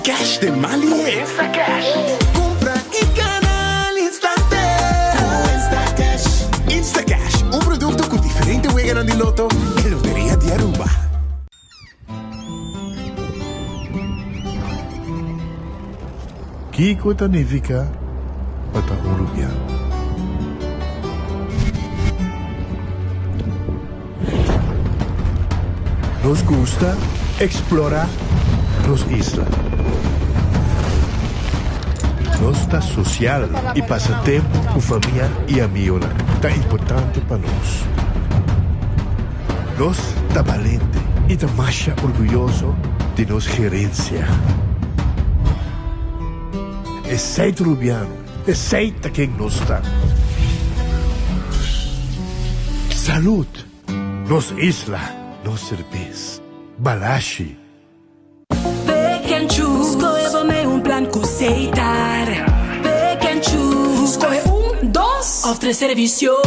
cash den man lihe. Instacash. Cumpra y gana al instante. Cu Instacash. Instacash, un producto cu diferente weganan di loto e Loteria di Aruba. Kiko ta nifiká pa ta un rubiano? Nos gusta eksplorá nos isla. Nos ta sosial i pasa tempu ku famia i amionan ta importante pa nos. Nos ta balente i ta masha orguyoso di nos gerensia. Esei ta Rubiano, esei ta ken nos ta. Salud! Nos isla, nos serbes. Balashi. Pick and choose, skohe bo mei un plan ku Setar. Pick and choose, skohe un, dos òf tres servisio.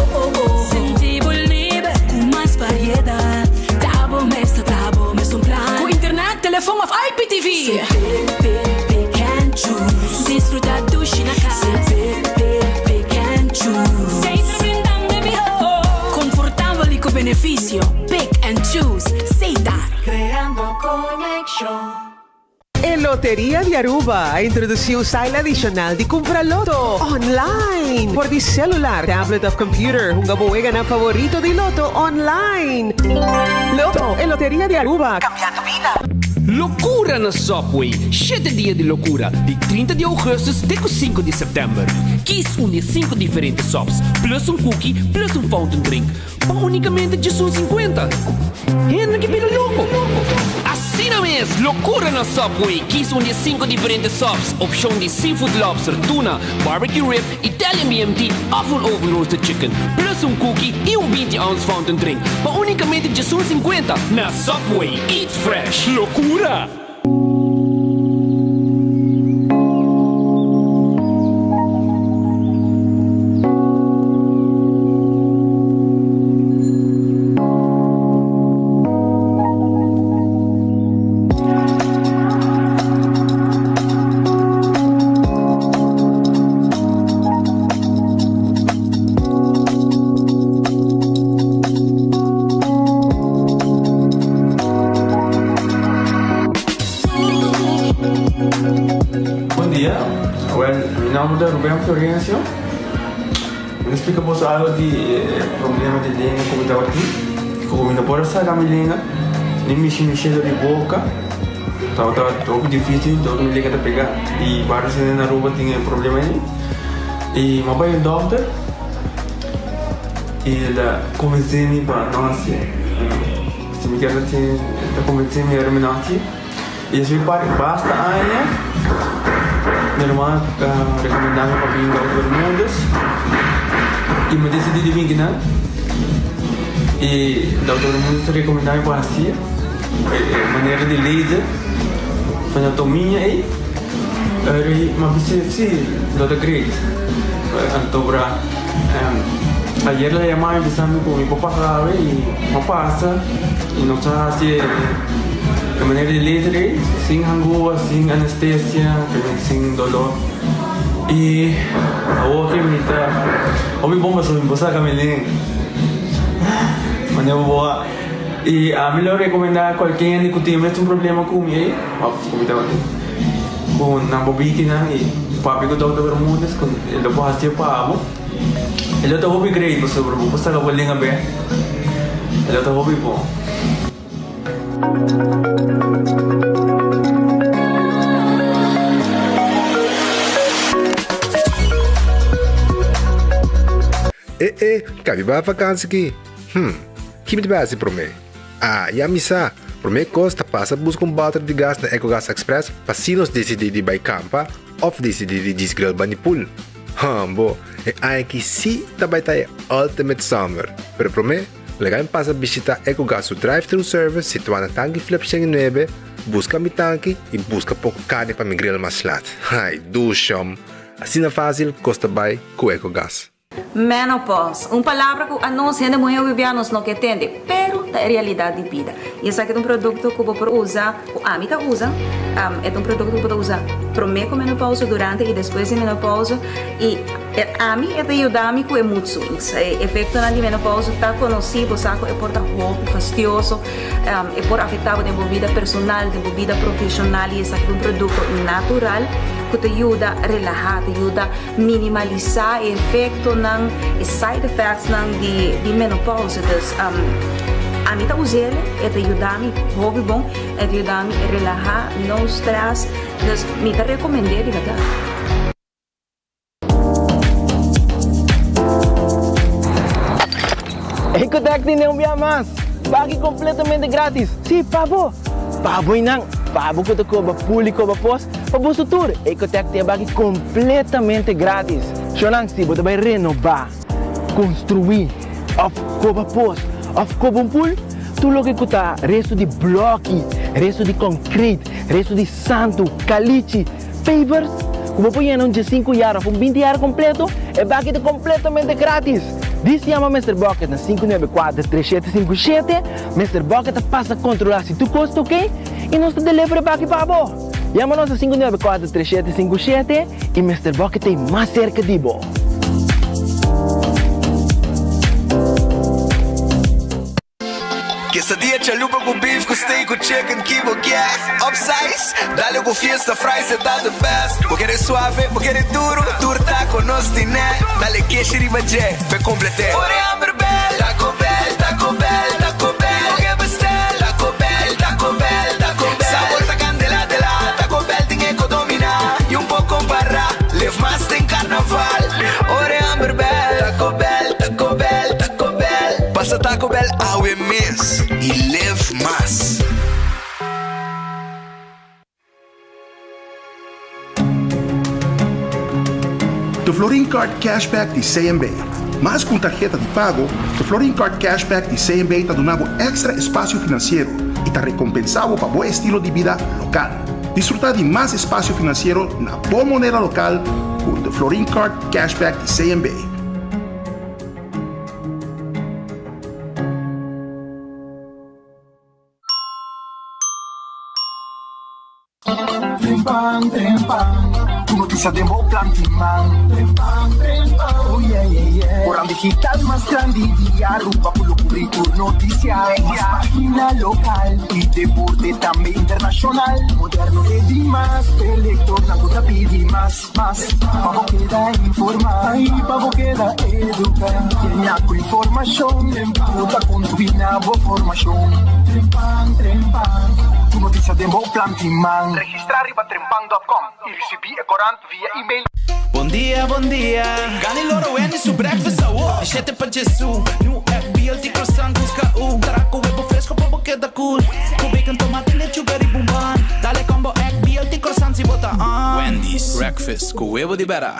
Sinti bo liber ku mas variedat. Ta bo mes ta traha bo mes un plan. Ku internet, telefon òf IPTV. Pick, pick, pick and choose. Disfruta dushi na kas. Pick, pick, pick and choose. Setar brindando e mihó. Konfortabel i ku benefisio. Pick and choose. Setar. Creando conexion. E Loteria di Aruba a introduci un style adicional di cumpra loto online. Por di celular, tablet of computer, hunga bo weganan favorito di loto online. Loto, e Loteria di Aruba, cambiando bida. Locura na Subway! Shete dia di locura, di 30 di augustus te cu 5 di september. Kies un di e 5 diferente subs, plus un cookie, plus un fountain drink. Pa unicamente djesun 50. Hende ke bira loko. Asina mes, lokura na Subway! Kies un di e 5 diferente subs, opshon di seafood lobster, tuna, barbecue rib, Italian BMT of un oven roasted chicken, plus un cookie i un 20 ounce fountain drink pa unicamente djesun 50 na Subway! Eat fresh! Lokura! Bon dia, wel mi nomber ta Ruben Florencio. Mi ta splika boso algo di e problema di lenga ku mi tabatin. Ku mi no por a saka mi lenga ni mishi mishi dor di boka. Tabata hopi dificil dor mi lenga ta pega. I varios hende na Aruba tin e problema ei. I mi a bai un dokter i el a konvensé mi pa no hasié. Si mi kier hasié, el ta konvensé mi ora mi no hasié. I esei par basta aña mi ruman a rekomendá mi pa bin Dokter Bermudez i mi a disidí di bin kinan. I Dokter Bermudez a rekomendá mi pa hasié e manera di laser fenotomia ei. Eri mi a bisa si lo ta great. Anto bra ayer el a yama mi bisa mi ku mi por pasa awe i mi a pasa i nos a hasi e manera di laser ei sin hangua, sin anestesia, sin dolor i awor ke mi ta hopi bon pasobra mi por saka mi lenga manera bo a i ami lo rekomenda kualke hende ku tin e mesun problema ku mi ei òf ku mi tabatin. Ku nan bo bikinan i papia ku Dòkter Bermudez ku e lo por hasié pa abo. E lo ta hopi great pasobra bo por saka bo lenga bek. E lo ta hopi bon. E e, kabi bai vakansi ki? Hm, ki mi ta bai hasi promé? Ah, ya mi sa! Promé kos ta pasa buska un bòter di gas na Ecogas Express pa si nos disidí di bai kampa òf disidí di djis grill bani pool. Hambo, e aña aki sí ta bai ta e ultimate summer! Pero promé, laga mi pasa bishitá Ecogas su drive-thru service situá na Tanki Flip 109, buska mi tanki i buska poko karni pa mi grill mas lat. Ai, dushom! Asina fásil kos ta bai ku Ecogas. Menopause, un palabra ku anos hende muhé hopi bia nos no ke tende, pero ta. ta e realidat di bida. I esaki ta un produkto ku bo por usa, ku ami ta usa, e ta un produkto ku bo ta usa promé ku menopausa, durante i despues di menopausa i ami e ta yuda mi ku e mood swings. E efektonan di menopausa ta konosí, bo sa ku e por ta hopi fastioso, e por afektá bo den bo bida personal, den bo bida profeshonal i esaki ta un produkto natural ku ta yuda relahá, ta yuda minimalisá e efektonan, e side effectsnan di menopausa. Dus ami ta us'el, e ta yuda mi hopi bon, e ta yuda mi relahá, no stress, dus mi ta rekomend'é di bèrdat. Ecotec tene un bia mas! Pagi completamente gratis! Sí, pa bo! Pa bo y nan! Pa bo cu ta coba pul y coba pos, pa boso tur, Ecotec tin e baki completamente gratis! Shownan, si bo ta bay renoba, construi, of coba pos, of coba un pul, tur loke cu ta resto di bloki, resto di concrete, resto di santu, calichi, Pavers, ku bo por yena un diesinku yar òf un binti yar kompleto, e baki ta kompletamente gratis! Dis yama Mister Bucket na 594 3757, Mister Bucket ta pasa kontrolá si tur kos ta oke i nos ta deliver e baki pa bo! Yama nos na 594 3757 i Mister Bucket ta ei mas serka di bo! Quesadilla chalupa cu beef cu steak cu chicken ki bo kier Upsize, dale cu fiesta fries e ta the best Bo kere suave, bo kere duro, tur taco nos tine Dale keshi riba dje, p'e complete Ora e hamber bel, Taco Bell, Taco Bell, Taco Bell Bo ke bestel, Taco Bell, Taco Bell, Taco Bell Sabor ta candela de la, Taco Bell tin e co domina Y un poco compara, live mas den carnaval Ora e hamber bel, Taco Bell, Taco Bell, Taco Bell Pasa Taco Bell awe mes y live mas. The Florin Card Cashback di CMB. Mas ku un tarheta di pago, The Florin Card Cashback di CMB ta duna bo èkstra espasio finansiero i ta rekompensá bo pa bo estilo di bida lokal. Disfrutá di mas espasio finansiero na bo moneda lokal ku The Florin Card Cashback di CMB. Trempan, trempan, ku notisia den bo plan tin man. Trempan, trempan, oh yeah, yeah, yeah. Koran digital mas grandi di Aruba ku lo kubri tur notisia. Mas pagina lokal i deporte tambe internashonal. Moderno e dimas, p'e lektornan ku ta pidi mas. Mas pa bo keda informá i pa bo keda eduká. Yena ku informashon ku ta kontribuí na bo formashon. Trempan, trempan, ku notisia den bo plan tin man. Registrá riba trempan dòt kòm i risibí e korant via email. Bon dia, bon dia. Gani loro Wendy su breakfast awo. Di shete pa djesu. New egg, BLT croissant busca u. Traha cu webo fresco pa bo keda cool. Cu bacon, tomate, lechuga riba un bun. Dale combo egg, BLT croissant si bo ta on. Wendy's breakfast cu webo di bera.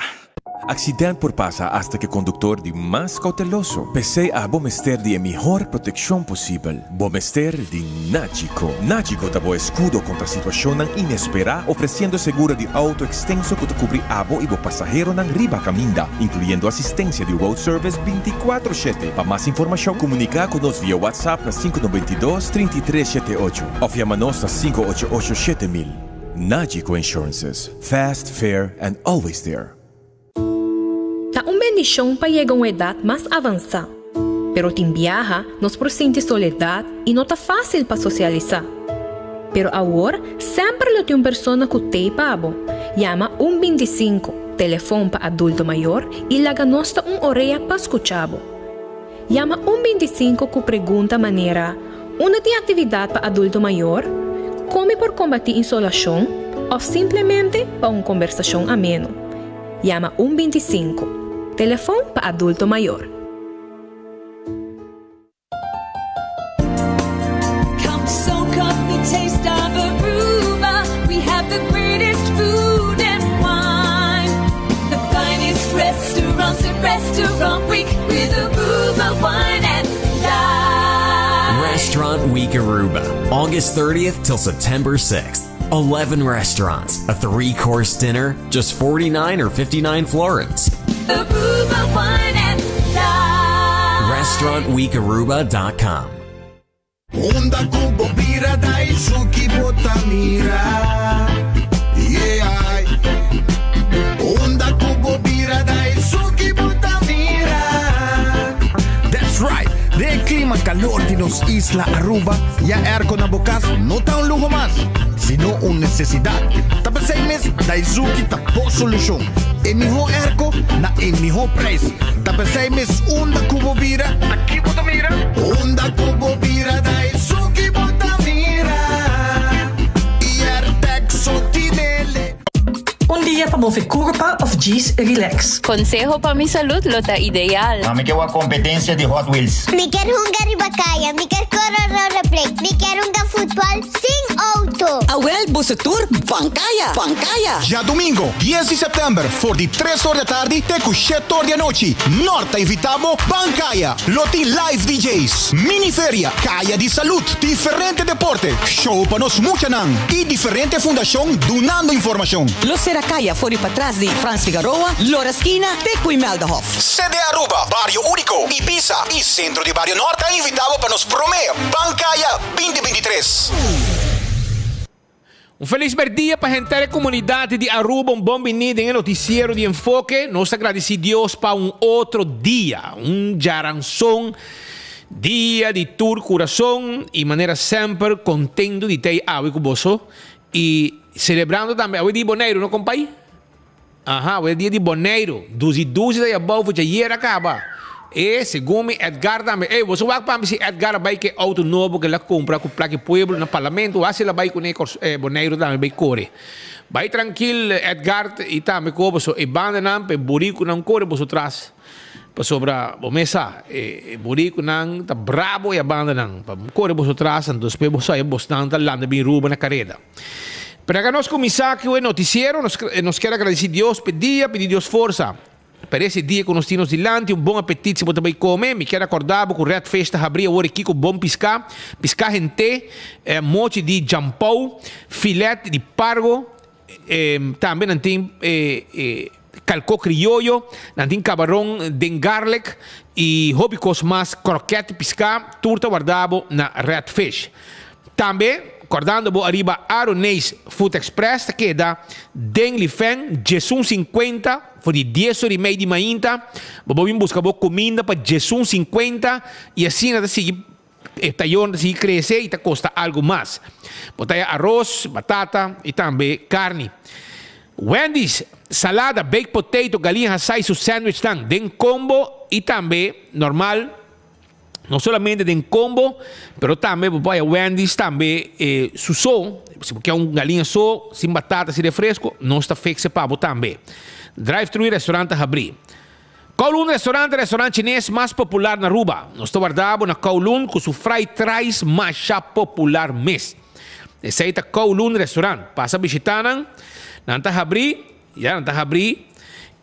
Accident por pasa hasta cu e conductor di mas cauteloso. P'esey abo mester di e mihor proteccion posibel. Bo mester di Nagico. Nagico ta bo escudo contra situacionnan inespera, ofreciendo seguro di auto extenso cu ta cubri abo y bo pasaheronan riba caminda, incluyendo asistencia di road service binticuatro shete. Pa mas informacion, comunica cu nos via WhatsApp na sinku nobenta i dos, trinta i tres shete ocho of yama nos na sinku ocho ocho 7000. Nagico Insurances, fast, fair and always there. Ta un bendishon pa yega un edat mas avansá, pero tin biaha nos por sinti soledat i no ta fásil pa sosialisá. Pero awor semper lo tin un persona ku t'ei pa bo. Yama un bintisinku, telefon pa adulto mayor, i laga nos ta un orea pa skucha bo. Yama un bintisinku ku pregunta manera, Unda tin aktividat pa adulto mayor? Kon mi por kombatí insolashon? Òf simplemente pa un kombersashon ameno. Yama un bintisinku, telefon pa adulto mayor. Come soak up the taste of Aruba. We have the greatest food and wine. The finest restaurants at Restaurant Week with Aruba wine and dine. Restaurant Week Aruba, August 30th till September 6th. 11 restaurants, a three course dinner, just 49 or 59 florins. Aruba wine and dine. RestaurantWeekAruba.com. Unda ku bo bira Daisuki bo ta mira Yeah Unda ku bo bira Daisuki bo ta mira. That's right! Den e klima kalor di nos isla Aruba, ya airco na bo kas no ta un luho mas, sino un nesesidat. Ta p'esei mes Daizuki ta bo solushon. E mihó airco na e mihó prijs. Ta p'esei mes unda ku bo bira, ta ki bo ta mira? Unda ku bo bira Daizuki bo ta mira. Airtec so tinele. Un dia pa move curpa of djis relax. Conseho pa mi salud lo ta ideal. Mi ke wak competencia di Hot Wheels. Mi kier hunga riba caya, mi kier core rollerblade, mi kier hunga futbol sin auto. Awel boso tur ban caya, ban caya. Djadomingo, dies di sèptèmber, for di tres or di atardi te ku shete or di anochi, Nort ta invitá bo Ban Kaya! Lo tin live DJ's, mini feria, kaya di salud, diferente deporte, show pa nos muchanan y diferente fundacion dunando informacion. Lo sera kaya for di patras di Frans Figaroa, Lora Skina te cu Imeldahof. CD Aruba, Bario Unico, Ibiza y Centro di Bario Nort ta invita bo pa nos prome Ban Kaya 2023. Un felis merdia pa henter e comunidad di Aruba, un bon bini den e noticiero di Enfoke. Nos ta gradici Dios pa un otro dia, un djaranson, dia di tur curason y manera semper contento di tey awe cu boso y celebrando tambe awe di Boneiru no compay? Aha, awe dia di Boneiru. Duzi duzi ta yabou for djayer a kaba. E, segun mi, Edgar tambe. Ey, boso wak pa mi si Edgar a bai ku e outo nobo ku el a kumpra ku plak di pueblo na parlamento, wak si el a bai kuné Boneiru tambe bai kore. Bai trankil, Edgar, i tambe ku boso e bandanan pa e burikunan kore boso tras. Pasobra bo mes sa, e burikunan ta brabo e bandanan pa kore boso tras, anto despues bo sa e bosnan ta landa bin ruba na kareda. Pero laga nos kuminsá ku e notisiero, nos nos kier agradesí Dios p'e dia, pidi Dios forsa pa ese dia ku nos tin nos dilanti, un bon apetit si bo ta bai kome. Mi kier akordá bo ku Red Fish ta habrí awor aki ku bon piská, piská hent'é, mochi di jampou, filet di pargo, tambe nan tin kalkó krioyo, nan tin kabaron den garlic i hopi kos mas, krokèt di piská, tur ta wardá bo na Red Fish. Tambe, kordando bo ariba Aroneis Food Express ta keda den Lifen djesun sinkuenta for di dies ora i mei di mainta. Bo por bin buska bo kuminda pa djesun sinkuenta i asina ta sigui e tayon ta sigui krese i ta kosta algu mas. Bo ta haya aros, batata i tambe karni. Wendy's, salada, baked potato, galiña hasá i su sandwichnan den kombo i tambe normal. No solamente den combo, pero tambe bo por haya Wendy's tambe eh, su so. Si bo kier un galiña so, sin batata, sin refresco, nos ta fixe pa bo tambe. Drive-thru y restaurant ta habri. Kowloon Restaurant ta restaurant chines mas popular na Aruba. Nos ta warda bo na Kowloon cu su fried rice masha popular mes. Esey ta Kowloon Restaurant. Pasa bishita nan. Nan ta habri. Ya nan ta habrí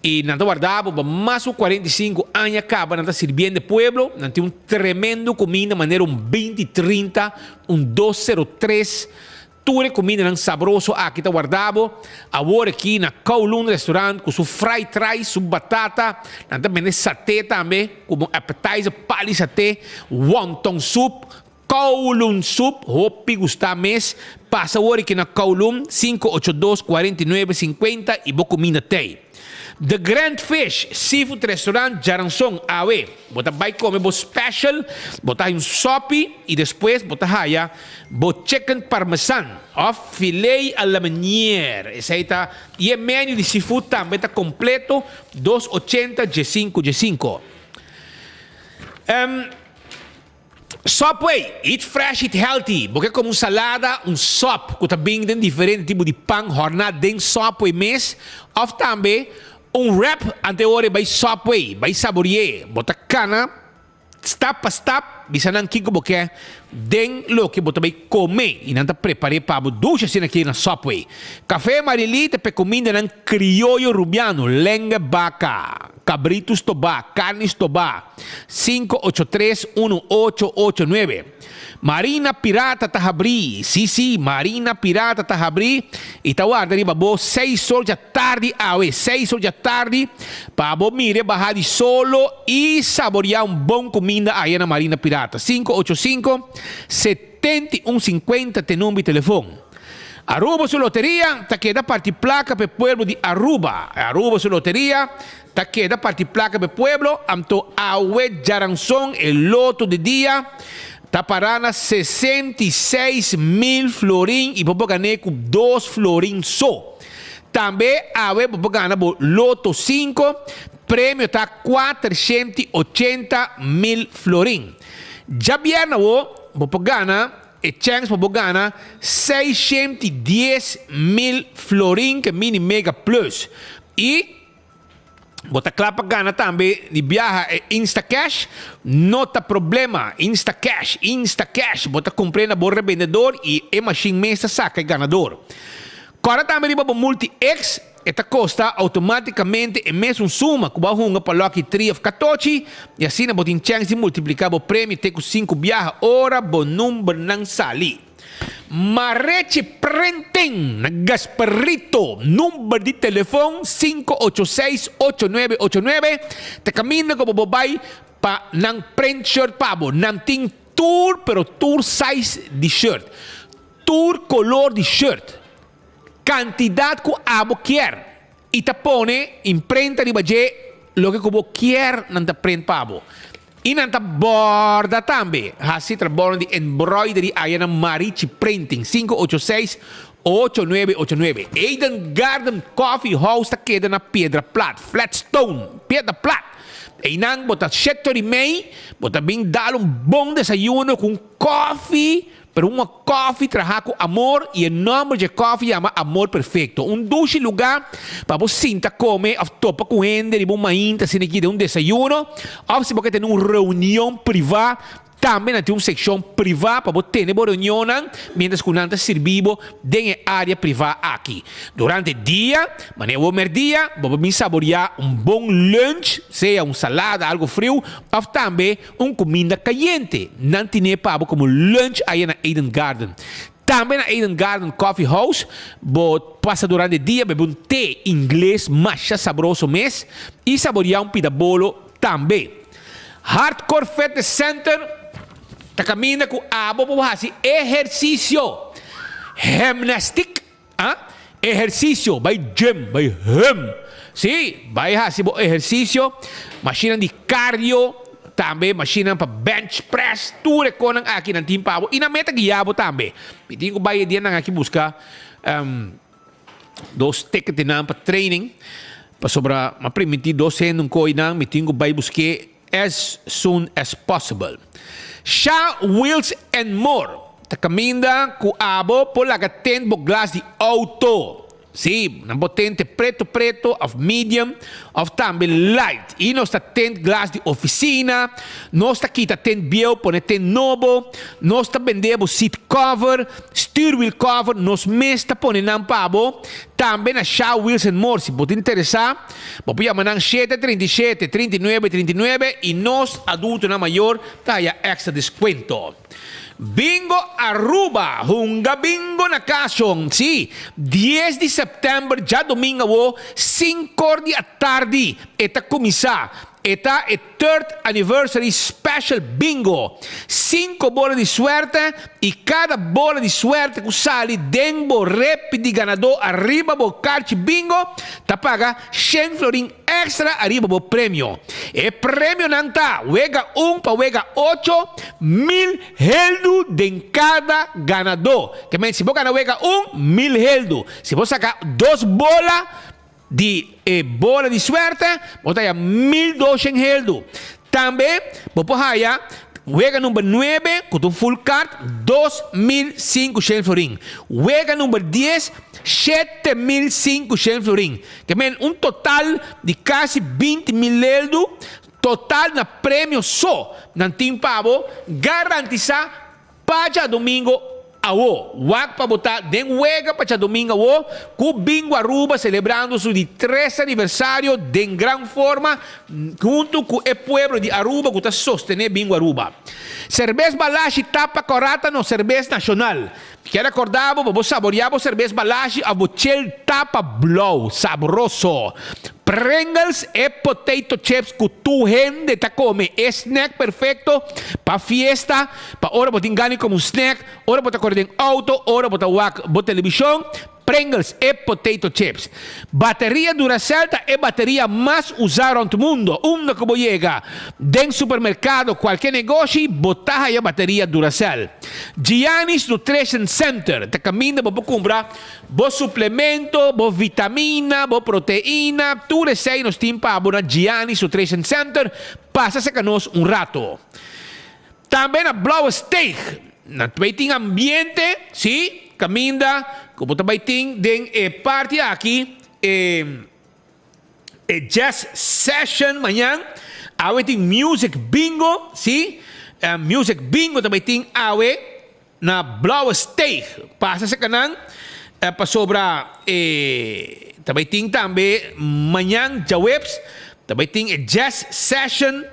i nan ta warda bo pa mas ku 45 aña kaba nan ta sirbiendo e pueblo. Nan tin un tremendo kuminda manera un binti trinta, un dos sero tres. Tur e kumindanan sabroso aki ta warda bo awor aki na Kowloon Restaurant ku su fried rice, su batata. Nan ta bende saté tambe komo appetizer, pali saté, wonton soup, Kowloon Soup, hopi gusta mes, pasa awor aki na Kowloon, 582 49 50 y bo cuminda tey. The Grand Fish Seafood Restaurant Djaranson awe bo ta bay come bo special, bo ta haya un sopi y despues bo ta haya bo chicken parmesan of filet a la meunière. Esey ta y e menu di seafood tambe ta completo, dos ochenta djesinco djesinco. Subway, eat fresh, eat healthy. Bo ke kome un salada, un sop ku ta bin den diferente tipo di pan hòrná den Subway mes, òf tambe un wrap ante ora e bai Subway, bai sabori'é. Bo ta kana stap pa stap bisa nan kiko bo ke den loke bo ta bai kome i nan ta prepar'é pa bo dushi asina aki na Subway. Café Marilí ta p'e kumindanan krioyo rubiano, lenga baka. Kabritu stobá, karni stobá, 583 1889. Marina Pirata ta habrí, sí sí, Marina Pirata ta habrí i ta warda riba bo seis or djatardi awe, seis or djatardi, pa bo mira e baha di solo i saboriá un bon kuminda aya na Marina Pirata. 585 71 50 t'e number di telefon. Aruba su loteria ta keda parti plaka p'e pueblo di Aruba. Aruba su loteria ta keda parti plaka p'e pueblo, anto awe djaranson e loto di dia ta para na 66 mil florin i bo por gan'é ku dos florin so. Tambe awe bo por gana bo loto 5, premio ta 480 mil florin. Djabièrnè awo bo por gana e chèns pa bo gana 610 mil florin ku mini mega plus. I bo ta kla pa gana tambe di biaha e Instacash, no ta problema. Instacash, Instacash, bo ta kumpra na bo rebendedor i e mashin mes ta saka e ganador. Kòrda tambe riba bo Multi X, e ta kosta outomátikamente e mesun suma ku bo a hunga pa Lucky 3 òf 14 i asina bo tin chèns di multipliká bo premio te ku 5 biaha ora bo numbernan sali. Marechi Printing na Gasperito, number di telefon 586-8989, ta kaminda ku bo por bai pa nan print shirt pa bo. Nan tin tur, pero tur size di shirt, tur kolor di shirt, kantidat ku abo kier i ta pone imprenta riba dje loke ku bo kier nan ta print pa bo. I nan ta borda tambe, hasi trabou di embroidery aya na Marichi Printing, 586 8989. Eden Garden Coffee House ta keda na Piedra Plat, Flatstone, Piedra Plat. Einan bo ta 7:30, bo ta bin dal un bon desayuno ku kofi, pero un kofi trahá ku amor i e nòmber di kofi yama Amor Perfekto. Un dushi lugá pa bo sinta kome òf topa ku hende riba un mainta asina aki den un desayuno òf si bo ke tene un reunion privá, tambe nan tin un sekshon privá pa bo tene bo reunionnan mientras ku nan ta sirbi bo den e área privá aki. Durante dia, manera bo mèrdia, bo por bin saboriá un bon lunch, sea un salada, algu friu òf tambe un kuminda kayente. Nan tine pa bo komo lunch aya na Eden Garden. Tambe na Eden Garden Coffee House, bo pasa durante dia bebe un te ingles masha sabroso mes i saboriá un pida bolo tambe. Hardcore Fitness Center ta kaminda ku abo por hasi ehersisio, gymnastiek, ah, ehersisio, bai gym, bai hum. Sí, bai hasi bo ehersisio, mashinnan di cardio, tambe mashinnan pa bench press, tur e kosnan aki nan tin pa bo i nan meta guia bo tambe. Mi tin ku bai e dianan aki buska dos ticketnan pa training, pasobra m'a primintí dos hende un koinan, mi tin ku bai busk'é as soon as possible. Sha Wheels and More ta kaminda ku abo por laga tint bo glas di outo. Sí, nan por tint preto preto òf medium òf tambe light. I nos ta tint glas di ofisina, nos ta kita tint bieu pone tint nobo, nos ta bende bo seat cover, stuurwiel cover, nos mes ta pone nan pa bo. Tambe na Sha Wheels and More, si bo ta interesá, bo por yama nan 737 39 39 i nos adultonan mayor ta haya èkstra deskuento. Bingo Aruba, hunga bingo na kas. Sí, 10 di sèptèmber, djadumingu awo, 5 or di atardi, e ta kuminsá. E ta e third anniversary special bingo. Sinku bola di suerte i kada bola di suerte ku sali den bo repi di ganadó ariba bo karchi bingo, ta paga 100 florin èkstra ariba bo premio. E premionan ta wega 1 pa wega 8, 1000 heldu den kada ganadó. Ke men, si bo gana wega 1, 1000 heldu. Si bo saka dos bola di e bola di suerte, bo ta haya 1200 heldu. Tambe, bo por haya wega number 9, ku un full card, 2500 florin. Wega number 10, 7500 florin. Ke men un total di kasi 20 mil heldu, total na premio so, nan tin pa bo, garantisá, pa djadumingu. Awo, wak pa bo ta den wega pa djadomingo awo ku Bingo Aruba selebrando su di tres aniversario den gran forma hunto ku e pueblo di Aruba ku ta sostene Bingo Aruba. Serbes Balashi tapa kòrá ta nos serbes nashonal. Kier acorda bo pa bo saborea bo cerbes Balashi of bo chel tapa blou. Sabroso! Pringles e potato chips cu tur hende ta come. E snack perfecto pa fiesta, pa ora bo tin gana di come un snack, ora bo ta core den auto, ora bo ta wak bo television. Pringles e potato chips. Bateria Duracell ta e bateria mas usa rond mundo. Unda cu bo yega, den supermercado, cualke negoshi, bo ta haya bateria Duracell. Gianni's Nutrition Center ta caminda bo por cumpra bo suplemento, bo vitamina, bo proteina, tur esey nos tin pa bo na Gianni's Nutrition Center. Pasa cerca nos un rato. Tambe na Blauwe Steeg, na ta bai tin ambiente, sí, caminda cu bo ta bai tin den e parti aki, e e jazz session mañan, awe tin music bingo, sí, music bingo ta bai tin awe na Blauwe Steeg, pasa cerca nan, pasobra e ta bai tin tambe mañan djaweps ta bai tin e jazz session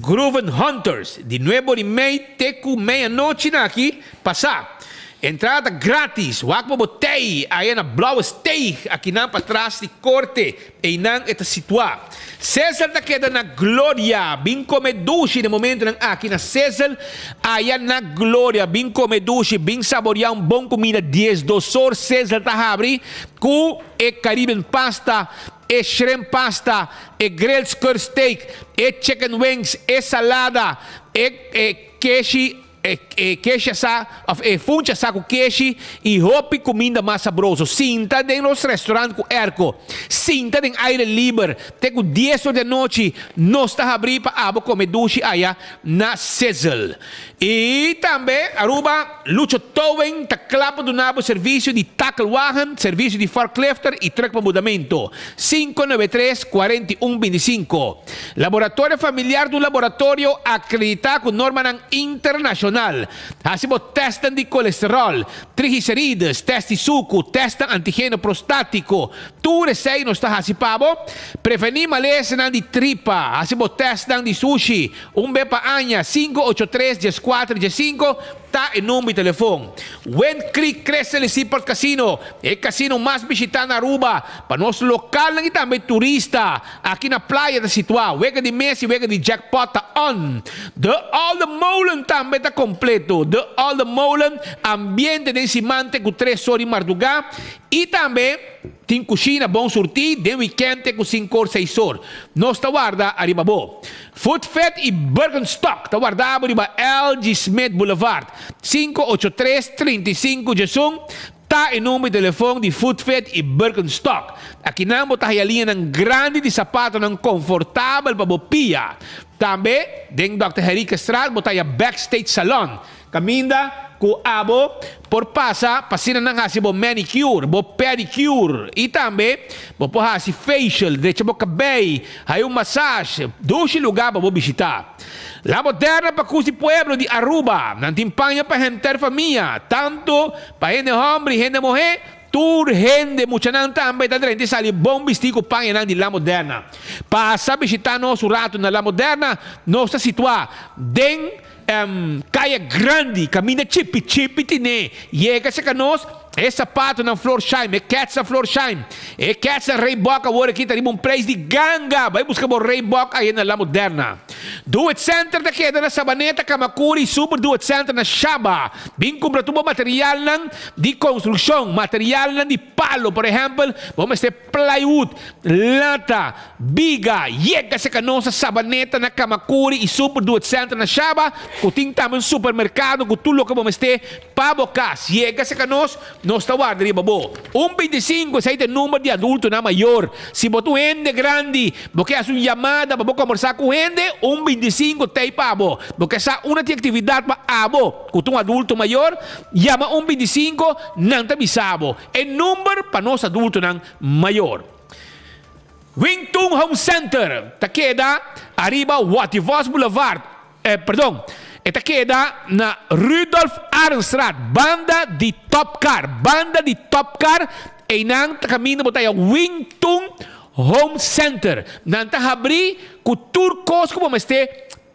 Groove Hunters di nuebe ora y mei te cu meianochi na aki pasa. Entrada ta gratis, wak pa bo tei aya na Blauwe Steeg akinan patras di Corte. Einan e ta situá. Cesar ta keda na Gloria. Bin kome dushi den momentunan aki na Cesar, aya na Gloria. Bin kome dushi, bin saboriá un bon kumida. Diesdos or Cesar ta habri ku e Caribbean pasta, e shrimp pasta, e grilled skirt steak, e chicken wings, e salada, e keshi. E keshi asá of e funchi asá ku keshi i hopi kuminda mas sabroso. Sinta den nos restaurant ku erko. Sinta den aire liber te ku dies or di anochi. Nos ta habrí pa abo kome dushi aya na Sizzle. I tambe Aruba Lucho Towing ta kla pa duna bo servisio di takelwagen, servisio di forklifter i trùk pa mudamentu. 593 41 25. Laboratorio Familiar ta un laboratorio akreditá ku normanan internashonal. Hasi bo tèstnan di kolesteròl, triglicerides, tèst di suku, tèstnan antigeno prostátiko. Tur esei nos ta hasi pa bo. Prevení malesanan di tripa. Hasi bo tèstnan di sushi un be pa aña, 583 14 15. Ta e number di telefon. Wind Creek Crystal y Seaport Casino, e casino mas bishita na Aruba pa nos localnan y tambe turista. Aki na playa ta situa. Wega di mes y wega di jackpot ta on. De Olde Molen tambe ta completo. De Olde Molen, ambiente den siman te cu tres or di marduga y tambe tin cushina bon surti den weekend te cu cinco or seis or. Nos ta warda ariba bo. Food Fit y Birkenstock ta warda bo riba LG Smith Boulevard, 583 35 Djesun ta e number di telefon di Food Fit y Birkenstock. Akinan bo ta haya liñanan grandi di sapatonan confortabel pa bo pia. Tambe den Dòkter Henriquezstraat bo ta haya Backstage Salon. Caminda cu abo por pasa pa asina nan haci bo manicure, bo pedicure y tambe bo por haci facial, drecha bo cabey, hay un massage, dushi lugar pa bo bishita. La Moderna pa cus di pueblo di Aruba, nan tin paña pa henter famia, tanto pa hende homber y hende muhe, tur hende, muchanan tambe ta drenta y sali bon bisti cu pañanan di La Moderna. Pasa bishita nos un rato na La Moderna, nos ta situa den. Kaya grandi, kaminda chipi chipi tine. Yega serka nos, e sapatonan Florsheim, e kètsnan Florsheim, e kètsnan Reebok awor aki ta riba un preis di ganga. Bai buska bo Reebok aye na La Moderna. Do It Center ta keda na Sabaneta, Kamakuri y Super Do It Center na Shaba. Bin kumpra tur bo materialnan di konstrukshon, materialnan di palo, por ehèmpel, bo mester plywood, lata, Biga, yega serka nos na Sabaneta, na Kamakuri i Super Do It Center na Shaba, ku tin tambe un supermerkado ku tur loke bo mester pa bo kas. Yega serka nos, nos ta warda riba bo. Un bintisinko, esei ta e number di adultonan mayor. Si bo ta un hende grandi, bo ke hasi un yamada pa bo kombersá ku un hende, un bintisinko t'ei pa bo. Bo ke sa unda tin aktividat pa abo ku ta un adulto mayor, yama un bintisinko, nan ta bisa bo e number pa nos adultonan mayor. Wing Tun Home Center ta keda ariba Wativos Boulevard, eh, perdon, E ta keda na Rudolf Arendstraat, banda di Top Car. Banda di Top Car, einan ta kaminda bo ta haya Wing Tun Home Center. Nan ta habrí ku tur kos ku bo mester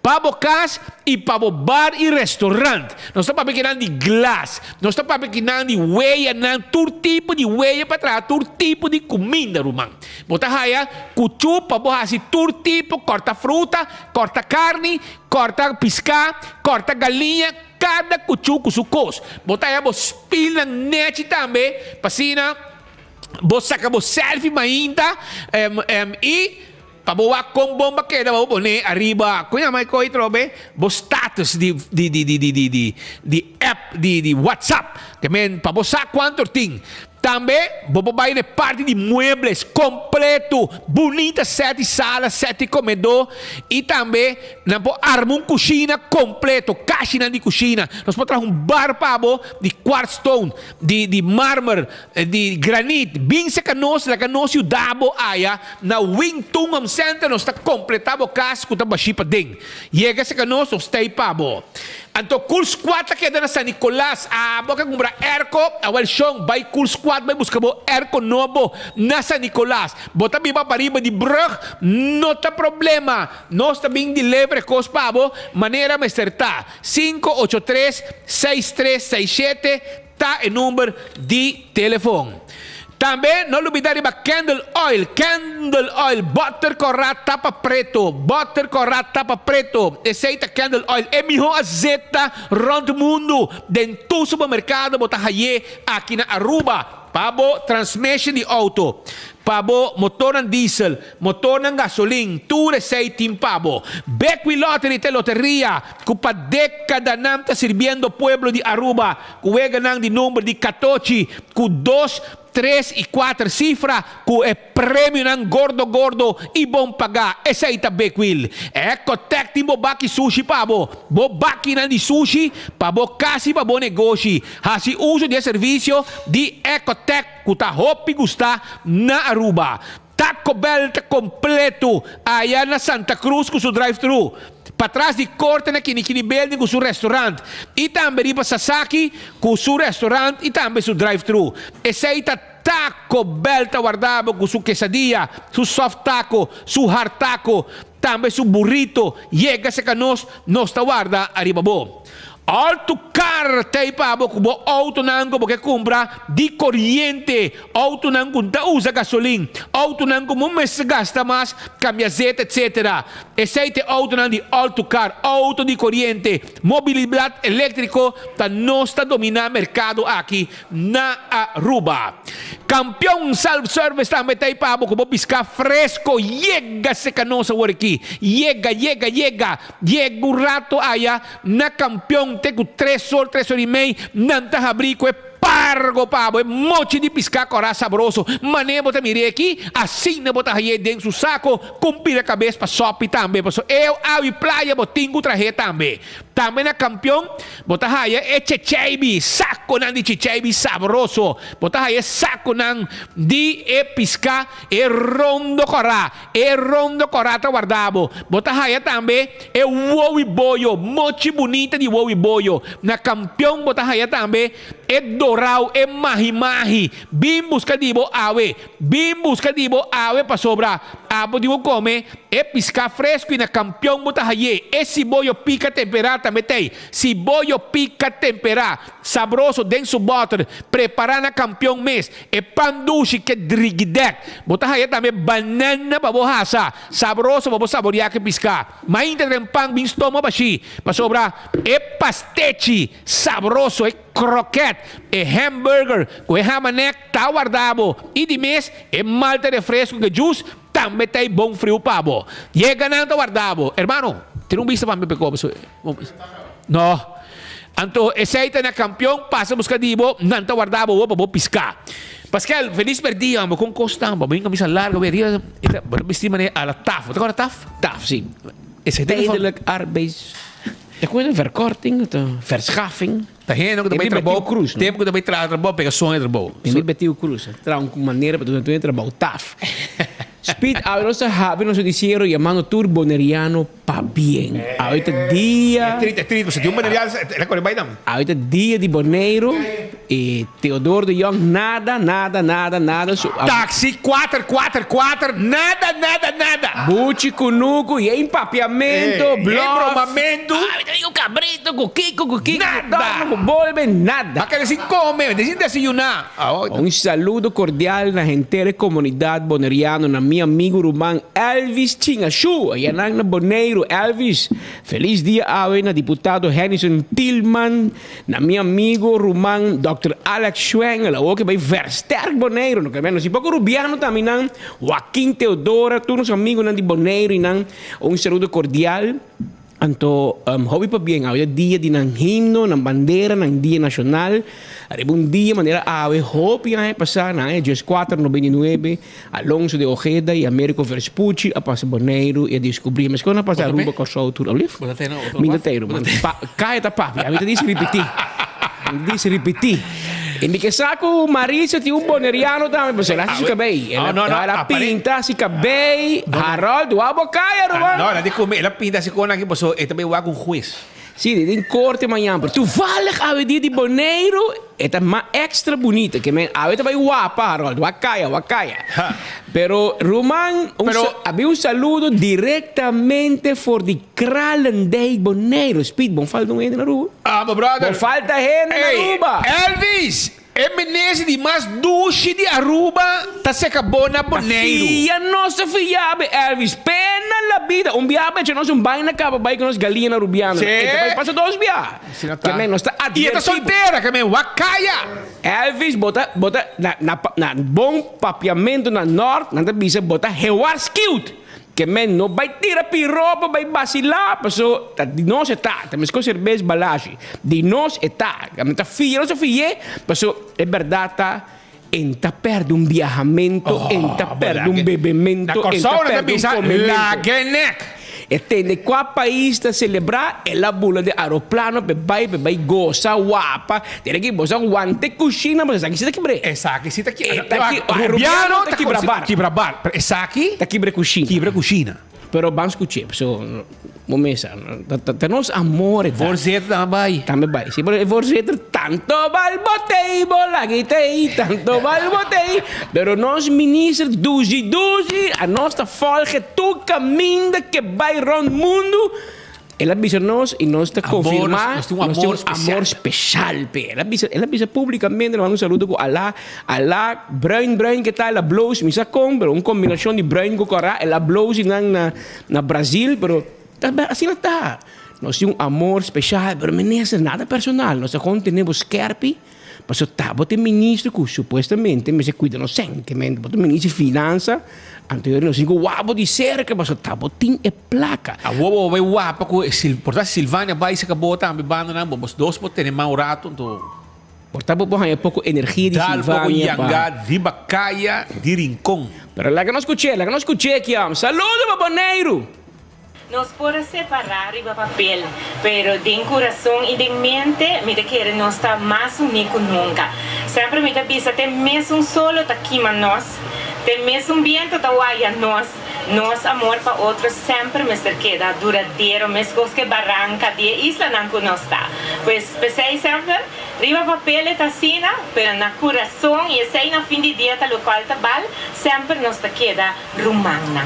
pa bo kas i pa bo bar i restaurant. Nos ta papia kinan di glas, nos ta papia kinan di weyanan, tur tipo di weya pa traha tur tipo di kuminda, ruman. Bo ta haya kuchu pa bo hasi tur tipo, kòrta fruta, kòrta karni, kòrta piská, kòrta galiña, kada kuchu ku su kos. Bo ta haya bo spilnan nèchi tambe pa asina bo saka bo selfie mainta i pa bo wak kon bon bo keda pa bo pone ariba kon yama e koi trobe bo status di di di di di di di app di di whatsapp ke men pa bo sa kuantu tin. Tambe bo por bai na e parti di muebles kompleto bunita sèt di sala sèt di komedó i tambe nan por arma un kushina kompleto kashinan di kushina nos por traha un bar pa bo di quartzstone di di marmer di granit bin seka nos laga nos yuda bo aya na Wing Tung Home Center nos ta completa bo cas cu ta bashi paden yega seka nos nos ta ey pa bo anto Cool Squad ta keda na San Nicolas abo ke cumpra airco awel shon bay Cool Squad bay busca bo airco nobo na San Nicolas bo ta biba pariba di brug no ta problema nos ta bin deliver e cos pa bo manera mester ta 583 6367 Ta e number di telefon. Tambe no lubida riba candle oil, candle oil, boter corá tapa preto, boter corá tapa preto, esey ta candle oil, e miho azeta rond mundo, den tur supermercado bo ta haye aki na Aruba, pa bo transmission di auto, pa bo motornan diesel, Motornan gasolin, tur esei tin pa bo. Bequi Lottery ta e loteria cu pa decadanan ta sirbiendo pueblo di Aruba cu weganan di number di catochi cu dos, tres y cuater cifra cu e premionan gordo gordo y bon paga. Esei ta Bequil. Ecotec tin bo baki sushi pa bo. Bo bakinan di sushi pa bo cas y pa bo negoshi. Haci uso di e servicio di Ecotec cu ta hopi gusta na Aruba. Taco Bell ta completo aya na Santa Cruz cu su drive thru, patras di Corte na Kinikini Building cu su restaurant y tambe riba Sasaki cu su restaurant y tambe su drive thru. Esey ta Taco Bell ta warda bo cu su quesadilla, su soft taco, su hard taco, tambe su burrito. Yega cerca nos, nos ta warda ariba bo. All to car t'ei pa bo ku bo outonan ku bo ke kumpra di koriente, outonan ku ta usa gasolin, outonan ku bo mester gasta mas, kambia zeta etc. Esei ta e outonan di all to car, outo di koriente, mobilidat eléktriko ta nos ta dominá merkado aki na Aruba. Kampion Self Service tambe ta ei pa bo ku bo piská fresko yega seka nos awor aki. Yega, yega, yega, yega un rato aya. Na kampion te ku tres or, tres or i mei, nan ta habrí ku e pargo pa bo, e mochi di piská kòrá sabroso. Manera bo ta mir'é aki, asina bo ta hañ'é den su sako, ku un pida kabes pa sòpi tambe, pasobra e awi playa bo tin ku trah'é tambe. Tambe na kampion bo ta haña e checheibi, sakonan di chicheibi sabroso. Bo ta haña e sakonan di e piská, e rondo kòrá. E rondo kòrá ta warda bo. Bo ta haya tambe e wowi boyo, mochi bunita di wowi boyo. Na kampion bo ta haya tambe e dorau, e mahi mahi. Bin buska di bo awe. Bin buska di bo awe pasobra abo di bo kome e piská fresku i na kampion bo ta hay'é. E siboyo pika temperá tambe t'ei. Siboyo pika temperá, sabroso den su bòter, prepará na kampion mes. E pan dushi ke drigidek. Bo ta haya tambe banana pa bo hasa, sabroso pa bo saboreá ke piská. Mainta den pan bin stoma bashí, pasobra e pastechi sabroso, e kroket, e hamburger ku e hamanek ta warda bo. I di mes e malta refresco ku e jus tambe ta e bon friu pa bo. Yega nan ta warda bo. Hermano, tira un bista pa mi p'e koba. No. Anto esei ta na kampion, pasa buska di bo, nan ta warda bo pa bo piská. Paskel, felis perdia, bo kon kos tan, bo bin kamisa larga, bo riba, bo ta bisti manera a la taf, bo ta kòrda taf? Taf, si. Esei ta Tijdelijk arbeids, e kon e verkorting, verschaffing. Ta hende ku ta bai trabou, tempu ku ta bai traha trabou, pega soño trabou. Mi Betiu Cruz, traha un manera pa duna tur e trabou, taf. Speed, awe nos ta habri nos noticiero yamando tur Boneriano pabien. Awe ta dia. E triste, e triste, pasobra tin un Boneriano el a kore bai tambe. Awe ta dia di Boneiru y Theodor de Jong nada, nada, nada, nada su. Taxi kuater, kuater, kuater, nada, nada, nada. Buchi kunuku, yen papiamento, Yen blof. bromamentu. Awe ta ku kabrito, ku kiko, ku kiko, ku Nada. torno, ku bolbe, nada. A kere sin kome, sin desayuná. Un saludo cordial na henter e comunidad Boneriano, na mi amigo ruman Elvis Chingashu, ayanan na Boneiru. Elvis, feliz dia awe na diputado Hennyson Thielman, na mi amigo ruman Dòkter Alex Schwengel, awor ke bai versterk Boneiru, no ke menos y poco Rubiano tambe nan, Joaquin Theodora, tur nos amigonan di Boneiru y nan, un saludo cordial. Anto hopi pabien awe ta dia di nan himno, nan bandera, nan dia nacional. Ariba un dia manera awe hopi aña pasa, na aña dieskuater noventa i nuebe, Alonso de Ojeda i Americo Vespucci a pasa Boneiru i a descubri meskos nan a pasa Aruba, Kòrsou, tur. Alblief? Mi no ta ei ruman. Kaya ta papia, mi ta disi ripití. Mi ta disi ripití. I mi ke sa ku Maritza tin un boneriano tambe, pasobra el a hasi su kabei. El a pinta si kabei. Harold, wak bo kaya, ruman. No, el a di ku mi, el a pinta si kon aki pasobra e ta bai wak un hues. Si, e tin korte mañan, pero toevallig awe dia di Boneiru e ta mas extra bunita. Ke men awe ta bai wapa, Harold, wak kaya, wak kaya. Pero, ruman, un abi un saludo directamente for di Kralendijk, Boneiru. Speed, bon falta un hende na Aruba. Amo brother. Bon falta hende na Aruba. Elvis, e minister di mas dushi di Aruba ta seca bo na Boneiru. Ta fia nos ta fia be Elvis. Pena la bida. Un bia be echa nos un baina caba bay cu nos galiña Arubiano. Sí. E ta bay pasa dos bia. Ke men nos ta Y e ta adverti bo. soltera ke men wak caya. Elvis bo ta bo ta na na na bon papiamento na nort nan ta bisa bo ta gewaarschuwd. Ke men no bai tira piropo bai basilá paso ta di nos e ta, ta meskos serbes balashi, di nos e ta, mi ta fia nos a fi'é paso e bèrdat ta en ta pèrdè un biahamento, en ta pèrdè un bebemento, en ta pèrdè un komemento. E tende kua pais ta selebrá el a bula den aeroplano p'e bai p'e bai gosa wapa tene ki boso a wanta e kushina pasobra esaki si ta kibr'é. Esaki si ta E ta ki Rubiano ta kibra bar. Kibra bar pero esaki ta kibra e kushina. Kibra e kushina. Pero ban skuch'é pasobra bo mesa ta nos amor e ta. Voorzitter tambe bai. Tambe bai si pero e voorzitter tanto bal botei bo lag'i tei tanto bal botei pero nos minister dushi dushi a nos ta Folge tur caminda ke bay rond mundo, el a bisa nos y nos ta confirma, nos tin un amor especial. amor special p'e. El a bisa, el a bisa publicamente, nos manda un saludo cu Alá, Alá bruin bruin ke ta, el a bloos, mi sa con, pero un combinacion di bruin cu cora, el a bloos y nan na na Brasil, pero ta asina ta. Nos tin un amor special, pero minister, nada personal, nos ta con tene bo skerpi. Pasobra ta bo ta e ministro ku supuestamente mester kuida nos sentimentu, bo ta ministro di finansa, anto yori nos tin ku wak bo di serka pasobra ta bo tin e plaka. Awor bo bai wapa ku e por ta Silvania bai saka bo tambe bandanan bo bos dos por tene man un rato anto. Por ta bo por haña poko energia di Dal poko Silvania pa. yanga riba kaya di Rincon. Pero laga nos kuch'é, laga nos kuch'é kiam. Saludo pa Boneiru! Nos por a separá riba papel, pero den kurason i den mente mi ta kere nos ta mas uní ku nunka. Semper mi ta bisa te mesun solo ta kima nos, te mesun biento ta waya nos, nos amor pa otro semper mester keda duradero meskos ku e baranka di e islanan ku nos ta. Pues p'esei semper riba papel e ta asina, pero na kurason i esei na fin di dia ta lokual ta bal, semper nos ta keda rumannan.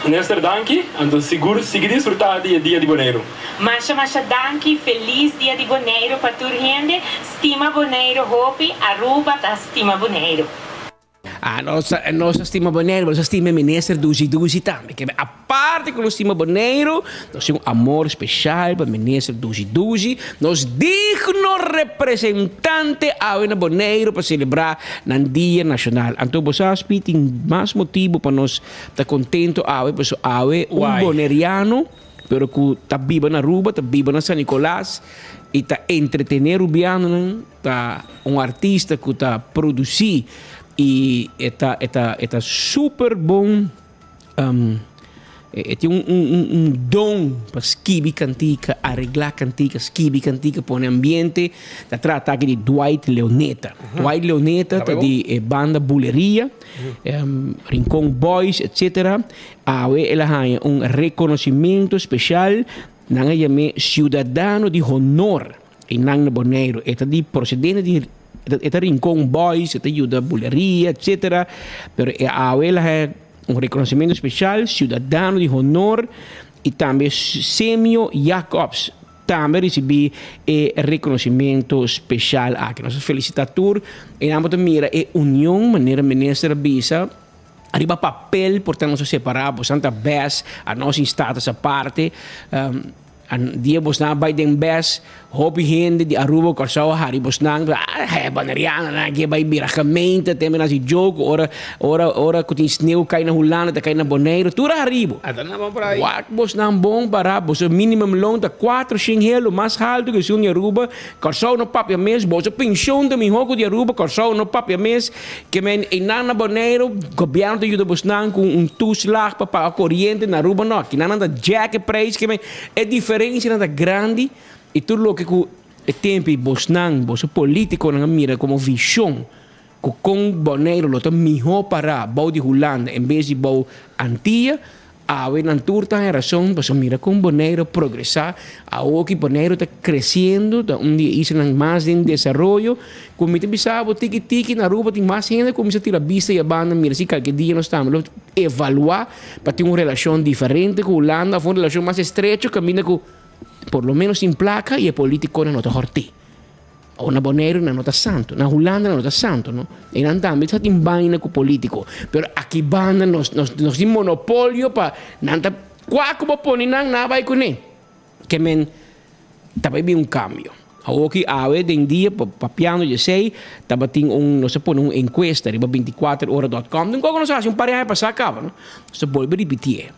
Minister danki, anto sigur sigui disfruta di e dia di Boneiru. Masha masha danki, feliz dia di Boneiru pa tur hende, stima Boneiru hopi, Aruba ta stima Boneiru. Ah nos nos ta stima Boneiru, nos ta stima e minister Dushi Dushi tambe, ke aparte ku nos stima Boneiru, nos tin un amor special pa minister Dushi Dushi, nos digno representante awe na Boneiru pa celebra Nan dia nashonal. Anto bo sa spi tin mas motibu pa nos ta kontento awe paso awe un Why? boneriano pero ku ta biba na Aruba, ta biba na San Nicolas i ta entretené rubianonan, ta un artista ku ta produsí i e ta e ta e ta super bon. E tin un un un don pa skibi kantika, areglá kantika, skibi kantika, pone ambiente. Ta trata aki di Dwight Leoneta. Dwight Leoneta ta di e banda Buleria, Rincon Boys, etcetera. Awe el a haña un reconocimiento special, nan a yam'é Ciudadano di Honor einan na Boneiru. E ta di procedente di e ta Rincon Boys, e ta yuda Buleria, etcetera. Pero e awe el a haña un reconocimiento special, Ciudadano di Honor, y tambe Semio Jacobs tambe a ricibi e reconocimiento special aki. Nos a felicita tur y nan bo ta mira e union manera minister a bisa. Ariba papel por ta nos a separa, bosan ta bes, anos in status aparte. Dia bosnan a bai den bes, hopi hende di Aruba, Kòrsou a hari bosnan, ah, e Bonerianonan aki a bai bira gemeente, tembe nan hasi joke, ora, ora, ora ku tin sneu kai na Hulanda ta kai na Boneiru, tur a hari bo. Ata nan bon por ai. Wak bosnan bon para, boso minimum loon ta 400 helo mas haltu ku esun di Aruba, Kòrsou no papia mes, boso penshon ta mihó ku di Aruba, Kòrsou no papia mes, Ke men einan na Boneiru, gobièrnu ta yuda bosnan ku un toeslag pa paga koriente, na Aruba no. Kinan nan ta jack e prijs, ke men e diferensianan ta grandi i tur loke ku e tempu i bosnan, boso politikonan a mira komo vishon ku kon Boneiru lo ta mihó pará bou di Hulanda en bes di bou Antia. Awe nan tur ta haña rason pasobra mira kon Boneiru a progresá. Awoki Boneiru ta kresiendo, ta un di e islanan mas den desaroyo. Ku mi ta bisa bo tiki tiki na Aruba tin mas hende ku kuminsá tira bista i a banda mira si kalke dia nos tambe lo evaluá pa tin un relashon diferente ku Hulanda òf un relashon mas estrecho kaminda ku por lo menos tin plaka i e politikonan no ta hòrt'é. Awor na Boneiru nan no ta santo, na Hulanda nan no ta santo no. E nan tambe sa tin baina ku politiko, pero aki banda nos nos nos tin monopolio pa nan ta kua ku bo pone nan, nan a bai kuné. Ke men ta bai bin un kambio. Awor ki awe den dia papiando di esei tabatin un nos a pone un enkuesta riba 24 ora dot com, den kua ku nos a hasi un par di aña pasá kaba no. Nos ta bolbe ripitié.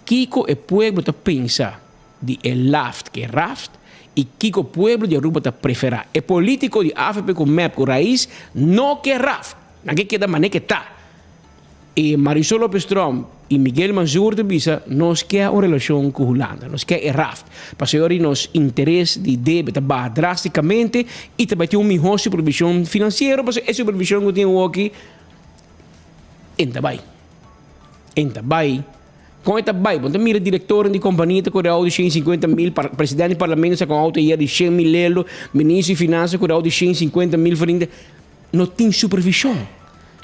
Kiko e pueblo ta pensa di e laft ke raft y kico pueblo di Aruba ta prefera. E politico di avp cu mep cu raiz no ke raft. Nan ke keda mane ke ta. E Marisol Lopez Tromp y Miguel Mansur ta bisa nos ke un relacion cu Hulanda, nos ke e raft. Pasobra ori nos interes di debe ta baha drasticamente y ta bay tin un miho supervision financiero pasobra e supervision cu tin awoki en ta bay. En ta bay. Kon e ta bai? Bo ta mira direktornan di kompania ta kore outo di 150 mil, presidente di parlamento sa kon outo ayer di 100 mil euro, ministro di finansa kore outo di 150 mil florin. No tin supervishon.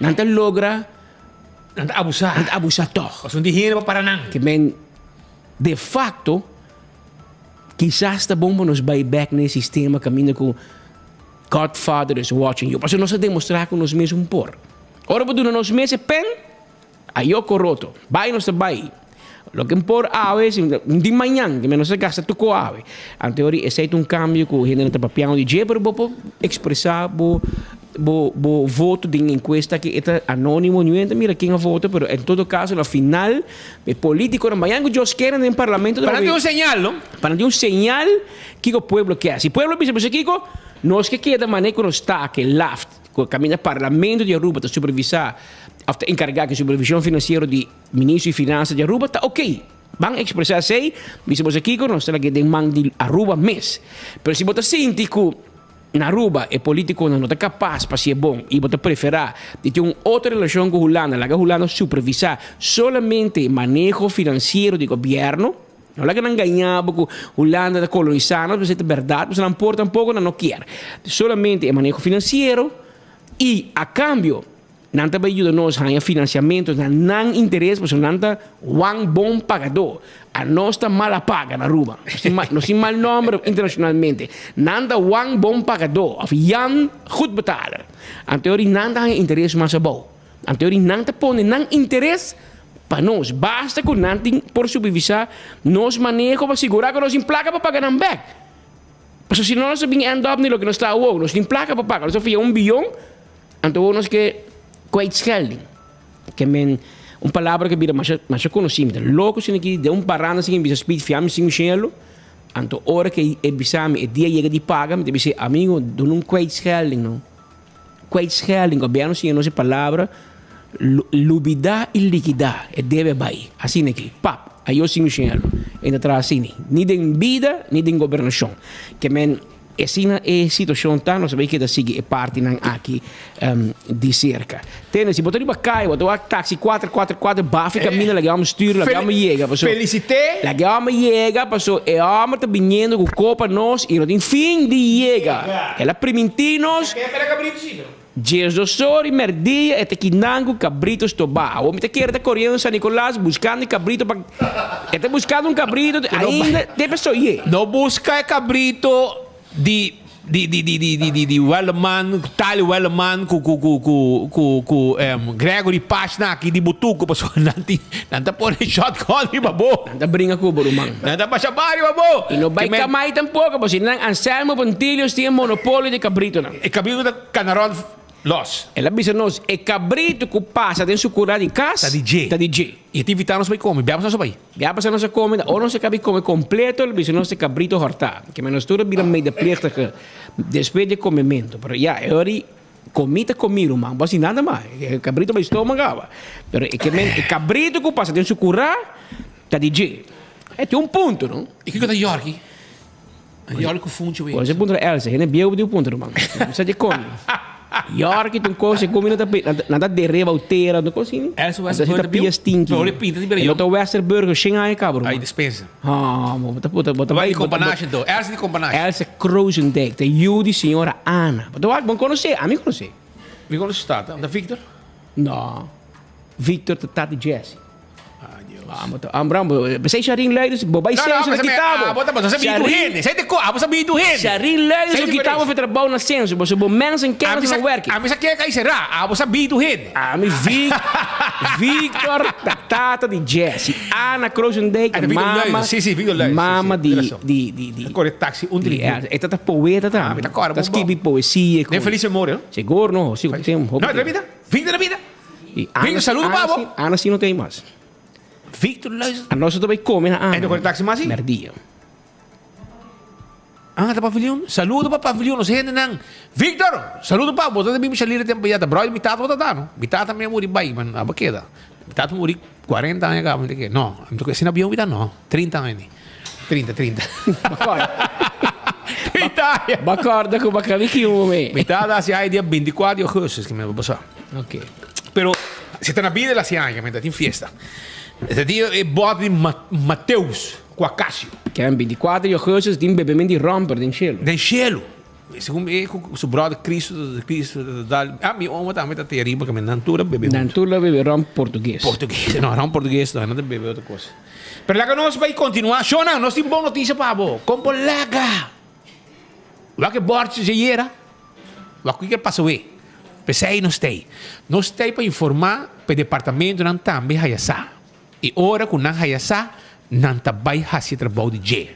Nan ta logra. Nan ta abusá. Nan ta abusá tòg. Pasobra no tin hende pa para nan. Ke men, de fakto, kisas ta bon pa nos bai bèk na e sistema kaminda ku Godfather is watching you. Pasobra nos a demostrá ku nos mes un por. Ora bo duna nos mes e pen. Ayo coroto. Bai nos ta bai. Loke N por awe, si N tin mañan, ke nos ta gasta tuko awe. Anto ori esei ta un cambio ku hendenan ta papiando di dje, pero bo por expresa bo bo bo voto den encuesta aki. E ta anonimo, niun hende ta mira ken a vota, pero en todo caso na final e politiconan mañan ku Dios kere den parlamento Pa nan tin un señal, no? Pa nan tin un señal kiko pueblo kier. Si pueblo bisa, bisa kiko? Nos ke keda manera ku nos ta aki, laft. Ku kaminda Parlamento di Aruba ta supervisá òf ta enkargá ku e supervishon finansiero di Ministro di Finansa di Aruba ta oké. Ban ekspresá esei, bisa boso kiko nos ta lag'é den man di Aruba mes. Pero si bo ta sinti ku na Aruba e polítikonan no ta kapas pa hasié bon i bo ta preferá di tin un otro relashon ku Hulanda, laga Hulanda supervisá solamente maneho finansiero di gobièrnu. No laga nan gaña bo ku Hulanda ta kolonisá nos, pasobra ta bèrdat, pasobra nan por tampoko nan no kier. Solamente e maneho finansiero i a kambio nan ta bai yuda nos haña finansiamentu na nan interes pasobra nan ta wan bon pagadó. Anos ta mala paga na Aruba. Nos tin mal nòmber internashonalmente. Nan ta wan bon pagadó òf Jan goed betaler. Anto ori nan ta haña interes mas abou. Anto ori nan ta pone nan interes Pa nos, basta ku nan tin por supervisá nos maneho pa sigurá ku nos tin plaka pa paga nan bèk. Pasobra si no nos ta bin end up ni loke nos ta awor, nos tin plaka pa paga, nos ta fia un biyon, anto awor nos ke kwijtschelding. Ke men un palabra ku a bira masha masha konosí, mi ta loko asina aki den un paranda asina mi bisa speed fia mi sin shelu, anto ora ku e bisa mi e dia yega di paga mi ta bisa amigo duna un kwijtschelding no. Kwijtschelding, gobièrnu siña nos e palabra. Lubidá i likidá e debe bai. Asina aki, pap, ayo sin Michel e ta traha asina, ni den bida ni den gobernashon. Ke men asina e situashon ta, nos a bai keda sigui e partinan aki di serka. Tene, si bo ta riba kaya, bo ta wak taxi kuater kuater kuater bafi kaminda laga e hòmber stuur, laga e hòmber yega paso. Felisité! Laga e hòmber yega paso e hòmber ta biniendo ku kopa nos i no tin fin di yega. El a primintí nos. Djesdos or i merdia e ta kinan ku kabrito stobá. Awor mi ta kere ta koriendo San Nicolas buskando e kabrito pa E ta buskando un kabrito ainda te pe soyé. No buska e kabrito di di di di di di di di Welleman, Tali Welleman ku ku ku ku ku ku Gregory Pash nan aki di Butuco pasobra nan tin nan ta pone shotgun riba bo. Nan ta bringa ku bo ruman. Nan ta basha ba riba bo. I no bai kamai tampoko pasobra nan Anselmo Pontilius tin e monopolio di kabritonan. E kabrito ta Canaron los. El a bisa nos, E cabrito cu pasa den su cura di cas, Ta di dje. ta di dje. I e ta invita nos pa i come. Bia pasa nos a bai. Bia pasa nos a come, ora nos a caba di come completo, el a bisa nos e cabrito horta. Keme nos tur a bira medeplichtige despues di e comemento. Pero ya, e ora di comi ta comi, ruman. Bo a haci nada mas. E cabrito bai stoma caba. Pero e kemen, e cabrito cu pasa den su cura, ta di dje. E tin un punto, no? I kico ta Yorki? York ku funchi wei. Ose puntra Elsa, hende bieu di puntra ruman. Sa di komi. York tin kos e komi na ta na ta dereba u tera no kos ini. Elsa Westerburg ta pia stinky. Pero pinta di bira. No ta Westerburg shen aña kaba ruman. Ai dispensa. Ha, bo ta puta bo ta bai. Kompanasje do. Elsa di kompanasje. Elsa Krozendijk ta yu di señora Ana. Bo ta wak bon konosé, ami konosé. Mi konosé tata, ta Victor? No. Victor ta tata di Jesse. Pesey Sharin Luides, bo bay censo na kita bo. Abo ta sa bitu hende. Sai te ko, abo sa bitu hende. Sharin Luides lo kita bo fe trabou na censo, bo so bo mensen kennis na werki. Ami sa ke kai sera, abo sa bitu hende. Ami Vic, Victor ta tata di Jesse, Ana Krozendijk mama, Si si, Victor Luides. Mama di di di di. Kore taxi un tri. E ta poeta tambe. Ta skibi poesia. Den feliz memoria. Sigur no, sigur tem. No, ta bida. Victor ta bida. Victor, saludo pa bo. Ana si no tem mas. Victor luister. A nos ta bay come na Ana. En ta taxi mas? Merdia. Ah, ta paviljoen. Saludo pa paviljoen. Nos hende nan. Victor, saludo pa bo. Ta bimi shalira tempo ya. Ta brother mi tata bota no. Mi tata me muri bay, man aba keda. Mi tata muri 40 aña caba. No, mi toca sina bion vida no. 30 aña ni. 30, 30. Bacorda. 30 aña. Bacorda cu bacabi ki un me. Mi tata haci aña dia 24 di augustus que me pasa. Ok. Pero si ta na bida el haci aña, mi tin fiesta. Ese dia e bot di Mateus cu Acacio. Ken 24 di augustus tin bebemento di romper den cielo. Den cielo. Segun e cu su brother Cristo, Cristo dal, ah mi oma tambe ta te ariba que nan tur a bebe. Nan tur a bebe rom portugues. Portugues, no rom portugues no, nan ta bebe otro cosa. Pero laga nos bai continua. Shona, nos tin bon noticia pa bo. Con por laga? Wak e bordje dje yera. Wak kico a pasa we. P'esei nos t'ei. Nos t'ei pa informa p'e departamentonan tambe haya sa. I ora cu nan haya sa, nan ta bai haci e trabou di dje.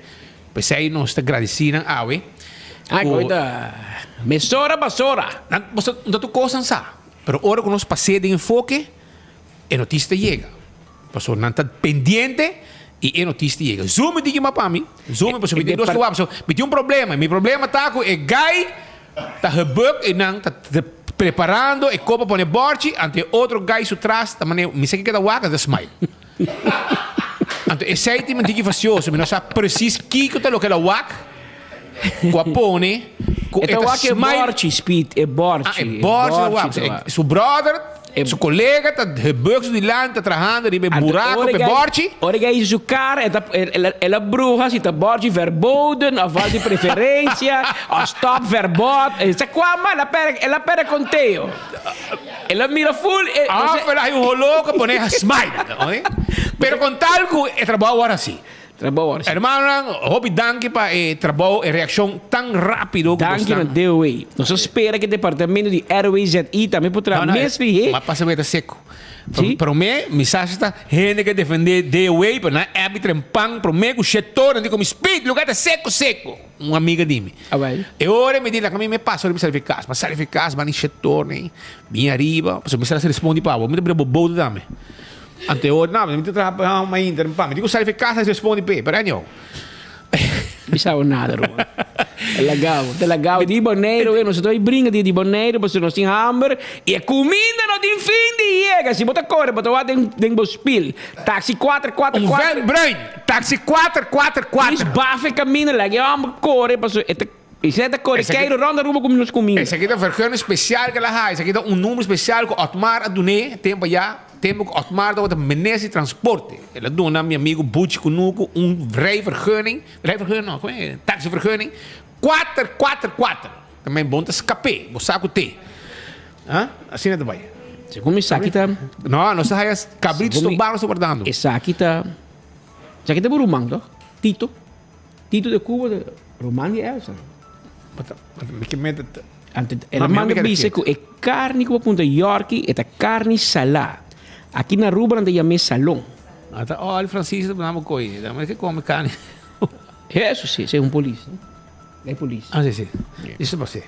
P'esei nos ta gradici nan awe. Ai, cu. cu ta mesora basora. Nan, boso no ta tur cos nan sa. Pero ora cu nos pas'é den enfoke, e noticia ta yega. Pasobra nan ta pendiente i e noticia ta yega. Zo mi diki mapa mi. Zo mi pasobra mi tin dos lugar. Pasobra mi tin un problema. Mi problema ta ku e guy ta gebuk i nan ta preparando e kopa pone borchi anto e otro guy su tras ta mane mi sa kiko ta wak anto ta smile. Anto esei tin mi diki fastioso. Mi no sa precies kiko ta loke el a wak ku a pone ku E e ta ta wak e smile. borchi, Speed, e borchi. Ah, e borchi ta wak. Su brother. Su colega ta gebuk su dilanti ta trahando riba e buraco pe borchi. Ora cu a hizo su cara e ta el a bruha si ta borchi verboden of al di preferencia of stop verbod e sa cua ma el a perde el a perde conteo el a mira full e Of el a hay un holo cu pone smile pero con tal cu e trabao wor haci. Trabou ora si. Hermanonan, hopi danki pa e trabou, e reaccion tan rapido cu Danki na bosnan. DOE. Nos a spera cu e departamento di RWZI tambe por traha No, no, mes lihé. Ma pasa weta seco. Sí? Prome, mi sa si ta hende ke defende DOE, pero nan app di tren pan prome cu shetor, nan di cu mi speed, lugar ta seco seco. Un amiga di mi. Ah, wel. E ora mi di, laga mi me pasa ora mi sali fi cas. Ma sali fi cas, bani shetor nei, bin ariba, pasobra mi sa respondi pa bo. Mi ta bira bo bodo tambe. Anto e ora, no, mi ta traha pa mainta, pa mi. Dico sali fi casa, respondi p'e, pero anyhow. Mi sa bo nada, Ruben. Lagabo, te lagabo. Di Boneiru, eh, nos ta bringa di di Boneiru, pasobra nos tin hamber i e kuminda no tin fin di yega. Si bo ta kore, bo ta wak den, den bo spil. Taxi kuater, kuater, Un kuater. ven bruin, taxi kuater, kuater, kuater. Luis bafa e kaminda, laga e homber kore, pasobra e ta, e ta kore Esaki- keiru rond Aruba ku nos kuminda. Esaki ta vergunning special ku el a haña. Esaki ta un number special ku Otmar a dun'é tempu ayá. Tempu ku Otmar tabata minister di transporte. El a duna mi amigu Buchi Kunuku un rijvergunning, rijvergunning no, kon e? Taxivergunning, kuater, kuater, kuater. Ta men bon ta skap'é, bo sa ku te. Ha? Asina ta bai. Segun mi esaki ta. No, nos ta haya kabritu stobá nos ta wardando. Esaki ta, esaki ta bo ruman toch? Tito. Tito de Cuba ta ruman di Elsa. Mi ke mete ta. Anto el a manda bisa ku e karni ku bo punta Yorki e ta karni salá. Aki na Aruba nan ta yam'é salon. Ata ol Francisco ta puna bo koi. Ta ke kome karni. Eso si, esei un polis. E polis. Ah, si, si. Eso pa si.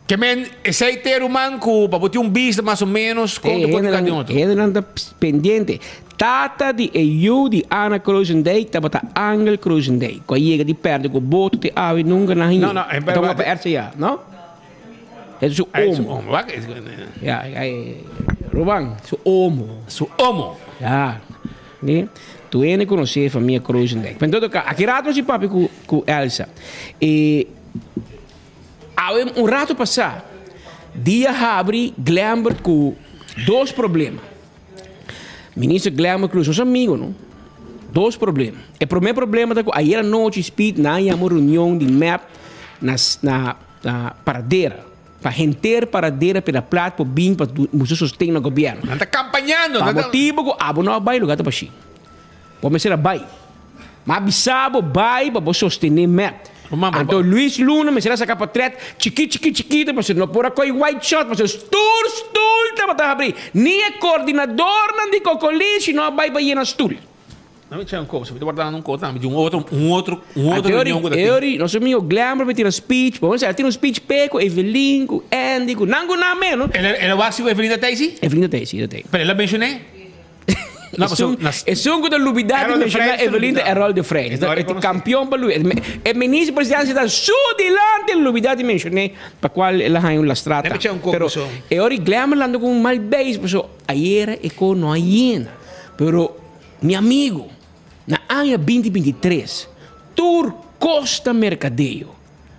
Ke men esei te ruman ku pa bo tin un bista mas o menos kon ta konta di otro. Hendenan ta pendiente. Tata di e yu di Ana Kruisendijk tabata Angel Kruisendijk ku a yega di pèrdè ku boto te awe nunka nan No, no, E ta wak pa RCA, no? E su omo. Ya, Ruban, su omo. Su omo. Ya. Ni tu hende konosé e famia Kruisendijk. Pero en todo kaso, aki rato nos a papia ku Elsa. E Awe un rato pasá, dia habri Glembert ku dos problema. Minister Glembert Cruz, nos amigo no, dos problema. E promé problema ta ku ayer anochi Speed nan a yama un reunion di mep na na na Paradera, pa henter Paradera peda plat por bin pa mustra sosten na gobièrnu. Nan ta kampañando. Pa motibu ku abo no a bai lugar ta bashí. Bo mester a bai. Ma bisa bo bai pa bo sostené mep. Anto Luis Luna mester a saka potret chikí chikí chikito pasobra no por a koi wide shot pasobra stul stul tabata habrí. Ni e koordinadornan di Cocolishi no a bai pa yena stul. Dame check un kos, mi ta wardando un kos tambe di un otro un otro un otro reunion ku ta tin. Eori, nos amigo Glenbrook a tira speech, bo a tira un speech pe ku Evelyn, ku Andy, ku nan ku nan meno. El a wak si ku Evelyn ta tei si? Evelyn ta tei si, ta tei. Pero el a menshoné? Esun ku ta lubidá di menshoná Evelyn ta Errol de Vrij. E ta kampion pa lubidá. E minister presidensia ta su dilanti el lubidá di menshoné pa kual el a haña un lastrá ta. Pero e ora Glenn lanta ku un mal beis pasobra ayera e ko no a yena. Pero mi amigo na aña binti 23 tur kos ta merkadeo.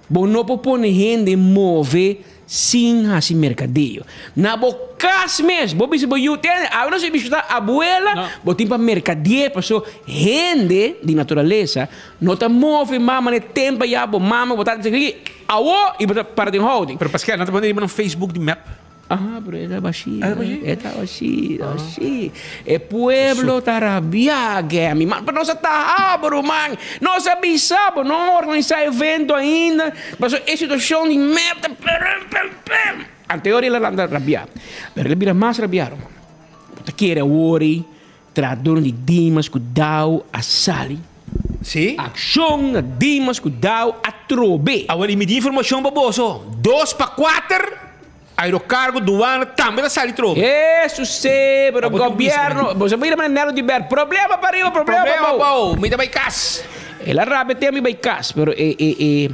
Bo no por pone hende move sin hasi merkadeo. Na bo kas mes, bo bisa bo yu, tende, awe nos a bishita abuela, bo tin pa merkad'é, paso hende di naturalesa no ta move mama n'e tempo ayá, bo mama, bo tata bisa aki, awo, i bo ta para den houding. Pero paske nan ta pone riba nan Facebook di mep. Aha, pero e ta bashí, e ta bashí, ta bashí. E pueblo ta rabiá, Gemi. Man, pero nos a taha bo, ruman. Nos a bisa bo, no organisá evento ainda. Pasobra e situashon di mep ta pem, pem, pem. Anteor el a lanta rabiá. Pero el a bira mas rabiá, ruman. Bo ta kere awor ei trahadornan di Dimas ku Dao a sali? Sí. Akshon na Dimas ku Dao atrobe. Awor i mi di informashon pa boso, dos pa kuater. Aerocargo, duana tambe ta sali trobe. Hesus se, pero gobierno, bo sa mira manera Nelo di ber, problema pa riba, problema pa Problema bou. bou, mi ta bai kas. El a rabia te mi bai kas, pero e e e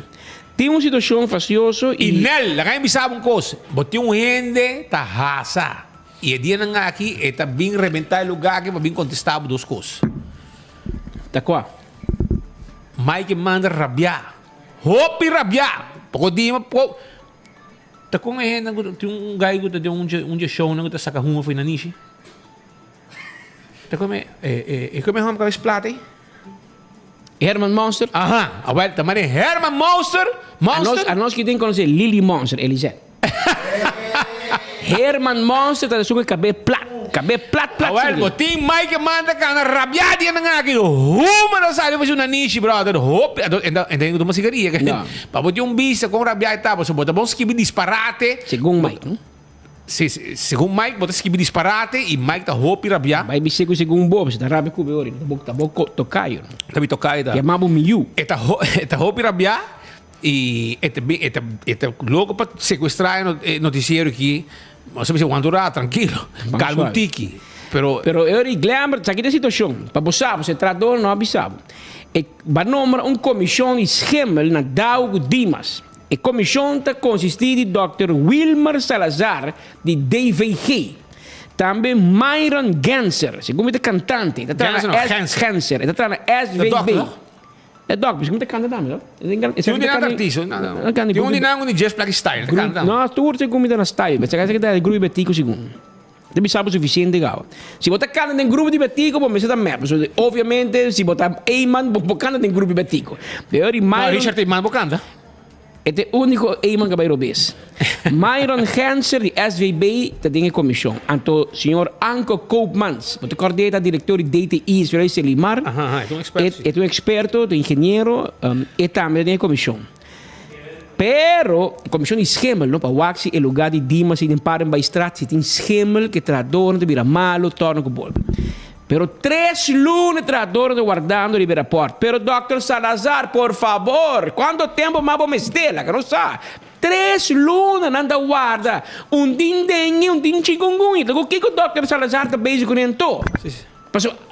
tin un situacion fastioso I y. Nel, laga mi bisa bo un kos, bo tin un hende ta hasa y e dianan aki e ta bin rebenta e lugar aki pa bin contesta bo dos kos. Ta kua? Mike manda rabia, hopi rabia, poko dia poko. Ta kon e hendenan ku tin un gai ku ta den un dje un dje shownan ku ta saka huma for na nishi? Ta kon e e e kon e hòmber ku a plata ei? Herman Monster? Aha, awel ta mane Herman Monster, Monster. Anos anos ki tin konosé Lily Monster, Elisette. Herman Monster ta esun ku e kabé plat, kabé plat plat Awel bo tin Mike manda kana rabiá di nan aki huma ta sali for su nanishi brother hopi anto e ta e ta tuma sigaria pa bo tin un bista kon rabiá e ta pasobra bo ta bon skibi disparate. Segun Mike no? Si segun Mike bo ta skibi disparate y Mike ta hopi rabiá. Bai bis'é ku segun bo pasobra ta rabia ku bo ori ta bo tokayo. Ta mi tokayo ta. Yama bo mi yu. E ta e ta hopi rabiá. Y e ta e ta e ta loco pa secuestra e noticiero aki. Nos a bisa wanta un rato, tranquilo. Calma un tiki. Pero. Pero e ora di Glenbert, sa ki ta e situacion. Pa bo sa, bo se trahador no a bisa bo. E ba nombra un komishon di schimmel na Dao ku Dimas. E komishon ta konsistí di dòkter Wilmer Salazar di DVG. Tambe Myron Genser, segun mi ta kantante, ta traha na S. Genser, e ta traha na SVB. E dòkter, segun mi ta kanta tambe, no? Tin un di nan ta artista, tin un di nan un di Jazz Plaki Style, ta kanta tambe. No, tur segun mi ta na style, esaki ta e grupo di Betico segun. Ta bisa bo suficiente gaba. Si bo ta canta den grupo di Betico, bo mester ta mep. So, obviamente, si bo ta Eman, bo por canta den grupo di Betico. Pero di No, Myron... Richard Eman bo canta. E ta e unico Eman cu a bay robes. Myron Genser di SVB ta den e comision. Anto, señor Anko Koopmans, bo ta corda e ta director di DTI, Escuela di Selimar. Aha, aha, e ta un experto, si. E ta un experto, ta un ingeniero, e tambe ta den e comision. Pero, Komishon di Schimmel no pa wak si e lugá di Dimas i den Parenbaistraat si tin schimmel ku e trahadornan ta bira malu torna ku bolbe. Pero tres luna e trahadornan ta wardando riba e rapòrt. Pero Dòkter Salazar, por fabor, kuantu tempu mas bo mester? Laga nos sa. Tres luna nan ta warda. Un tin dengue, un tin chikungunya. Ta ku kiko Dòkter Salazar ta bezig kuné anto? Pasobra.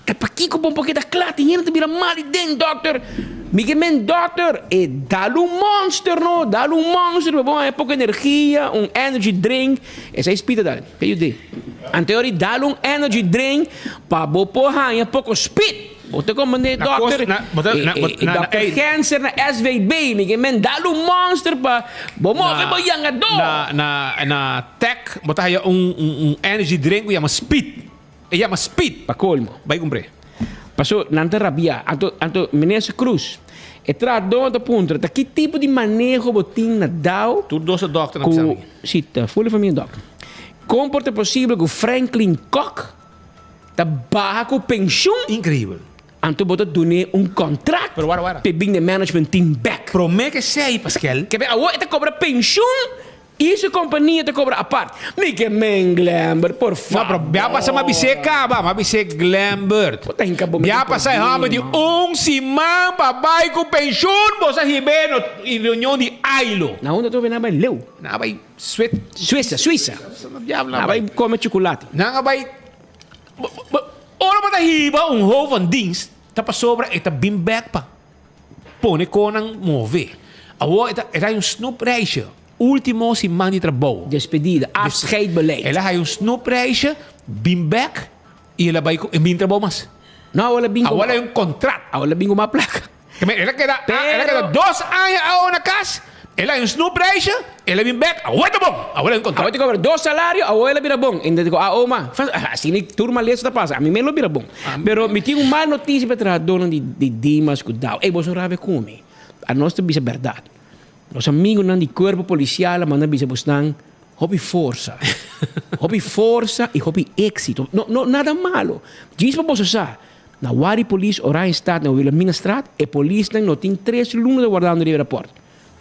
Ta pakiko bo por keda kla? Tin hende ta bira mal di den, dòkter. Mi ke men dòkter, e dal un monster no, dal un monster pa bo haña poko energia, un energy drink. Esei spita dal, ke yud'é. Anto dal un energy drink pa bo por haña poko spit. Bo ta komprendé, dòkter? E dòkter Genser na SVB, mi ke men dal un monster pa bo move bo yangadó. Na na tech bo ta haña un energy drink ku yama speed. E yama speed. Pa colmo. Bai cumpr'é. Paso nan ta rabia. Anto, anto Minister Cruz, e trahador ta puntra, ta ki tipo di maneho bo tin na dao? Tur dos ta dokter nan bisa mi. Si, ta full famia dokter. Con por ta posibel cu Franklin Kock ta baha cu pensioen? Increibel. Anto bo ta dun'é un contract Pero wara, wara. p'e bin den management team bek. Prome ke esei, Paskel. Kebe awor e ta cobra pensioen I su kompania ta kobra apart. Mi ke men Glembert, por No, pero bia pasa m'a bis'é kaba, m'a bis'é Glembert. Bo ta hinka bo mes Bia den pasa e hòmber di problema. un siman pa bai ku penshun, bo sa hib'é no i reunion di Ailo. Na unda trobe nan a bai leu? Nan a bai Suit. Suisa, Suisa. Diablo Nan a bai kome chukulati. Nan a bai, ora bo ta hiba un hoofd van dienst, ta pasobra e ta bin bèk pa pone konan move. Awor e ta, e ta un snoepreisje. Ultimo siman di trabou. Despedida, afscheidbeleid. El a haya un snoepreisje, bin bek y el a bay cu e bin trabou mas. No, awor el a bin cu. Awor el a haya un contract. Awor el a bin cu mas placa. El a keda, el a keda dos aña awo na cas, el a haya un snoepreisje, el a bin bek, awor ta bon, awor el a haya un contract. Awor ta cobra dos salario, awor el a bira bon. Ende dico, ah, oma, asina tur malesa ta pasa, ami mes lo bira bon. Pero mi tin un mal noticia pa e trahadornan di Dimas cu Dao. Ey, boso rabia cu mi. Anos ta bisa berdad. Nos amigunan di Cuerpo Policial a manda bisa bosnan hopi forsa. Hopi forsa y hopi exito. No, no, nada malo. Djis pa boso sa, na Wari Polis Oranjestad na Wilhelminastraat, e polisnan no tin tres luna ta wardando riba e raport.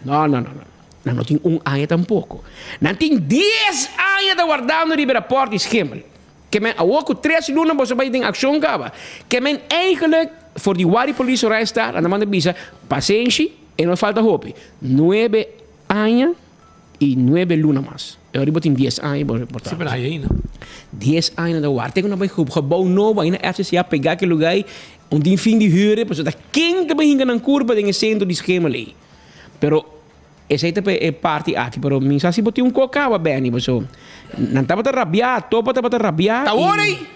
No, no, no, no. Nan no tin un aña tampoco. Nan tin dies aña ta wardando riba e raport di Schimmel. Ke men awor ku tres luna boso bai den akshon kaba. Ke men eigenlijk for di Wari Polis Oranjestad nan a manda bisa pasenshi. E no falta hopi. Nuebe aña y nuebe luna mas. E ora bo tin dies aña bo por ta. Si pero hay ainda. Dies aña na warda. Te ku nan bai gebouw nobo ainda FCC a pega ki lugar ei. Un tin fin di huur ei pasobra ta ken ta bai hinka nan kurpa den e sentro di schema lei. Pero esei ta pa e parti aki. Pero mi sa si bo tin un kok kaba Benny paso nan tabata rabia topa tabata rabia. Ta awor ei.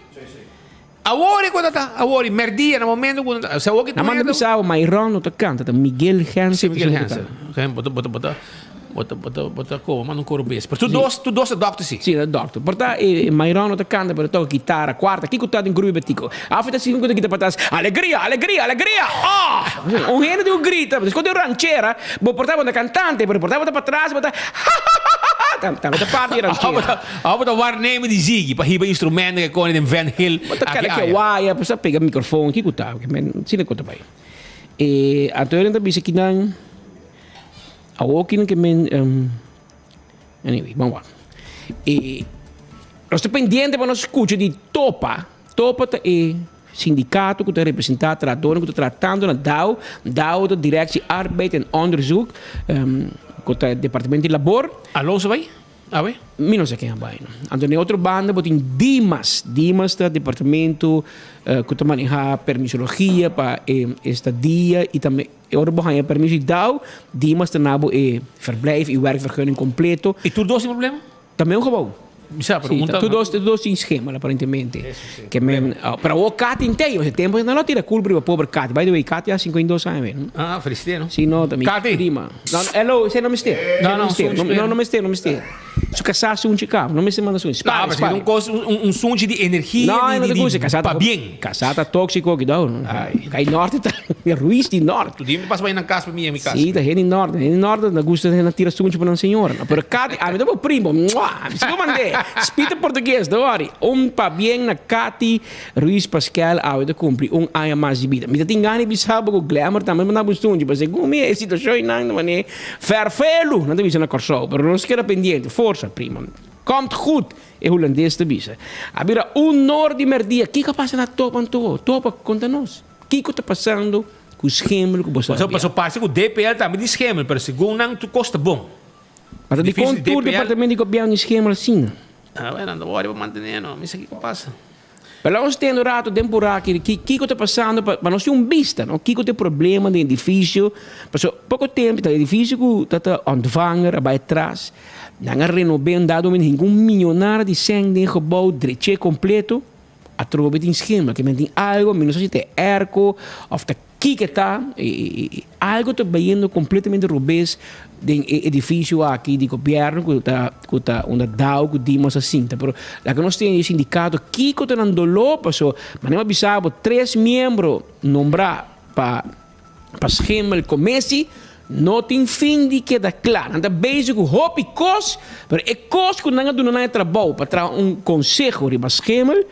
Awor e ku ta awor e merdia na momento ku ta awor ki Na manda bisa bo Myron no ta kanta ta Miguel Genser Si Miguel Genser bo ta bo ta bo ta bo ta bo ta bo ta koba manda un koro bes pero tur dos tur dos ta dokter si. Si ta dokter por ta e Myron no ta kanta pero ta toka kitara kuarta kiko ta den grupo betico afe ta sigui ku ta kita patras alegria alegria alegria oh un hende tin ku grita despues di un ranchera bo por ta bo ta kantante pero por ta bo ta patras bo ta hahahaha tambe ta parti di ranchera. Awo bo ta waarnemen di Ziggy pa hiba instrumenten ke kone den Van Hill Bo ta aki keda ke aya. waya, pues a pega microfoon, kiko ta? Men sina ku ta bai. E anto nan ta bisa kinan awo kinan ke men anyway, ban wak. E nos ta pendiente pa nos skucha di Topa. Topa ta e sindikato ku ta representá trahadornan ku ta traha tantu na dao, dao ta Directie Arbeid en Onderzoek, ku ta Departamento di Labor. Alonso bai? Awe? Mi no sa ken a bai no. Anto na e otro banda bo tin Dimas. Dimas ta departamento ku ta maneha permisologia pa e estadia i tambe e ora bo haña permiso di dao, Dimas ta na bo e verblijf i werkvergunning kompleto. I tur dos tin problema? Ta meun gebou. Mi sa, pero Sí, un ta- tur dos tin schema aparentemente. Eso sí. Ke men, ah, pero awor Katy in tei, o sea, tempo nan lo tira culpa riba pober Katy. By the way, Katy a 52 aña weer. Ah, feliciteer, no? Sí, no, ta mi Katy! prima. No, no, hello, esei no mester. No, no, mester. sunchi No, pero. no, no mester, no mester. Su casá sunchi caba, no mester manda sunchi. No, Spare, pero spare. un cos, un sunchi di energia, No, di, no di, te gusta, di, casá ta pa bien. Casá ta tóxico, cuidado. Kai norte ta, Ruiz di norte. Tu dime pasa pa na cas pa mi, en mi cas. Sí, ta hende norte. Hende norte na gusta na tira sunchi pa nan señora. No, pero Katy, ami ta bo primo. Mua! Mi sigo mandé. Spita portugues, don't worry. Un pabien na Katy Ruiz Pascal awe ta cumpli un aña mas di bida. Mi ta tin gana di bisa bo cu Glamour tambe manda bo sunchi, pero segun mi e situacion nan ta mane ferfelu, nan ta bisa na Corsou, pero nos keda pendiente. Forsa, primo. Komt goed, e hulandes ta bisa. A bira un nor di merdia. Kico a pasa na Topa anto? Topa, conta nos. Kico ta pasando cu schemel cu bo sa Paso, bia? paso parse cu DPL tambe di schemel, pero segun nan tur cos ta bon. Ma ta Difícil dicon tur DPL. departamento di gobierno di schemel asina? Ah, bueno, anda worry pa mantene, no. Mi sa kico pasa. Pero laga nos tende un rato den purá aki ki kiko ta pasando pa pa nos tin un bista, no? Kiko ta e problema den edifisio? Pasobra poko tempo ta edifisio ku ta ta ontvanger a bai atras, nan a renob'é un dado momento hinka un millonario di sèn den e gebou, drech'é kompleto, atrobe tin schema, ke men tin algo, mi no sa si ta e airco òf ta Kiko ta? Algo ta bayendo completamente robes den e edificio aki di gobierno cu ta cu ta unda dao cu Dimas a sinta. Pero laga nos tene e sindicato kiko ta nan dolor paso manera mi a bisa bo tres miembro nombra pa pa schimmel commissie no tin fin di keda cla. Nan ta bezig cu hopi cos pero e cos cu nan a duna nan e trabou pa traha un conseho riba schimmel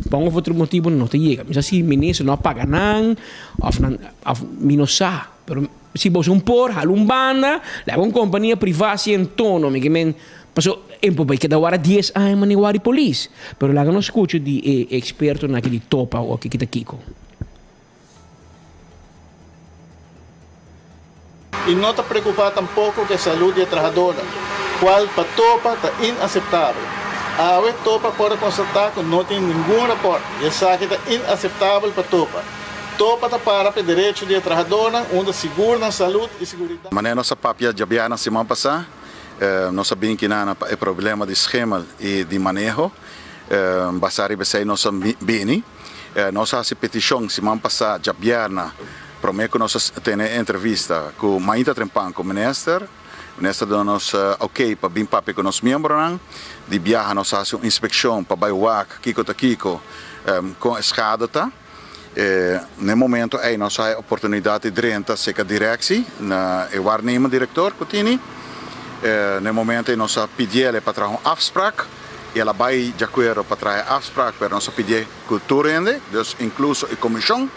Pa un of otro motibu no ta yega. Mi sa si minister no a paga nan of nan of mi no sa. Pero si boso un por hala un banda, laga un kompania priva hasi entono. Mi ke men paso e por bai keda wara dies aña mane wara di polis. Pero laga nos skucha di e ekspertonan aki di topa awor ki ta kiko. Y no ta preocupa tampoco cu e salud di e trahadornan, cual pa Topa ta inaceptabel. Awe Topa por a constata cu no tin ningun rapport y esaki ta inaceptabel pa Topa. Topa ta para pa e derecho di e trahadornan unda sigur nan salud y siguridad. Manera nos a papia djabièrnè siman pasá, nos a bin kinana pa e problema di schemel y di maneho. Basá riba esei nos a bini. Nos a hasi petishon siman pasá djabièrnè promé ku nos a tene e entrevista ku Mainta Trempan ku minister. Minister duna nos oké pa bin papia ku nos miembronan. Di biaha nos a hasi un inspekshon pa bai wak kiko ta kiko, kon e skada ta. Na e momento ei nos a haña oportunidat di drenta serka direksi na e waarnemend direktor ku tini. Na e momento ei nos a pidiel pa traha un afsprak i el a bai di akuerdo pa traha e afsprak pero nos a pidié ku tur hende, dus inkluso e komishon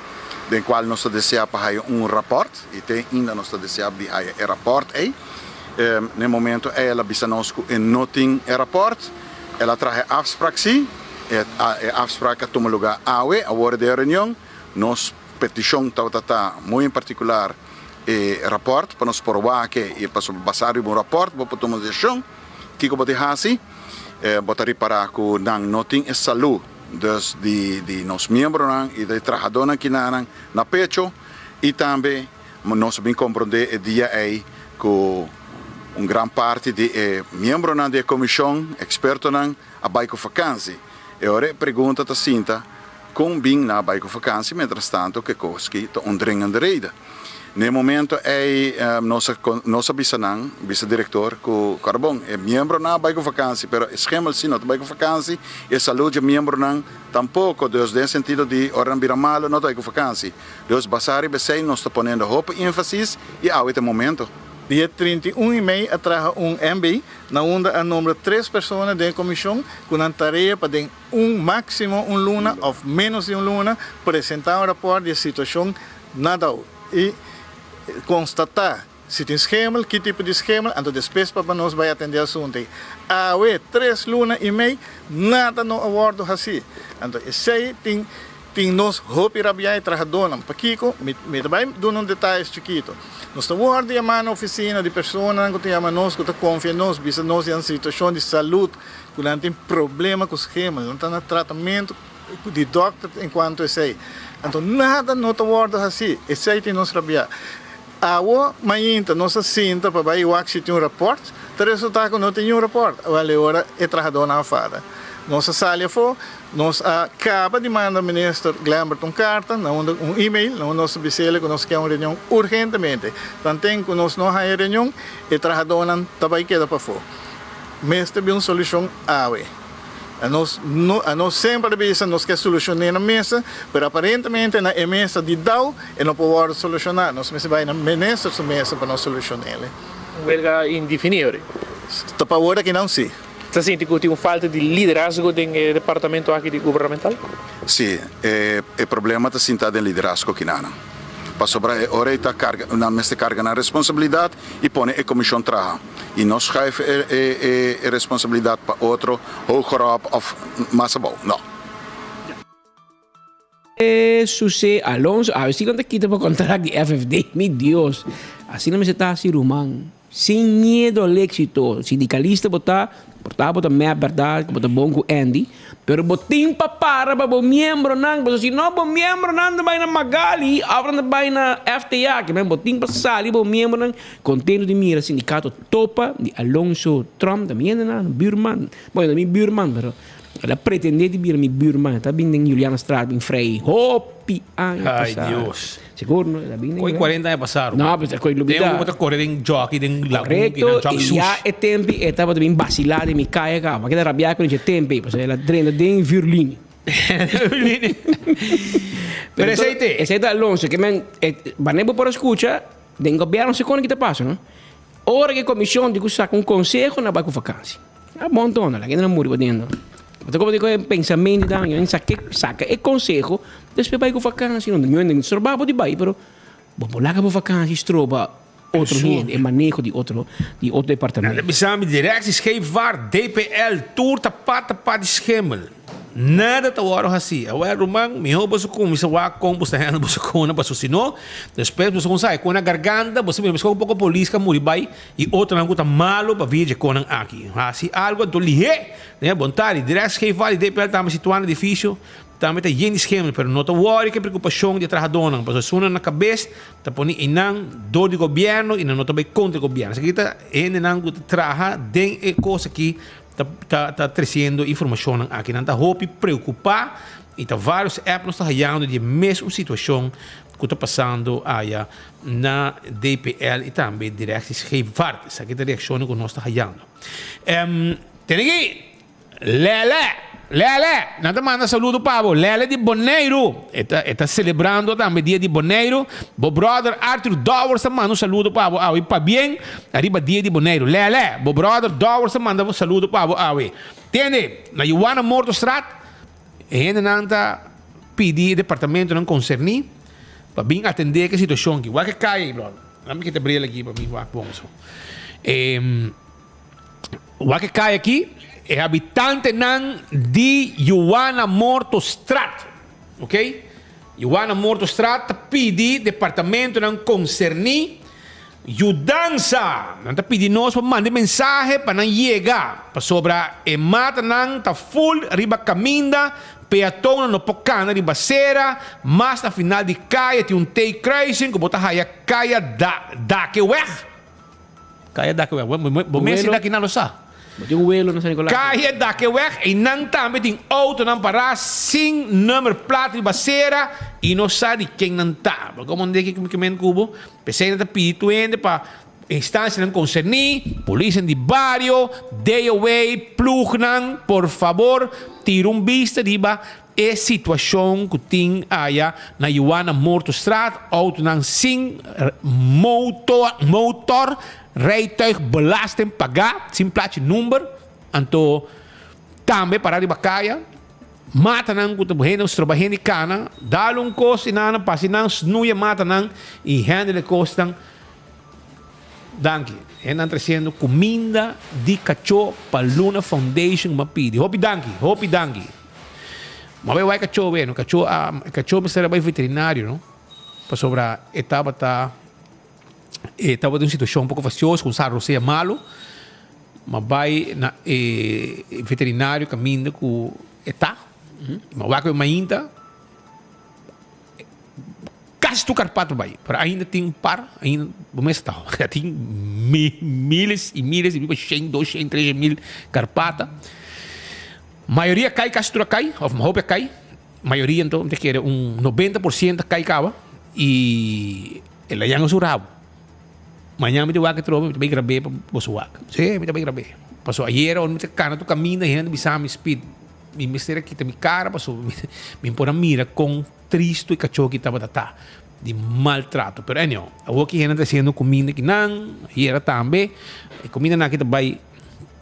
den kual nos ta desea pa haña un rapòrt i te ainda nos ta desea di haña e rapòrt ei. Na e momento ei el a bisa nos ku e no tin e rapòrt. El a traha e afsprak sí, e e afsprak a tuma lugá awe, awor den e reunion. Nos petishon tabata ta muy en partikular e rapòrt pa nos por wak i pasobra basá riba un rapòrt bo por tuma un desishon kiko bo tin hasi. Bo ta ripará ku nan no tin e salú dus di di nos miembronan i di trahadónan kinanan na pecho i tambe nos a bin komprondé e dia ei ku un gran parti di e miembronan di e komishon, ekspertonan, a bai ku fakansi. E ora e pregunta ta sinta, kon bin nan a bai ku fakansi mientrastanto ku e kos ki ta un dringende reden? Na e momento ei nos a nos a bisa nan, bisa direktor, ku kòrda bon, e miembronan a bai ku fakansi, pero e schemel si no ta bai ku fakansi, e salud dje miembronan tampoko, dus den sentido di ora nan bira malu no ta bai ku fakansi. Dus basá riba esei nos ta ponendo hopi énfasis i awe ta e momento. Dia 31 di mei a traha un MB na unda a nombra tres persona den e komishon ku nan tarea pa den un máksimo un luna òf ménos di un luna presentá un rapòrt di e situashon na dou i konstatá si tin schemel, ki tipo di schemel, anto despues pa nos bai atendé asuntu ei. Awe tres luna i mei nada no a wòrdu hasí. Anto esei tin. Tin nos hopi rabiá e trahadónan. Pakiko? Mi mi ta bai duna un detayes chikito. Nos ta wòrdu yamá na ofisina di personanan ku ta yama nos, ku ta konfia nos, bisa nos di nan situashon di salud, ku nan tin problema ku schema, nan ta na tratamentu di dòkter enkuanto esei. Anto nada no ta wòrdu hasí. Esei tin nos rabiá. Awo mainta nos a sinta pa bai wak si tin un rapòrt, ta resultá ku no tin niun rapòrt. Awèl e ora e trahadónan a fada. Nos a sali afó, nos a kaba di manda minister Glembert un karta, na unda un email, na unda nos a bis'el ku nos ke un reunion urgentemente. Tanten ku nos no haña reunion, e trahadónan ta bai keda pafó. Mester bin un solushon awe. Anos no, anos semper a bisa nos ke solucion'é na mesa, pero aparentemente na e mesa di dao e no por wòrdu solushoná. Nos mester bai na minister su mesa pa nos solucion'é. Un welga indefiní ori? Ta pa awor aki nan si. Ta sinti ku tin un falta di liderazgo den e departamento aki di gubernamental? Si, e e problema ta sinta den liderazgo kinanan. Pasobra e ora ei ta karga, nan mester karga nan responsabilidat i pone e komishon traha. I no schuif e e e responsabilidat pa otro hogerop of mas abou. No. Suse Alonso awe si nan ta kita pa contract di FFD mi Dios asina mester ta hasi ruman sin miedo al exito sindicalista bo ta por ta bo ta mep berdad ku bo ta bon ku Andy pero bo tin pa para pa bo miembronan pasobra si no bo miembronan ta bai na Magali of nan ta bai na FTA kimen bo tin pa sali bo miembronan contento di mira sindicato topa di Alonso Trump ta mi hende nan buurman bueno ta mi buurman pero El a pretendé di bira mi buurman. E ta bin den Julianastraat bin frei hopi aña Ay, pasá. Dios. Sigur no? El a bin den Koe Juliana. 40 aña pasá, No, ruman. pues koe Ten lubidá. un ku ta kore den jockey, den lagun, i Korekto, nan jockey i ya sushi. e tempi e tabata bin basilá den mi kaya kaba. Mi a keda rabiá ku dje tempi, pasobra el a drenta den vuurlinie. Pero esei te. Esei ta Alonso, ke men, e, wanneer bo por a skucha, den gobièrnu sekondo ki ta pasa, no? Ora ku e komishon di ku saka un konseho, nan bai ku vakansi. A bon tono, la gente no muri pa dentro. Bo ta como di e pensamento dan, yo sake, saca e conseho, despues bai cu vakantie, no, yo no stroba bo di bai, pero bo por laga bo vakantie stroba otro hende, e maneho di otro, di otro departamento. Nan ta bisa mi, Directie Scheepvaart, DPL, tur ta pa ta pa di schimmel. Nada ta wòrdu hasí. Awor ruman, mihó boso kuminsá wak kon boso ta hèndel boso kona, pasobra si no, despues boso kon sa e kona garganta, boso mira meskos un poko polis ka muri bai i otronan ku ta malu pa via dje konan aki. Hasi algu anto lihé! Den e bon tardi, Direct Scheepvaart di DPL tambe situá na edifisio tambe ta yen di schimmel, pero no ta wòri ku e preokupashon di e trahadónan, pasobra esunnan na kabes ta pone einan dor di gobièrnu i nan no ta bai kontra e gobièrnu. Esaki ta hendenan ku ta traha den e kos aki Ta ta ta treciendo informacionnan aki. Nan ta hopi preocupa y ta varios app nos ta hayando di e mesun situacion cu ta pasando aya na DPL y tambe Directie Scheepvaart. Esaki ta reaccionnan cu nos ta hayando. Em, tene aki Lele! Lele! Nan ta manda saludo pa bo. Lele di Boneiru. E ta e ta celebrando tambe dia di Boneiru. Bo brother Arthur Dowers ta manda un saludo pa bo awe. Pabien ariba dia di Boneiru. Lele, bo brother Dowers ta manda un saludo pa bo awe. Tende, na Juana Mortostraat e hendenan ta pidi e departamentonan concerni pa bin atende ke situacion aki. Wak e caya ei, brother. Lami kita bril aki pa mi wak bon so. E, wak e caya aki, e habitantenan di Juana Mortostraat. Ok? Juana Mortostraat ta pidi departamentonan concerni yudansa. Nan ta pidi nos pa manda e mensahe pa nan yega, pasobra e matanan ta full riba caminda, peatonnan no por cana riba cera, mas na final di caya tin un T-kruising cu bo ta haya caya da Dakeweg. Kaya Dakeweg. Bo mes sinta aki nan lo sa. Bo tin un welo na San Nicolas. Kaya Dakeweg einan tambe tin autonan pará sin nummerplaat riba sera i no sa di ken nan ta. Bo komo ndeki ki mi men ku bo? P'esei nan ta pidi tur hende pa instansianan konserní, polisnan di bario, DOW, plugnan, por fabor tira un bista riba E situashon ku tin aya na Juana Mortostraat, outonan sin motor, motor rijtuig belasting pagá, sin plachi number, anto tambe para riba kaya, matanan ku ta hende stroba hende kana, dal un kos i nan pasa i nan snuia matanan i handle e kosnan. Danki. Hendenan tresiendo kuminda di kachó pa Luna Foundation m'a pidi. Hopi danki, hopi danki. Ma bai wak kachó be, no? Kachó a, kachó mester a bai veterinario, no? Pasobra e tabata, e tabata den un situashon un poko fastioso, ku un sa rosea malu. Ma bai na e veterinario kaminda ku e ta. Ma wak e mainta. Casi tur Karpato bai, pero ainda tin un par, ainda bo mes ta tin miles y miles y riba shen, dos shen, tres shen mil Karpata. Mayoria kai, casi tur a kai, of hopi a kai. Mayoria anto mi ta kere un 90% a kai kaba y el a yanga su rabo. Mañana mi ta wak atrobe, mi ta bai grab'é pa boso wak. Sí, mi ta bai grab'é. Pasobra ayera ora mi ta kana tur kaminda hende ta bisa mi, Speed, mi mester a kita mi kara pasobra mi por a mira kon tristu e kachó ki tabata ta di maltrato. Pero anyhow, awor ki hende ta hasiendo kuminda ki nan, ayera tambe, e kumindanan aki ta bai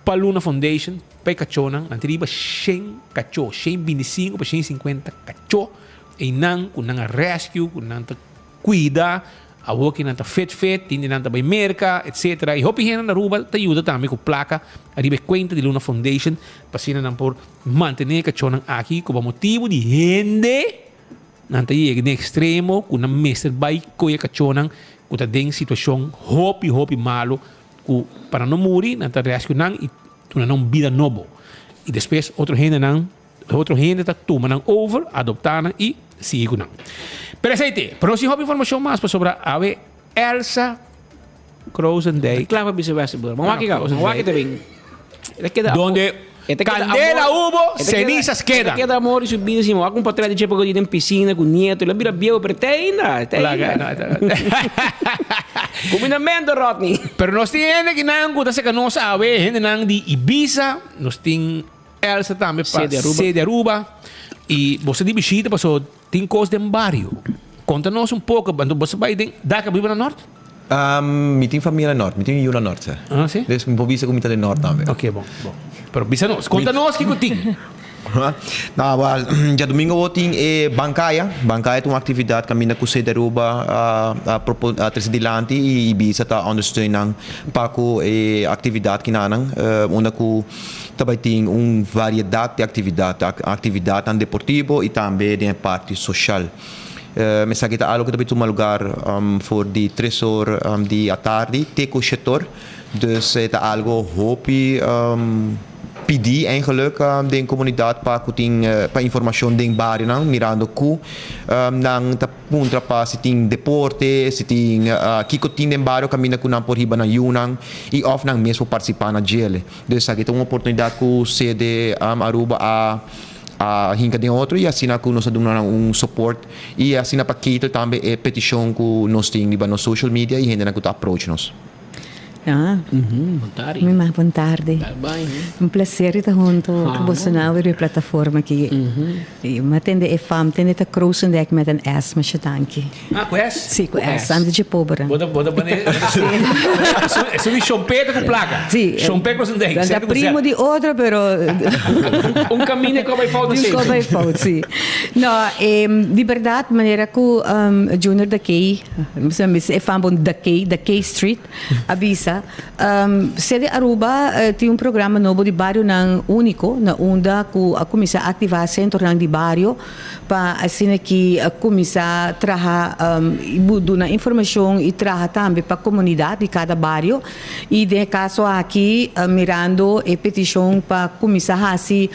pa Luna Foundation, pa e kachónan, nan tin riba shen kachó, shen bintisinko pa shen sinkuenta kachó, einan ku nan a rescue, ku nan ta kuida. Awor ki nan ta fit fit, tin di nan ta bai Merka, etc. I hopi hende na Aruba ta yuda tambe ku plaka ariba e kuenta di Luna Foundation pa asina nan por mantené e kachónan aki ku pa motibu di hende nan ta yega den ekstremo ku nan mester bai kohe e kachónan ku ta den situashon hopi hopi malu ku pa nan no muri nan ta rescue nan i duna nan un bida nobo i despues otro hendenan Otro hende ta tuma nan over, adopta nan y sigui cu nan. Pero esey te. Pero nos tin hopi informacion mas pasobra awe Elsa Krozendijk. Klaar pa bisa Westerburg. Maar wak ik wak ik erin. Donde candela hubo, cenizas quedan. E ta keda amor di su bida si wak un portret di Chepo den piscina cu nieto. El a bira bieu pero te ainda. Te ainda. Cuminamento Rodney. Pero nos tin hende kinan cu ta seca nos awe, hendenan di Ibiza. Nos tin Elsa tambe pa Sede Aruba. Sede Aruba. Y boso di bishita paso tin cos den bario. Conta nos un poco, anto boso bay den Daka biba na Noord? Um, mi tin famia na Noord, mi tin un yu na Noord, sa. Ah, si? Dus mi por bisa cu mi ta den Noord tambe. Ok, bon, bon. Pero bisa nos, conta nos kico tin. Nou, wel, djadomingo bo tin e Bancaya. Bancaya ta un actividad caminda cu Sede Aruba a, a propo, a trece dilanti y Ibiza ta ondersteun nan pa cu e actividad kinanan, unda cu Ta bai tin un variedat di aktividat, aktividatnan deportivo i tambe den e parti soshal. Esaki ta algu ku ta bai tuma lugar for di tres or di atardi te ku shet or. Dus e ta algu hopi pidi eigenlik den komunidat pa ku tin pa informashon den barionan mirando ku nan ta Puntra pa si tin deporte, si tin kiko tin den bario kaminda ku nan por hiba nan yunan i òf nan mes por partisipá na djele. Dus esaki ta un oportunidat ku sede Aruba a a hinka den otro i asina ku nos a duna nan un support i asina pa cater tambe e petishon ku nos tin riba nos social media i hendenan ku ta approach nos. Ah, Bon mi ma bon tarde. Un placer di ta hunto cu boso nan riba e plataforma aki. Y mi a tende e fam tende ta Krozendijk met een S, masha danki. Ah, cu S? Si, cu S, antes dje pober. Bo ta, bo ta bane, esun di Shompe ta cu placa. Si. Shompe Krozendijk, Dan ta primo di otro, pero. Un camino e coba e fout Un coba e fout, si. No, di berdad, manera cu Junior de Key, e fam bon de Key, de Key Street, a bisa, Sede Aruba tin un programa nobo di barionan úniko na unda ku a kuminsá aktivá sentronan di bario pa asina ki kuminsá traha i duna informashon i traha tambe pa komunidat di kada bario. I den e kaso aki mirando e petishon pa kuminsá hasi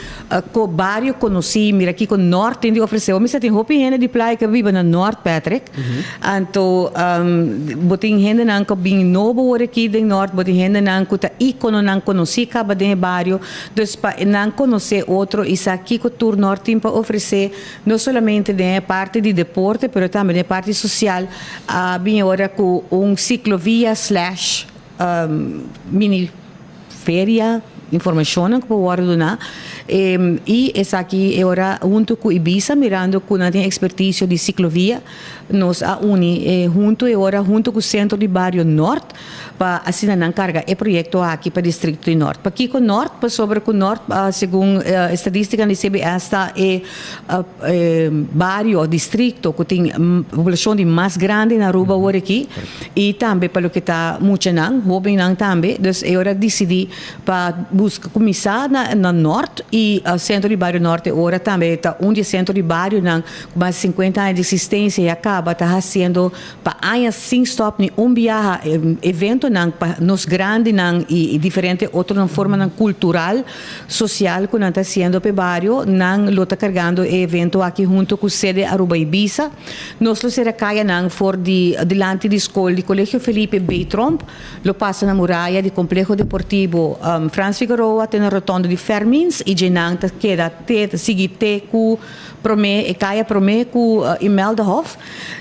ku bario konosí, mira kiko Nort tin di ofresé. Bo mester tin hopi hende di playa ku a biba na Nort, Patrick. Anto bo tin hendenan ku bin nobo wor aki den Nort, bo tin hendenan ku ta ikononan konosí kaba den e bario. Dus pa nan konosé otro i sa kiko tur Nort tin pa ofresé, no solamente den e parti di deporte, pero tambe den e parti sosial, a bin e ora ku un siklovia slash mini feria, informashonnan ku por wòrdu duná i esaki e ora huntu ku Ibisa mirando ku nan tin ekspertisio di siklovia nos a uni huntu e ora huntu ku Sentro di Bario Nort pa asina nan karga e proyekto aki pa distrikto di Nort. Pakiko Nort? Pasobra ku Nort segun estadístikanan di CBS ta e bario òf distrikto ku tin poblashon di mas grandi na Aruba awor aki i tambe pa loke ta muchanan, hóbennan tambe. Dus e ora disidí pa. buska kuminsá na na Nort i Sentro di Bario Nort e ora tambe ta un di e sentro di barionan ku mas di sinkuenta aña di eksistensia ya kaba ta hasiendo pa aña sin stòp ni un biaha eventonan pa nos grandinan i diferente otronan formanan kultural, sosial ku nan ta hasiendo pa e bario. Nan lo ta kargando e evento aki hunto ku Sede Aruba Ibisa. Nos lo sera kayanan for di dilanti di skol di Colegio Felipe B. Tromp, lo pasa na muraya di Compleho Deportivo Frans Figaroa te na rotonde di Fermins i djenan ta keda te ta sigui te ku prome e kaya prome ku Imeldahof,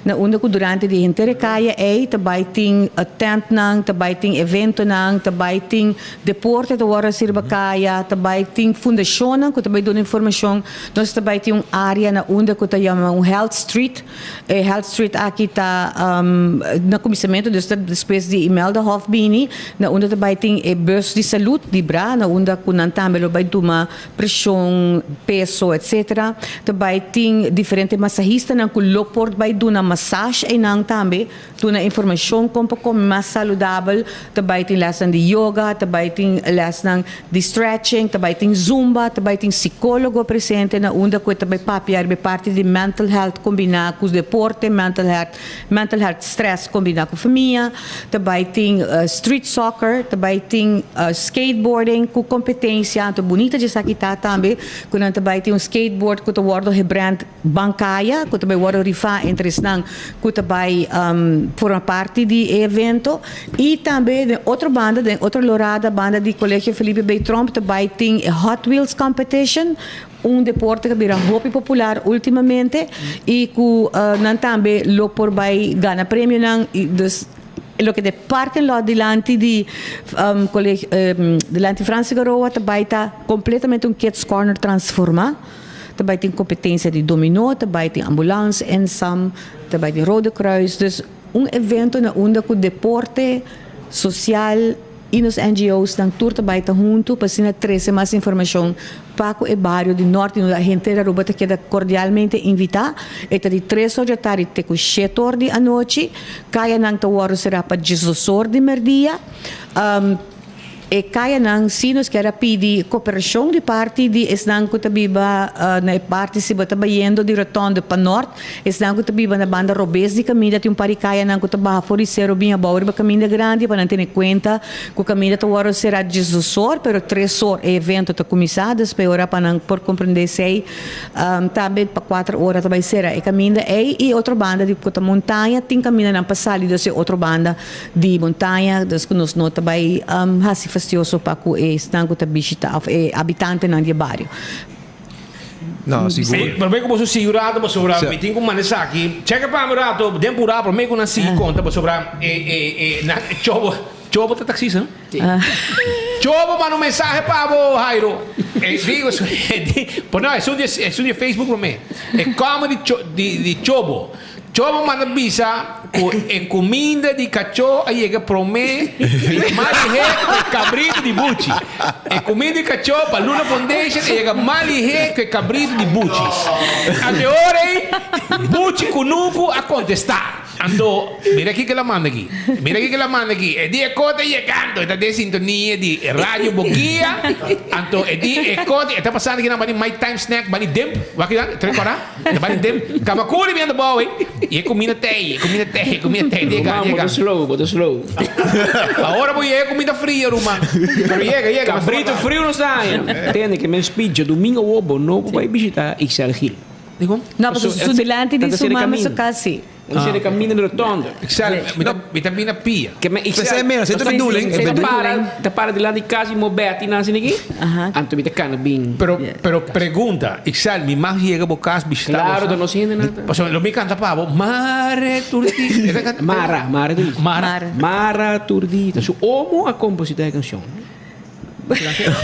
na unda ku durante di henter e kaya ei ta bai tin tentnan, ta bai tin eventonan, ta bai tin deporte ta wòrdu hasi riba kaya, ta bai tin fundashonnan ku ta bai duna informashon. Nos ta bai tin un área na unda ku ta yama un health street. E health street aki ta na kuminsamentu, dus ta despues di Imeldahof bini, na unda ta bai tin e bus di salud di bra, na unda ku nan tambe lo bai tuma preshon, peso, etcetera. Ta bai tin diferente masahistanan ku lo por bai duna massage einan tambe. Duna informashon kon pa kome mas saludabel, ta bai tin lèsnan di yoga, ta bai tin lèsnan di stretching, ta bai tin zumba, ta bai tin sikólogo presente na unda ku e ta bai papia riba e parti di mental health kombiná ku deporte, mental health, mental health stress kombiná ku famia, ta bai tin street soccer, ta bai tin skateboarding ku kompetensia, anto bunita dje esaki ta tambe ku nan ta bai tin un skateboard ku ta wòrdu gebrand. Bankaya ku ta bai wòrdu rifá entre esnan ku ta bai forma parti di e evento i tambe den otro banda den otro lorada banda di Colegio Felipe B. Tromp ta bai tin e Hot Wheels Competition un deporte ku a bira hopi popular ultimamente i ku nan tambe lo por bai gana premionan i dus loke ta e parking lot dilanti di Colegio dilanti Frans Figaroa ta bai ta completamente un kids corner transforma. Ta bai tin kompetensia di dominó, ta bai tin ambulans, ensam, ta bai tin Rode Kruis. Dus un evento na unda ku deporte, sosial i nos NGO's nan tur ta bai ta huntu pa asina trese mas informashon pa ku e bario di Nort i unda henter Aruba ta keda kordialmente invitá. E ta di tres or dja tardi te ku shete or di anochi. Kayanan ta wòrdu será pa diesdos or di merdia. E kayanan si nos kier a pidi koperashon di parti di esnan ku ta biba na e parti si bo ta bayendo di rotonde pa nort, esnan ku ta biba na banda robes di kaminda tin un par di kayanan ku ta baha for di sero bin abou riba kaminda grandi pa nan tene kuenta ku kaminda ta wòrdu será diesdos or pero tres or e evento ta kuminsá dus pa e ora pa nan por komprendé esei. Tambe pa kuater ora ta bai sera e kaminda ei i otro banda di ku ta montaña tin kamindanan pa sali dus e otro banda di montaña, dus ku nos no ta bai hasi fastioso pa ku e esnan ku ta bishita òf e abitantenan di e bario. No, sigur. Sí, promé ku boso sigui un rato pasobra mi tin ku manda esaki. Chèk pa mi un rato den purá promé ku nan sigui konta pasobra e e e nan chobo chobo ta taksista no? Chobo manda un mensahe pa bo Jairo. E digo por no esun di esun di Facebook promé. E comedy di di chobo. Chobo manda bisa ku e kuminda di kachó a yega promé i mas lihé ku e kabritu di Buchi. E kuminda di kachó pa Luna Foundation a yega mas lihé ku e kabritu di Buchi. Anto e ora ei Buchi Kunuku a kontestá. Anto, mira kiko el a manda aki. Mira kiko el a manda aki. E di e kos ta yegando. E ta den sintonia di Radio Boguia. Anto e di e kos, e ta pasando aki nan bani My Time Snack, bani Dimp. Wak kinan? Tre kora? Ta bani Dimp. Kabakuri mi anda bou ei. I e kuminda tei, e kuminda tei, e kuminda tei. Yega, Ruman, bo yega. ta slow, bo ta slow. Ahora bo yega kuminda frio, ruman. Pero yega, yega. Cabrito frio nos ta haña. Tende ke men speech djadumingo awor bo no por bai bishita Ixel Gil. Dikon? No, pasobra su dilanti di su mama su kas si. Ta sera kaminda di rotonde. Ixel, mi ta bini pia. Ke men Ixel. P'esei mero, esei ta bedoeling. Ta para, ta para dilanti di kas di Mobet i nan asina aki. Anto mi ta kana bin. Pero, pero pregunta, Ixel, mi mag yega bo kas bishita bo? Klaro, ta nos hende nan ta. Pasobra lo mi kanta pa bo, Mare turdita. E ta kanta? Mara, mara turdita. Mara. Mara turdita. Su omo a komposita e kanshon.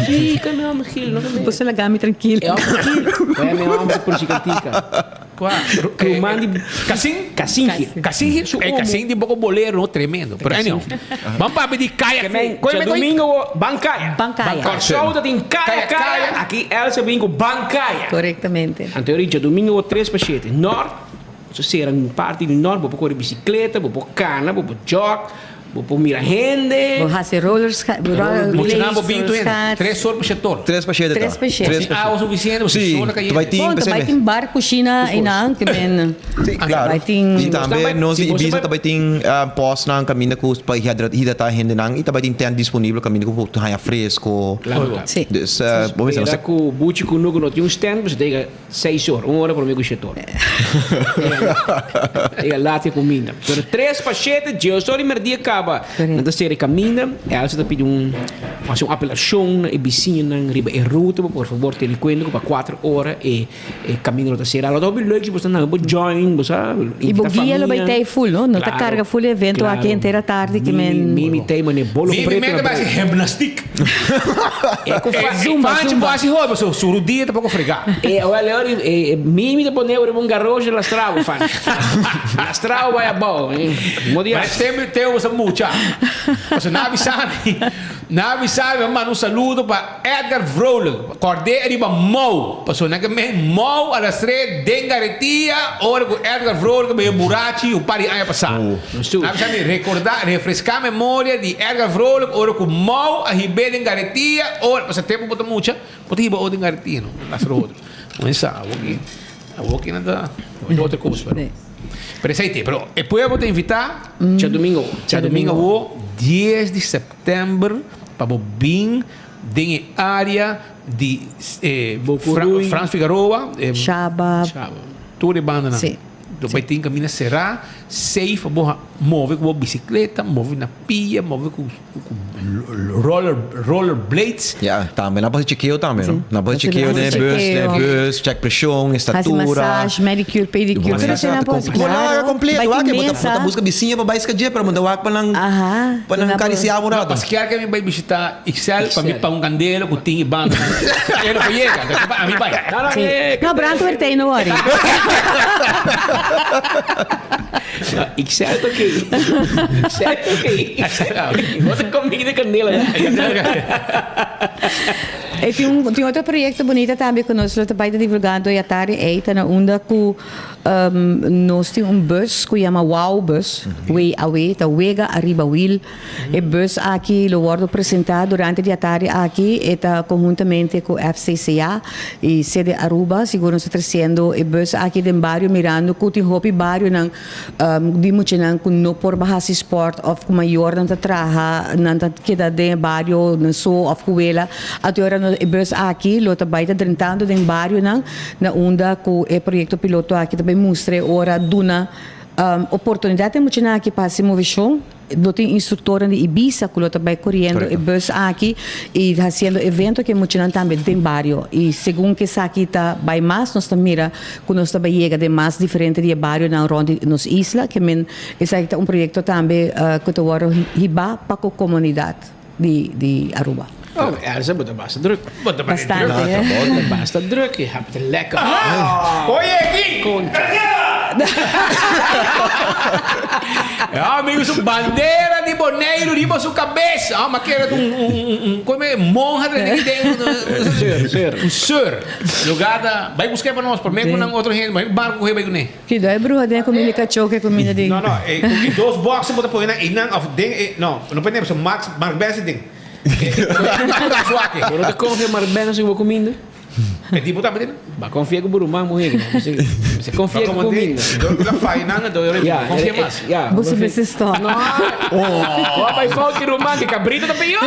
Chica mi homber Gil, no ta Bo sa laga mi trankil. E homber Gil. Wea mi homber por si cantica. Kua? Ruman di Casin? Casin Gil. Casin Gil? Su E omo. Casin di boko bolero no tremendo. Pero anyhow. Ban papia di kaya. Ke men, Koe me koe? djadumingo wo ban kaya. Ban kaya. Kòrsou ta tin kaya kaya. Aki Elsa bin ku ban kaya. Korektamente. Anto e ora djadumingo wo tres pa shete. Nort, so sera un parti di nort bo por kore bisikleta, bo por kana, bo por jog. Bo por mira hende. Bo hasi roller Muchanan bo bin tu hende. Tres or pa shetor. Tres pa shete ta. Tres pa shete. Sin awa suficiente, bo Sí, sola cayente. bai tin Bon, ta bai tin bar, cushina einan, ke men. Sí, claro. Bai tin. Y tambe nos di Ibiza ta bai tin postnan caminda cu pa hidrata hendenan y ta bai tin tent disponibel caminda cu por haña fresco. Claro. Sí. Dus bo mester Spera cu Buchi cu Nuku no tin un stand, bo ta yega Seis or, un ora prome ku shete or. Yega laat e kuminda. Pero tres pa shete, dies or di merdia kaba. Nan ta sera e kaminda. Elsa ta pidi un, hasi un apelashon na e bisiñanan riba e ruta pa por fabor tene kuenta ku pa kuater ora e e kaminda lo ta sera. Lo ta hopi leuk si bo sta nan, bo join, bo sa, I bo invita guia lo bai famia. tei full, no? No ta karga full e evento aki henter atardi ke men. Mimi tei mane bolo Mimi preto mete na bai hasi brood. gimnastiek. E ku fa Zumba, zumba. Bo hasi hopi, so su rudia ta poko frega. E wel ori e Mimi ta pone riba un garoshi lastrao fan. Lastrao bai abou. Mo di Mas tempo teo bo sa mucha. Paso na bisa mi, na bisa mi manda un saludo pa Edgar Vrolijk. Kord'é riba Mou. Paso nan ke men Mou a las tres den garetia ora ku Edgar Vrolijk a bebe burachi un par di aña pasá. Na bisa mi recorda, refresca memoria di Edgar Vrolijk ora cu Mou a hib'é den garetia, ora, pasobra tempo bo ta mucha, bo ta hiba otro den garetia no, lastra otro. Cuminsa, awor ki, awor ki nan ta, otro cos pero. Pero esey te, pero e pueblo ta invita. Djadomingo. Djadomingo awor, dies di september, pa bo bin den e area di Frans Figaroa. Shaba. Tur e bandanan. Sí. Lo bai tin kaminda será, safe pa bo move ku bo bisikleta, move na pia, move ku roller roller blades. Ya, tambe nan por hasi chekeo tambe, no? Nan por hasi chekeo den e bus, den e bus, check preshon, estatura. Hasi massage, manicure, pedicure, tur esei nan por hasi. Claro, completo, wak, bo ta buska bisiña pa bai skadje, pero bo ta wak pa nan pa nan karisiá bo un rato. No, paskier ke mi bai bishita Ixel pa mi pa un kandela ku tin e banda. E no por yega, ami bai. No, brandweer tei no worry. Ixel ta oké. Ixel ta oké. Bo ta comida candela ya. E tin un tin otro proyecto bunita tambe cu nos lo ta bay ta divulgando e atardi ey ta na unda cu nos tin un bus cu yama Wow Bus, Way Away, ta wega ariba wiel. E bus aki lo wordo presenta durante di atardi aki, e ta conhuntamente cu FCCA y Sede Aruba. Sigur nos ta treciendo e bus aki den bario mirando cu tin hopi barionan di muchanan cu no por ba haci sport of cu mayornan ta traha, nan ta keda den e bario nan so of cu wela. Anto ora nos e bus aki lo ta bay ta drentando den barionan na unda cu e proyecto piloto aki ta bay mustra e ora duna oportunidad e muchanan aki pa haci movecion. Lo tin instruktornan di Ibiza ku lo ta bai koriendo e bus aki i hasiendo evento ku e muchanan tambe den bario. I segun ku esaki ta bai mas nos ta mira ku nos ta bai yega den mas diferente di e barionan rònt di nos isla. Ke men esaki ta un proyekto tambe ku ta wòrdu hibá pa ku komunidat di di Aruba. Oh, Elsa, bo ta basta druk. Bo ta basta druk. Bo ta basta druk. Je hebt lekker. Oye, aquí. Ja, amigo, su bandera di Boneiru riba su cabeza. Ah, ma kere un, un, un, un, come monja de de Un seur, seur. Un seur. Lugar da, vai buscar para nós, por meio com outro gente, vai barco correr vai com ne. Ki doi bruha den comida cacho ke comida di. No, no, eh, cu dos boxen bota pone na inan of den, eh, no, no pone, so Max, Mark Benz den. Bo no ta confia Mark Benz ku bo kuminda? E tipo tambe tin. Ba confia ku bo ruman muhé ki no. Mester confia ku kuminda. Dor ku la fai nan dor Ya, confia mas. Ya. Bo si mester stop. No. Bo a bai fout di ruman ki kabrito ta pió.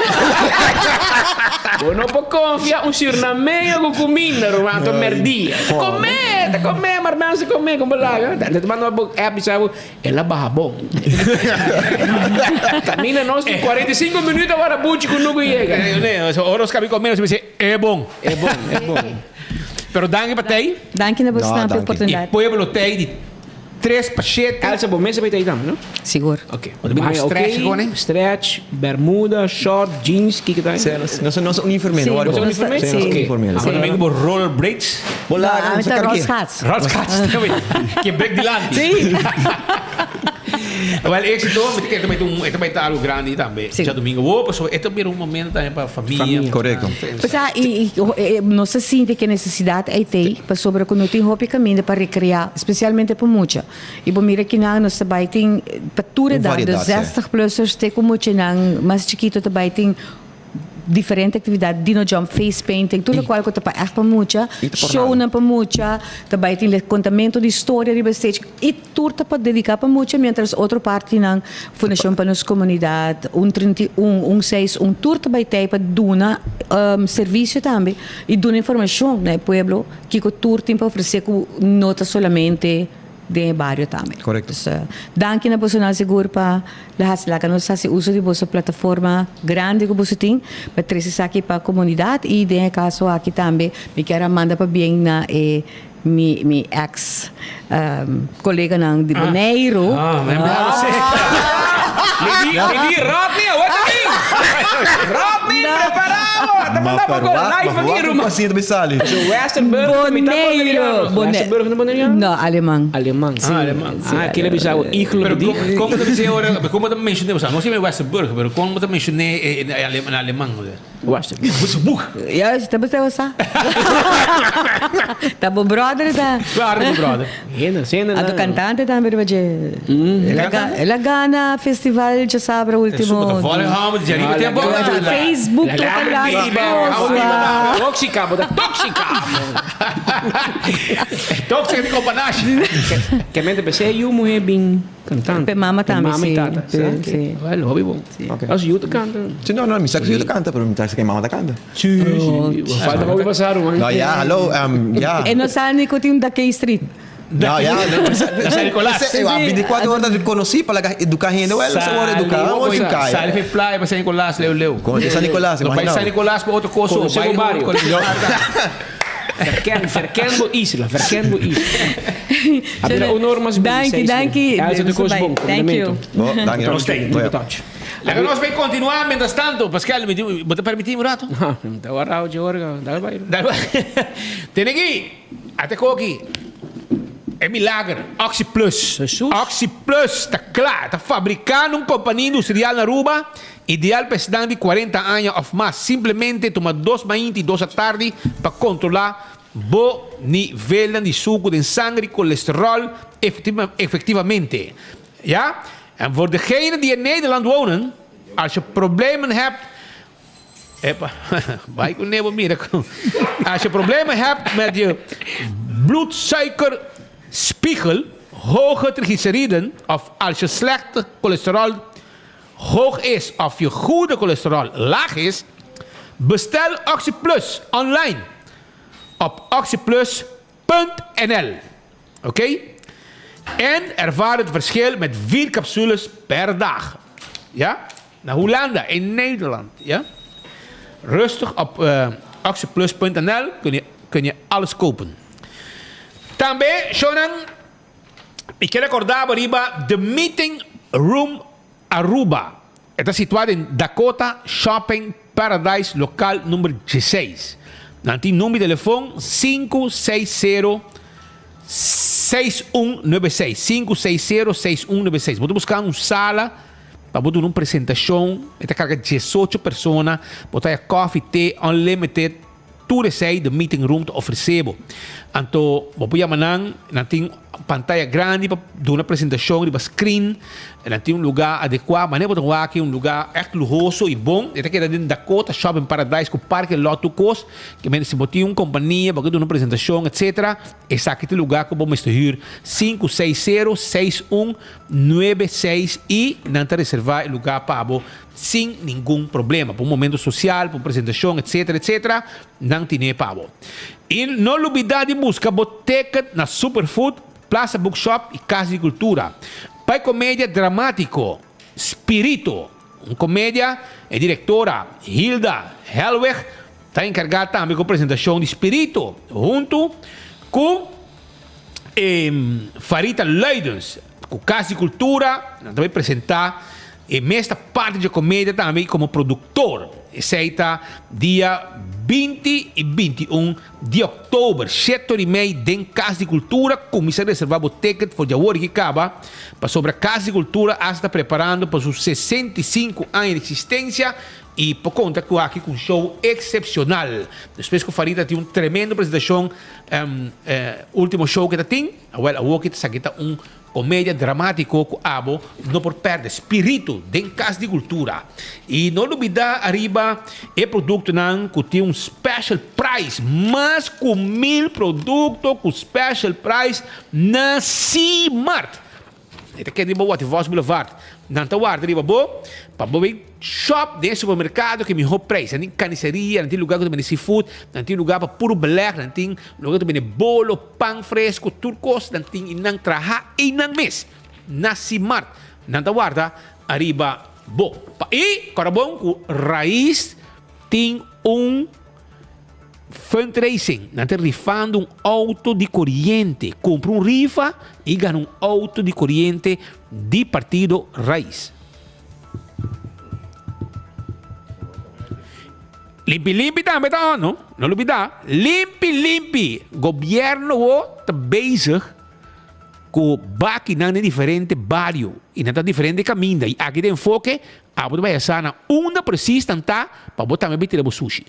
Bo no por confia un surnameño ku kuminda ruman to merdia. Ta come, ta come Mark Benz ta come kon bo laga. Ta manda bo app bisa bo. El a baha bon. Camina nos di 45 minuut awor buchi cu nuku yega. Ora nos cabi come nos bisa e bon. E bon, e bon. Pero danki pa tey. Danki na bosnan pa e oportunidad. Y pueblo tey di 3 pa 7. Elsa bo mes a bay tey tambe no? Sigur. Ok. Bo ta bin cu stretch con e? Stretch, bermuda, short, jeans, kiko ta? Nos nos uniforme no. Nos uniforme? Si. Nos uniforme. Abo ta bin cu bo roller blades? Bo laga No, ami ta rolschaats. Rolschaats tambe. Ke brek dilanti. Si. Wel, éxito, mi ta kere tambe un, e tambe ta algo grandi tambe. Djadomingo wo, pasobra e ta bira un momento tambe pa famia. Correcto. Osea, y, y, nos ta sinti cu e necesidad ei t'ei, pasobra cu no tin hopi caminda pa recrea, specialmente pa mucha. Y bo mira kinan nos ta bay tin pa tur edad, de zestig plussers te cu muchanan mas chikito ta bay tin diferente actividad, dino jump, face painting, tur locual cu ta pa echt pa mucha, shownan pa mucha, ta bay tin contamento di storia riba stage y tur ta pa dedica pa mucha, mientras otro partinan, Fundacion pa nos Comunidad, un 31, un seis un, tur ta bay tey pa duna servicio tambe y duna informacion na e pueblo kico tur tin pa ofrece cu no ta solamente den e bario tambe. Correcto. Dus danki na bosonan sigur pa la haci laga nos haci uso di boso plataforma grandi cu boso tin pa trece esaki pa comunidad y den e caso aki tambe mi kier a manda pabien na e mi mi ex coleganan di Boneiru. Ah, mi Mi di, mi di Rodney, awor ta bin. Rodney, prepara bo. Ta Ma manda pa go verwacht, live ma aki, verwacht ruman. paciente bij sali. Zo Westerburg, mi ta Boneiru. Boneiru. Westerburg na Boneiru? No, Aleman. Aleman. Sí, Ah, Aleman. sí, Ah, kila bisa o iglo Pero di. kon kon ta bisa ora, kon ta mencioné, o sea, no siempre Westerburg, pero kon ta mencioné en en aleman. Westerburg. Westerburg. Ja, ta bisa wasa. Ta bo brother ta. Claro, mi brother. Hende, hende. Anto cantante tambe riba dje. El a ga- el a gana festival djasabra ultimo. Facebook tur ta laga cos. Tóxica, bo ta tóxica. Tóxica di companashi. Ke mente pensé yu muher bin cantante. Pe mama tambe, Mama y sí. tata. Sí, sí. Wel, hopi bon. Als yu ta canta. Sí, no, no, mi sa ku yu ta canta, pero mi ta sa ku mama ta canta. Sí, sí. Falta hopi pasar, man. No, ja, hallo, ja. E no sa ni ku tin un Dakey Street. No, ja, no, San Nicolas. Sí, 24 horas conocí para la educar gente, well, se word educar, o educar. Sali fe playa pa San Nicolas, leu leu. Con San Nicolas, No, pa San Nicolas pa otro cosa. Conoce bo barrio. Verken, verken bo isla, verken bo isla. A bira honor mas Danki, danki. Elsa de Kos bon, Thank you. Bo, danki. Nos tey. Keep in touch. Laga nos bay continua mientras tanto. Pascal, mi tin, bo ta permiti un rato? Ta warao dje ora, dal bay. Dal bay. Tene aki, ate koki. E milager, Oxi Plus. Oxi Plus ta kla, ta fabriká na un kompania industrial na Aruba, ideal pa esnan di 40 aña òf mas. Simplemente tuma dos mainti i dos atardi pa kontrolá bo nivelnan di suku den sanger i kolesteròl efektivamente. Ja? En voor degenen die in Nederland wonen, als je problemen hebt Epa, bai ku nebo mira ku. Als je problemen hebt met je bloedsuikerspiegel, hoge triglyceriden, of als je slechte cholesterol hoog is of je goede cholesterol laag is, bestel OxyPlus online op oxyplus.nl. Oké? En ervaar het verschil met vier capsules per dag. Ja? Naar Hulanda, in Nederland. Ja? Rustig op uh, oxyplus.nl kun je, kun je alles kopen. Tambe, Shonan, ik ker recorda bo riba The Meeting Room Aruba. E ta situá den Dakota Shopping Paradise lokaal number dieseis. Nan tin number di telefon 560 6196, 560 6196. Bo ta buska un sala pa bo duna un presentashon. E ta karga diesocho persona. Bo ta haya koffie, te, unlimited. Tur esei The Meeting Room ta ofresé bo. Anto bo por yama nan, nan tin pantaya grandi pa duna presentashon riba screen, nan tin un lugá adekuá, manera bo ta wak aki un lugá ègt luhoso i bon. E ta keda den Dakota Shopping Paradise ku parke lòt tur kos. Ke mende si bo tin un kompania, bo ke duna un presentashon etsetera, esaki ta e lugá ku bo mester hür 560 6196 i nan ta reservá e lugá pa bo. Sin ningun problema. Pa un momento social, pa un presentacion, etc. Etc. Nan tine pa bo. Y no lubida di busca bo ticket na Superfood, Plaza Bookshop y Casa di Cultura. Pa e comedia dramatico Spirito, un comedia, e directora Hilda Helweg ta encarga tambe cu presentacion di Spirito hunto cu e Farita Luidens cu Casa di Cultura. Nan ta bay presenta E mes ta parti dje comedia tambe como productor. Esei ta dia 20 i 21 di òktober, shete ora i mei den Kas di Kultura. Kuminsá reservá bo ticket for djawor ki kaba, pasobra Kas di Kultura asta ta preparando pa su 65 aña di eksistensia i por konta ku aki ku un show eksepshonal. Despues ku Farida tin un tremendo presentashon ultimo show ku e ta tin, awèl awor ki esaki ta un Comedia dramatico cu abo no por perde spiritu den Cas di Cultura. Y no lubida ariba e productonan cu tin un special price, mas cu mil producto cu special price na C-Mart. E ta keda riba Watty Vos Boulevard. Nan ta warda riba bo pa bo bay shop den e supermercado cu e miho prijs. Nan tin carniceria, nan tin lugar cu ta bende seafood, nan tin lugar pa puro beleg, nan tin lugar cu ta bende bolo, Pan fresco, tur cos nan tin y nan traha eynan mes. Na Simart nan ta warda ariba bo. Pa y cora bon cu Raiz tin un fundraising. Nan ta rifando un auto di coriente. Cumpra un rifa y gana un auto di coriente di partido Raiz. Limpi limpi tambe ta on, no? No lubida. Limpi limpi. Gobierno wo ta bezig ku bakinan den diferente bario i nan ta diferente kaminda i aki ta enfoke abo ta bai sa na unda precies nan ta pa bo tambe bai tira bo sushi.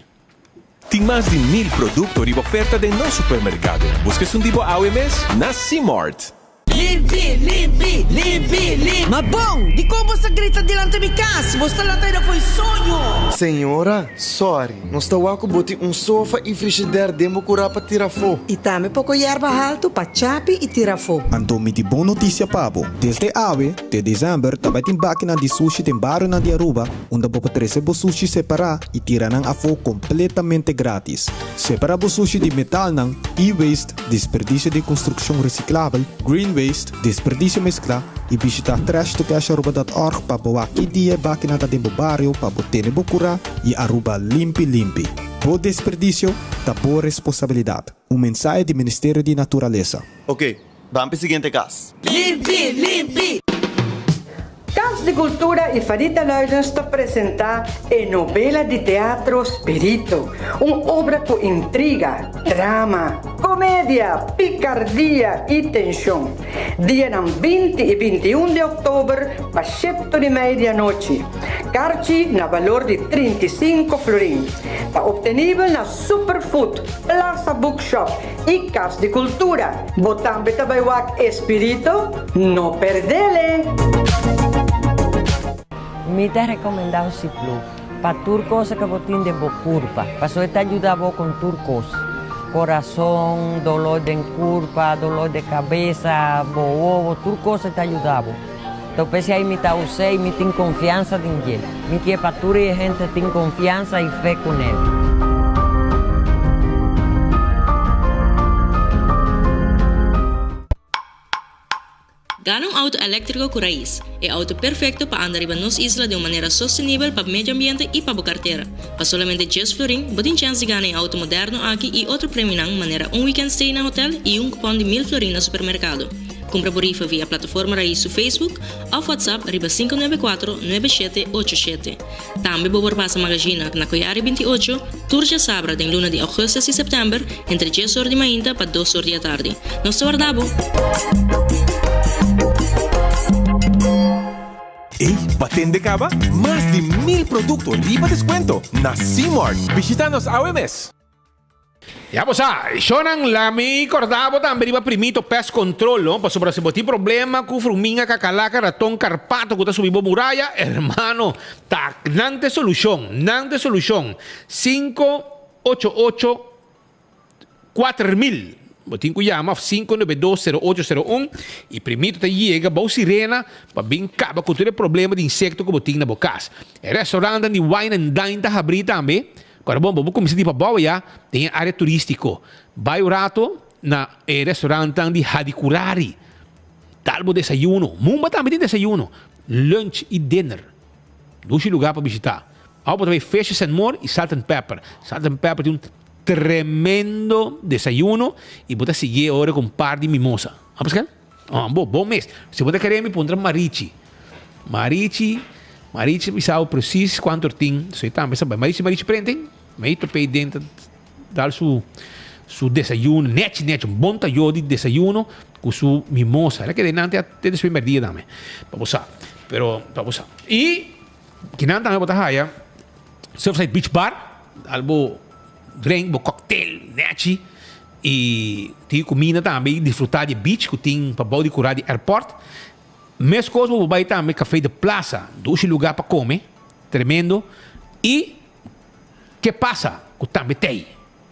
Tin mas di mil produkto riba oferta den nos supermerkado. Buska esun di bo awe mes na C-Mart. Limpi, limpi, limpi, limpi. Ma bon, dikon bo sa grita dilanti mi kas? Bo sta lanta ida fo'i soño. Señora, sorry, nos ta wak ku bo tin un sofa i frishider den bo kurá pa tira afó. I tambe poko yerba haltu pa chapi i tira afó. Anto mi tin bon notisia pa bo. Desde awe te desèmber ta bai tin bakinan di sushi den barionan di Aruba unda bo por trese bo sushi separá i tira nan afó kompletamente grátis. Separá bo sushi di metalnan, e-waste, Desperdisio di konstrukshon resiklabel, green waste, desperdisio mesklá, i bishitá trashtocasharuba.org pa bo wak ki dia e bakinan ta den bo bario pa bo tene bo kurá i Aruba limpi limpi. Bo desperdisio ta bo responsabilidat. Un mensahe di Ministerio di Naturalesa. Ok, ban p'e siguiente kas. Limpi, limpi! Cas di Cultura y Farita Luidens ta presenta e novela di teatro Spirito, un obra cu intriga, drama, comedia, picardia y tension. Dianan 20 y 21 di october pa shepto di mei di anochi. Carchi na balor di 35 florin. Ta obtenibel na Superfood, Plaza Bookshop y Cas di Cultura. Bo tambe ta bai wak e Spirito? No perdele! Mi ta recomenda un Ciplu pa tur cosa cu bo tin den bo curpa, pasobra e ta yuda bo con tur cos, corazon, dolor den curpa, dolor de cabeza, bo wowo, tur cos e ta yuda bo. Enton p'esei mi ta us'e i mi tin confiansa den dje. Mi kier pa tur e hente tin confiansa i fe cu n'e. Gana un auto eléktriko ku rais, e auto perfekto pa anda riba nos isla den un manera sostenibel pa medio ambiente i pa bo kartera. Pa solamente djes florin, bo tin chèns di gana e auto moderno aki i otro premionan manera un weekend stay na hotel i un kupòn di mil florin na supermerkado. Kumpra bo rifa via Plataforma Rais su Facebook òf WhatsApp riba 594 9787. Tambe bo por pasa Magazina na Koyari 28 tur djasabra den luna di augustus i september entre dies or di mainta pa dos or di atardi. Nos ta warda bo! Ey, batende caba? Mas di mil producto riba descuento na C-Mart. Bishita nos awe mes! Ya bo sa, shownan la mi corda bo tambe riba Primito Pest Control, no? Pasobra si bo tin problema cu fruminga, cacalaca, raton, carpato cu ta subi bo muraya, hermano, ta nan ta e solucion, nan ta e solucion. 588 4000, bo tin cu yama of 592 0801 y Primito ta yega bou sirena pa bin caba cu tur e problema di insecto cu bo tin na bo cas. E restaurantnan di Wine and Dine ta habri tambe. Ora bon, bo por kuminsá di pabou ya den e área turístiko. Bai un rato na e restaurantnan di Hadicurari. Dal bo desayuno. Mumba tambe tin desayuno, lunch i dinner. Dushi lugá pa bishitá. Awo bo ta bai Fishes and More i Salt and Pepper. Salt and Pepper tin un tremendo desayuno i bo ta siguié ora ku un par di mimosa. Amo Pascal? Bo, bon mes. Si bo ta kere mi puntra Marichi. Marichi. Marichi bisa bo precies cuanto er tin, so e tambe sa bai. Marichi Marichi Printing, mei top'e den ta dal su su desayuno nechi nechi, un bon tayo di desayuno cu su mimosa. El a keda einan te te despues merdia tambe, pa bo sa. Pero pa bo sa. Y kinan tambe bo ta haya Surfside Beach Bar, dal bo drink, bo cocktail nechi y tin cuminda tambe y disfruta di e beach cu tin pabou di cura di airport. Meskos bo por bai tambe Café de Plaza, dushi lugá pa kome, tremendo. I Ke Pasa ku tambe t'ei.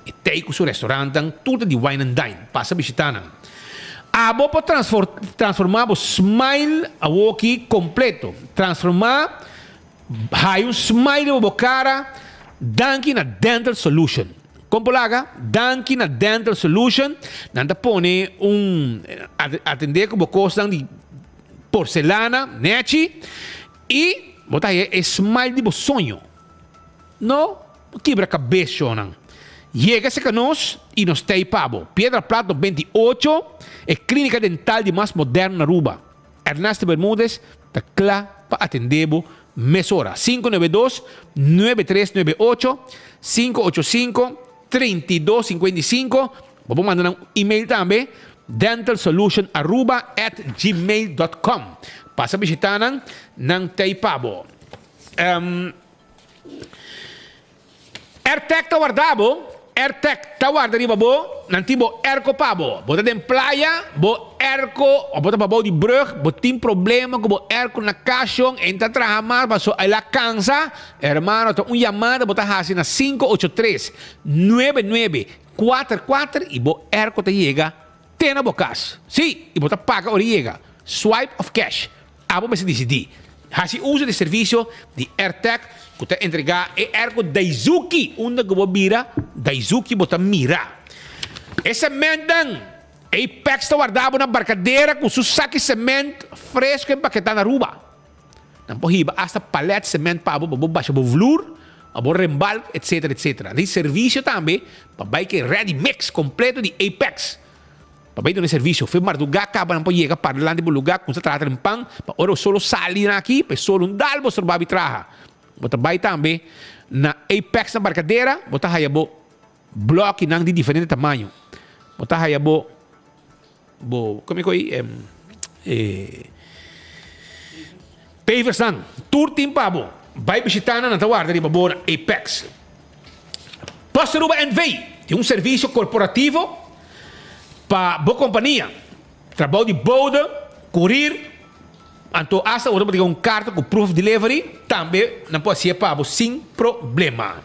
E t'ei ku su restaurantnan tur ta di wine and dine. Pasa bishitá nan. Abo por transformá bo smile awoki kompleto. Transformá, haya un smile riba bo kara danki na Dental Solution. Kon por laga? Danki na Dental Solution. Nan ta pone un atendé ku bo kosnan di porcelana nechi i bo ta haña e smile di bo soño. No kibra kabes shownan. Yega serka nos i nos ta ei pa bo. Piedra Plat 98, e klínika dental di mas moderno na Aruba. Ernesto Bermudez ta kla pa atendé bo mesora. 592 9398 585 3255 Bo por manda nan un email tambe dentalsolutionaruba@gmail.com Pasa bishita nan, nan ta ei pa bo. Airtag ta warda bo, Airtag ta warda riba bo, nan tin bo airco pa bo. Bo ta den playa, bo airco, of bo ta pabou di brug, bo tin problema ku bo airco na kashon, e ta traha mas paso el a kansa, hermano ta un yamada bo ta hasi na 583 99 44 i bo airco ta yega te na bo kas. Sí, i bo ta paga ora e yega, swipe of cash. Abo mester disidí. Hasi uso di servisio di AirTag ku ta entregá e airco Daizuki unda ku bo bira Daizuki bo ta mira. E sementnan Apex ta warda bo na barkadera ku su saki sement fresko empaketá na Aruba. Nan por hiba asta palet sement pa bo pa bo basha bo vloer, pa bo rembalk etcetera etcetera. Nan tin servisio tambe pa bai ku e ready mix kompleto di Apex. Pa bai duna e servisio. Fe mardugá kaba nan por yega para dilanti bo lugá kumsa traha trempan pa ora bo solo sali na aki pa e solo un dal bo stroba bi traha. Bo ta bai tambe na Apex na Barcadera bo ta haya bo blokinan di diferente tamaño. Bo ta haya bo bo como e koe e paversnan tur tin pa bo. Bai bishita nan nan ta warda riba bo na Apex. Post Aruba NV tin un servisio korporativo pa bo kompania. Trabou di bode, kurir, anto asta bo ta por tin un karta ku proof of delivery tambe nan por hasié pa bo sin problema.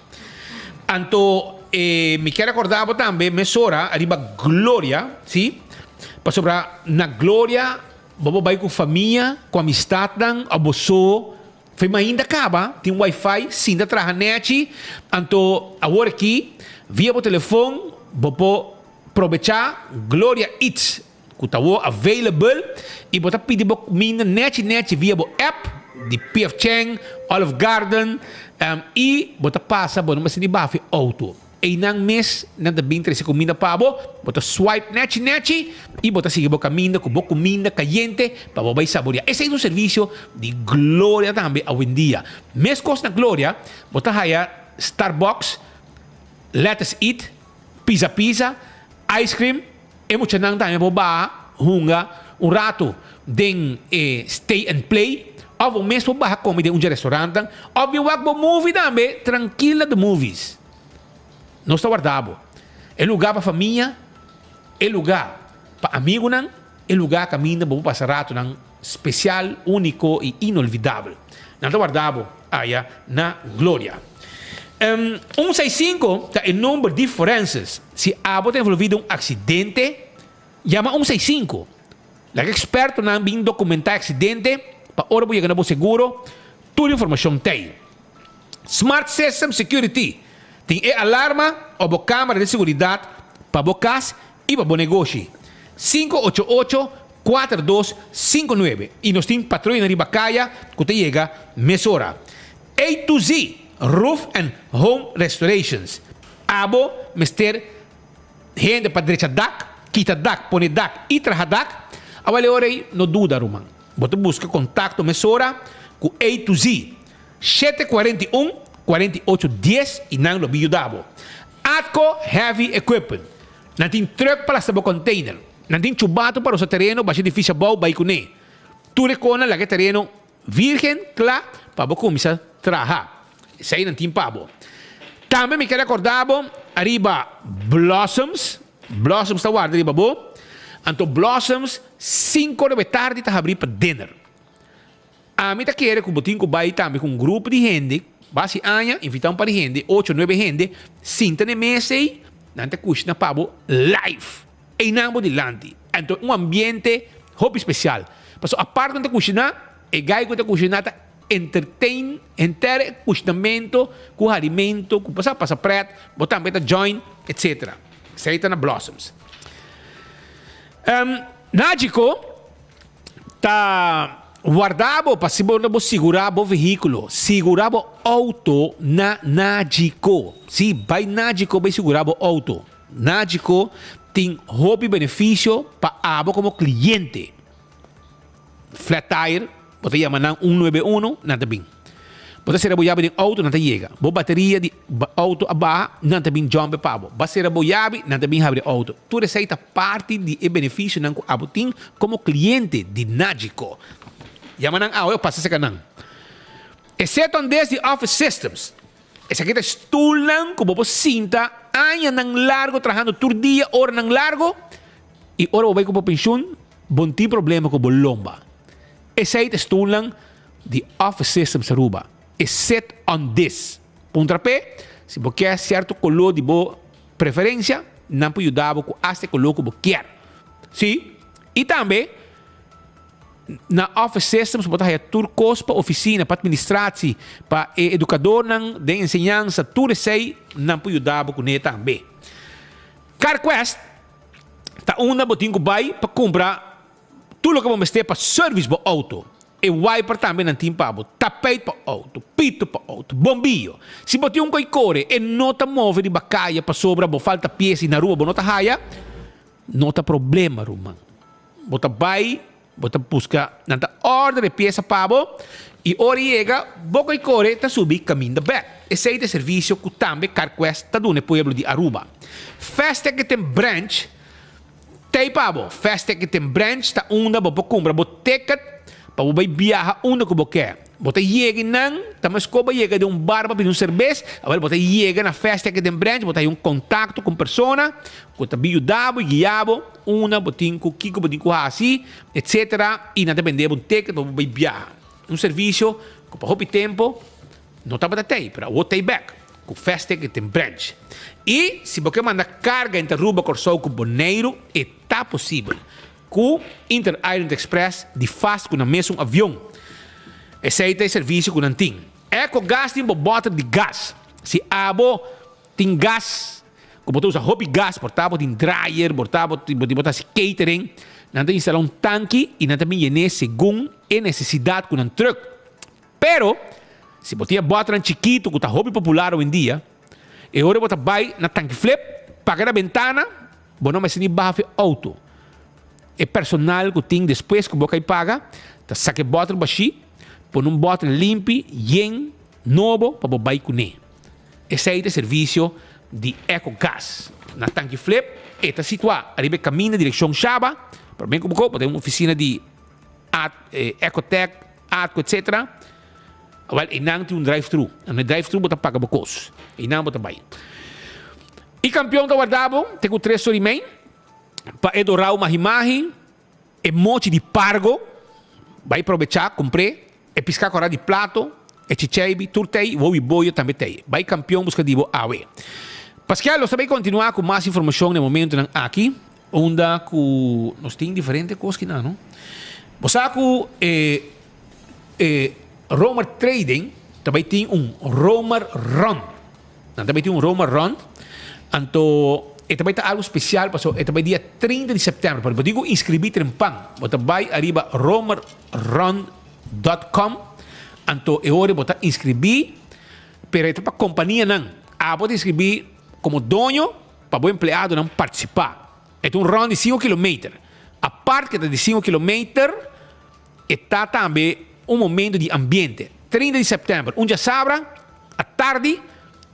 Anto mi kier rekorda bo tambe mesora riba Gloria, si, pasobra na Gloria bo por bai ku famia, ku amistatnan òf bo so. Fe mainda kaba tin wifi sinta traha nechi, anto awor aki via bo telefon bo por probecha Gloria Eats ku ta awor available i bo ta pidi bo kuminda nechi nechi via bo app di PF Chang, Olive Garden i bo ta pasa bo no mester ni baha fi auto. Einan mes nan ta bin trese kuminda pa bo, bo ta swipe nechi nechi i bo ta sigui bo kaminda ku bo kuminda kayente pa bo bai saboreá. Esei ta un servisio di Gloria tambe awendia. Meskos na Gloria bo ta haya Starbucks, Let Us Eat, Pizza Pizza, ice cream, e muchanan tambe por baha hunga un ratu den e Stay and Play òf bo mes por baha kome den un dje restaurantnan òf bin wak bo movie tambe trankil na The Movies. Nos ta warda bo. E lugá pa famia, e lugá pa amigunan, e lugá kaminda bo por pasa ratonan spesial, úniko i inolvidabel. Nan ta warda bo aya na Gloria. Un seis sinku ta e number di forenses. Si abo ta envolví den un aksidente, yama un seis sinku. Laga ekspertonan bin dokumentá e aksidente pa ora bo yega na bo seguro, tur informashon t'ei. Smart System Security tin e alarma o bo camera di seguridad pa bo cas y pa bo negoshi. 588 4259 y nos tin patruyanan riba caya cu ta yega mesora. A to Z Roof and Home Restorations Abo mester hende pa drecha dak, kita dak, pone dak y traha dak? Awel e ora ey no duda ruman. Bo ta busca contacto mesora cu A to Z. 741 48 10 i nan lo bin yuda bo. Atco Heavy Equipment. Nan tin truck pa lasta bo container. Nan tin chubato pa rosa tereno basha edificio abou bai kuné. Tur e konan laga e tereno virgen kla pa bo kuminsá traha. Esei nan tin pa bo. Tambe mi ker akorda bo ariba Blossoms. Blossoms ta warda riba bo. Anto Blossoms sinku ora tardi ta habrí pa dinner. Ami ta kere ku bo tin ku bai tambe ku un grupo di hende, basi aña, invitá un par di hende, ocho, nuebe hende, sinta na e mesa ei, nan ta kushina pa bo live. Einan bo dilanti. Anto un ambiente hopi spesial. Pasobra apart ku nan ta kushiná, e gai ku ta kushiná ta entertain henter e kushinamento ku harimento, ku pasa pasa pret, bo tambe ta join, etcetera. Esei ta na Blossoms. Nagico ta warda bo pa si bo bo sigurá bo vehíkulo, sigurá bo outo na Nagico. Sí, bai Nagico bai sigurá bo outo. Nagico tin hopi benefisio pa abo komo kliente. Flat tire, bo ta yama nan un nuebe uno, nan ta bin. Bo ta sera bo yabi den outo, nan ta yega. Bo bateria di outo a baha, nan ta bin jump e pa bo. Bo a sera bo yabi, nan ta bin habri outo. Tur esei ta parti di e benefisionan ku abo tin komo kliente di Nagico. Yama nan awe o pasa seka nan. E seton des di Office Systems. Esaki ta stulnan ku bo por sinta añanan largo trahando tur dia, oranan largo, i ora bo bai ku bo penshun, bo no tin problema ku bo lomba. Esei ta stulnan di Office Systems Aruba. E sit on this. Puntra p'e si bo kier sierto koló di bo preferensia, nan por yuda bo ku asta e koló ku bo kier. Si, i tambe. Na Office Systems bo ta haya tur kos pa ofisina, pa administratie, pa e edukadornan den enseñansa, tur esei nan por yuda bo kuné tambe. CarQuest ta unda bo tin ku bai pa kumpra tur loke bo mester pa service bo outo. E wiper tambe nan tin pa bo, tapijt pa outo, pito pa outo, bombiyo. Si bo tin un koi kore e no ta move riba kaya pasobra bo falta pies i na Aruba bo no ta haya, no ta problema ruman. Bo ta bai, bo ta buska, nan ta order e piesa pa bo i ora e yega, bo ku e kore ta subi kaminda bek. Esei ta e servisio ku tambe CarQuest ta duna e pueblo di Aruba. Fast Ticketing Branch t'ei pa bo. Fast Ticketing Branch ta unda bo por kumpra bo ticket pa bo bai biaha unda ku bo ke. Bo ta yega einan, ta meskó bo yega den un bar pa pidi un serbes, awel bo ta yega na Fast Ticketing Branch, bo ta haña un kontakto ku un persona ku ta bin yuda bo i guia bo. Una bo tin ku kiko bo tin ku hasi, etcetera, i nan ta bende bo un ticket pa bo bai biaha. Un servisio ku pa hopi tempo no tabata tei, pero awor tei bek ku Fast Ticket den branch. I si bo ke manda karga entre Aruba, Kòrsou ku Boneiru, e ta posibel ku Inter Island Express di fast ku nan mesun avion. Esei ta e servisio ku nan tin. Ecogas tin bo bòter di gas. Si abo tin gas Ku bo ta usa hopi gas, por ta bo tin dryer, por ta bo bo ta hasi catering, nan ta instala un tanki i nan ta bin yen'é segun e nesesidat ku nan trùk. Pero, si bo tin e bòternan chikitu ku ta hopi popular owendia, e ora bo ta bai na tanki flip, paga na bentana, bo no mester ni baha for e outo. E personal ku tin despues ku bo kai paga, ta saka e bòter bashí, pone un bòter limpi, yen, nobo pa bo bai kuné. Esei ta e servisio di Ecogas. Na Tanki Flip e ta situá ariba e kaminda direkshon Shaba. Promé ku bo koba ta un ofisina di Ecotec, Atco etcetera. Awèl einan tin un drive thru. Na e drive thru bo ta paga bo kos. Einan bo ta bai. E kampion ta warda bo te ku tres ora i mei pa e dorau mahi mahi. E mochi di pargo, bai probechá, kumpr'é, e piská kòrá di plato, e chicheibi, tur t'ei, wou i boyo tambe t'ei. Bai kampion buska di bo awe. Paskel, nos ta bai kontinuá ku mas informashon na e momentunan aki, unda ku nos tin diferente kos kinan, no? Bo sa ku e e Romer Trading ta bai tin un Romer Run. Nan ta bai tin un Romer Run, anto e ta bai ta algu spesial pasobra e ta bai dia 30 di sèptèmber. Pero bo tin ku inskribí trempan. Bo ta bai ariba romerrun dòt kòm, anto e ora bo ta inskribí, pero e ta pa kompanianan. Abo ta inskribí komo doño pa bo empleadonan partisipá. E ta un run di sinku kilometer. Apart ku e ta di sinku kilometer, e ta tambe un momento di ambiente. 30 di sèptèmber, un djasabra atardi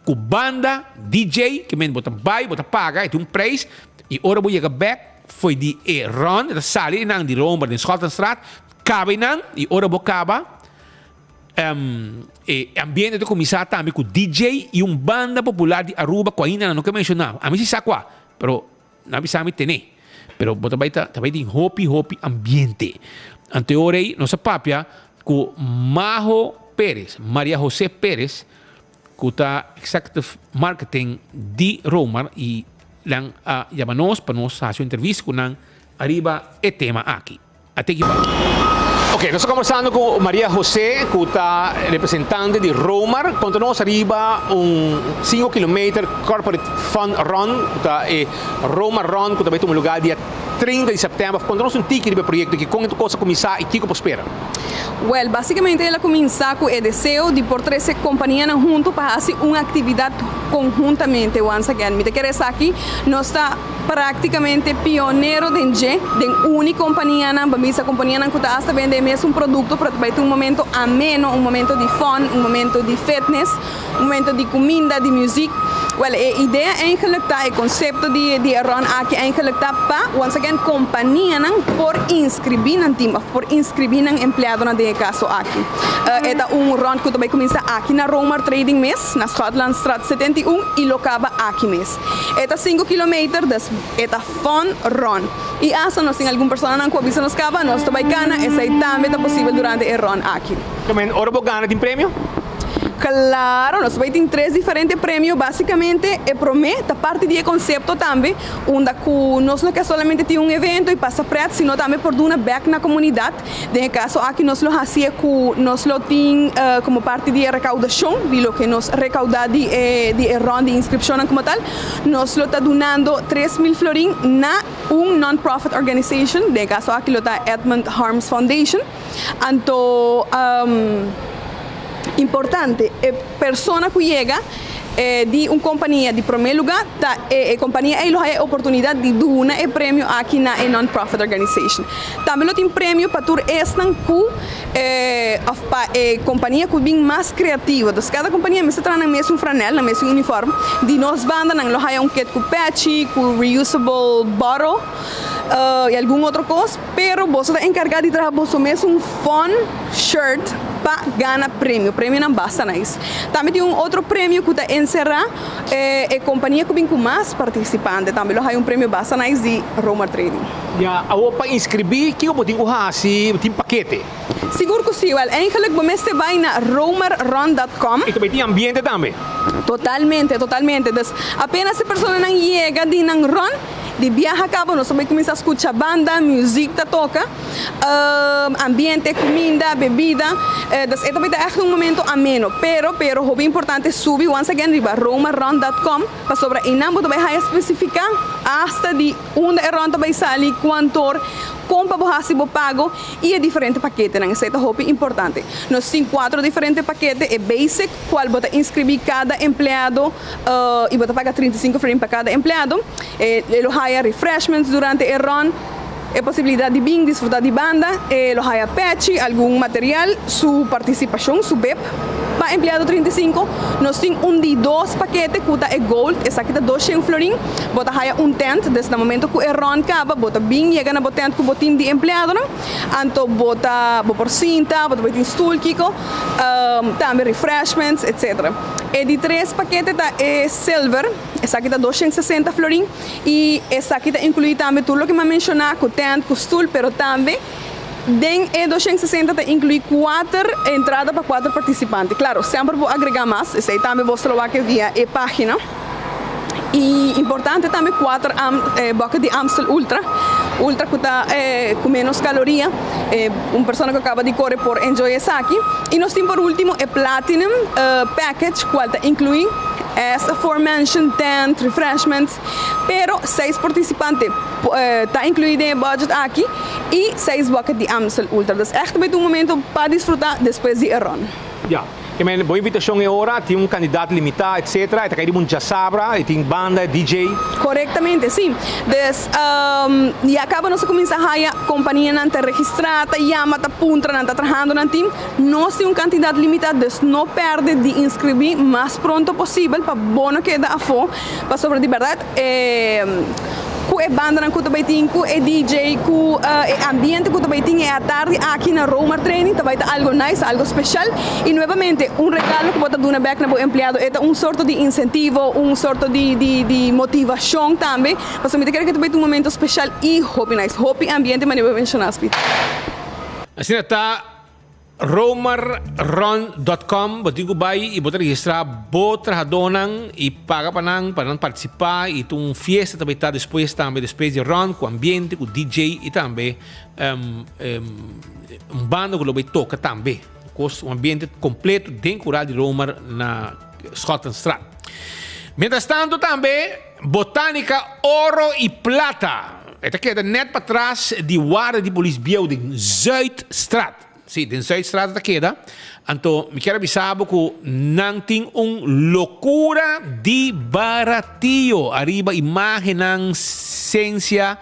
ku banda DJ, ke men bo ta bai, bo ta paga, e tin un preis, i ora bo yega bèk fo'i di e rònt, e ta sali einan di Roomba den Schotlandstraat, kaba einan, i ora bo kaba, e ambiente ta kuminsá tambe ku DJ i un banda popular di Aruba ku ainda nan no ke menshoná. Ami si sa kua, pero Nan bisa mi tene. Pero bo ta bai ta ta bai tin hopi hopi ambiente. Anto e ora ei nos a papia ku Majo Perez, Maria Jose Perez, ku ta executive marketing di Romar i nan a yama nos pa nos hasi un entrevista ku nan ariba e tema aki. A teki pa. Ok, nos ta kombersando ku Maria Jose ku ta representante di Romar. Konta nos ariba un sinku kilometer corporate fun run ku ta e Romar Run ku ta bai tuma lugar dia 30 di sèptèmber. Konta nos un tiki riba e proyekto aki, kon e kos a kuminsá i kiko por spera? Wèl, basikamente el a kuminsá ku e deseo di por trese kompanianan huntu pa hasi un aktividat konhuntamente. Once again, mi ta kere esaki nos ta. Práktikamente pionero den dje, den uni kompanianan, pa bisa kompanianan ku ta asta bende e mesun produkto, pero ta bai tin un momento ameno, un momento di fun, un momento di fitness, un momento di kuminda, di muzik. Wèl, e idea eigenlik ta, e konsepto di di e run aki eigenlik ta pa, once again, kompanianan por inskribí nan tim òf por inskribí nan empleadonan den e kaso aki. E ta un run ku ta bai kuminsá aki na Romar Trading mes, na Schotlandstraat 71, i lo kaba aki mes. E ta sinku kilometer, dus e ta fun run. I asta nos tin algun personanan ku a bisa nos kaba, nos ta bai kana, esei tambe ta posibel durante e run aki. Tamen ora bo gana tin premio? Klaro, nos bai tin tres diferente premio. Basikamente e promé ta parti di e konsepto tambe, unda ku nos no ke solamente tin un evento i pasa pret, sino tambe por duna bèk na komunidat. Den e kaso aki nos lo hasié ku nos lo tin komo parti di e rekaudashon di loke nos rekaudá di e di e rònt di inskripshonnan komo tal, nos lo ta dunando 3000 florin na un non-profit organization, den e kaso aki lo ta Edmund Harms Foundation. Anto importante e persona ku yega di un kompania di promé lugá ta e kompania ei lo haya e oportunidat di duna e premio aki na e non-profit organization. Tambe lo tin premio pa tur esnan ku òf pa e kompania ku bin mas kreativo. Dus kada kompania mester traha nan mesun franèl, nan mesun uniform. Di nos banda nan lo haya un kit ku pèchi, ku reusable bottle i algun otro kos. Pero boso ta enkargá di traha boso mesun fun shirt pa gana premio. Premionan basta nice. Tambe tin un otro premio ku ta enserá e kompania ku bin ku mas partisipante. Tambe lo haya un premio basta nice di Romar Trading. Ya, awor pa inskribí kiko bo tin ku hasi? Bo tin pakete? Sigur ku si. Wèl, eigenlik bo mester bai na romarrun dòt kòm. I ta bai tin ambiente tambe? Totalmente, totalmente. Dus apenas e personanan yega di nan run, Di biaha caba nos ta bay cuminsa scucha banda, music ta toca, ambiente, cuminda, bebida, dus e ta bay ta echt un momento ameno. Pero, pero hopi importante subi once again riba romarun dot com pasobra eynan bo ta bay haya specifica hasta di unda e run ta bay sali, cuantor, con pa bo haci bo pago y e diferente paketenan. Esey ta hopi importante. Nos tin cuatro diferente pakete, e basic cual bo ta inscribi cada empleado, y bo ta paga 35 florin pa cada empleado. E lo haya refreshments durante e run, e posibilidad di bin disfruta di banda, e lo haya pechi, algun material, su participacion, su bib. Pa empleado 35, nos tin un di dos pakete cu ta e gold, esaki ta 200 florin. Bo ta haya un tent, des na momento cu e run caba, bo ta bin yega na bo tent cu bo team di empleadonan, anto bo ta, bo por sinta, bo ta por tin stoel kico, tambe refreshments, etc. E di tres pakete ta e silver, esaki ta 260 florin y esaki ta inclui tambe tur loke mi a menciona cu tent, cu stoel, pero tambe den e 260 ta inclui cuater entrada pa cuater participante. Claro, semper bo agrega mas, esey tambe bo lo wak via e pagina. Y importante tambe cuater bucket di Amstel Ultra, Ultra cu ta cu menos caloria, un persona cu acaba di core por enjoy esaki. Y nos tin por ultimo e Platinum package cual ta inclui as aforementioned tent, refreshments, pero seis participante ta inclui den e budget aki y seis bucket di Amstel Ultra. Dus echt ta bay ta un momento pa disfruta despues di e run. Ya. Ke men bo invitashon e ora, tin un kandidat limitá etsetera, e ta kai riba un djasabra, e tin banda, DJ. Korektamente, si. Dus, ya kaba nos a kuminsá haya kompanianan ta registrá, ta yama, ta puntra, nan ta trahando nan tim. Nos tin un kantidat limitá, dus no pèrdè di inskribí mas pronto posibel pa bo no keda afó, pasobra di bèrdat e ku e bandanan ku ta bai tin, ku e DJ, ku e ambiente ku ta bai tin e atardi aki na Romar Training ta bai ta algo nice, algo speshal i nuevamente un regalo ku bo ta duna bèk na bo empleado e ta un sorto di insentivo, un sorto di di di motivashon tambe, pasobra mi ta kere ku ta bai ta un momento speshal i hopi nice, hopi ambiente manera bo a menshoná Speed. Asina ta Romerrun dot com bo tin ku bai i bo ta registrá bo trahadónan i paga pa nan pa nan partisipá i ta un fiesta ta bai ta despues tambe despues di run ku ambiente ku DJ i tambe un banda ku lo bai toka tambe kos un ambiente kompleto den kural di Romer na Schottenstraat. Mientras tanto tambe Botanica Oro y Plata. E ta keda net patras di warda di polis bieu den Zuidstraat. Sí, den Zuidstraat e ta keda. Anto mi kier a bisa bo ku nan tin un lokura di baratio ariba imagennan, sensia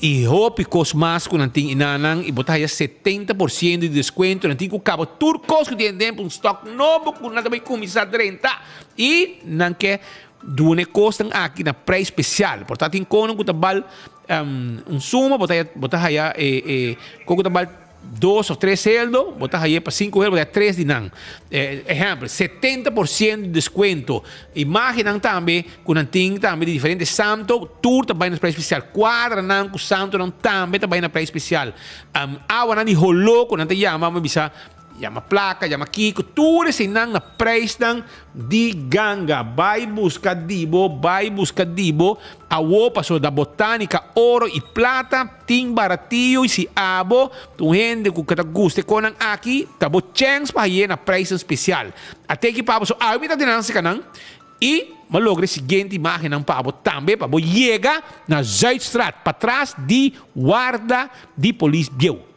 i hopi kos mas ku nan tin inanan i bo ta haya 70% di deskuento. Nan tin ku kaba tur kos ku tin den un stok nobo ku nan ta bai kuminsá drenta i nan ke Duna e kosnan aki na prijs spesial. Por ta tin konan ku ta bal un suma, bo ta bo ta haya e e kon ku ta bal dos òf tres heldo, bo ta haye pa sinku heldo, bo ta haya tres di nan. Ehèmpel, 70% di deskuento. Imágennan tambe ku nan tin tambe di diferente santo, tur ta bai na prijs spesial. Kuadranan ku santonan tambe ta bai na prijs spesial. Awanan di holó ku nan ta yama, mi bisa. Yama plaka, yama kiko, tur eseinan na prijsnan di ganga. Bai buska di bo, bai buska di bo. Awo pasobra da botanica oro y plata tin baratio y si abo ta un hende cu ta gusta e conan aki, ta bo chens pa haye na prijsnan special. A teki pa abo, so awe mi ta tene nan cerca nan y mi a logra e siguiente imagennan pa abo tambe pa bo yega na Zuidstraat patras di warda di polis bieu.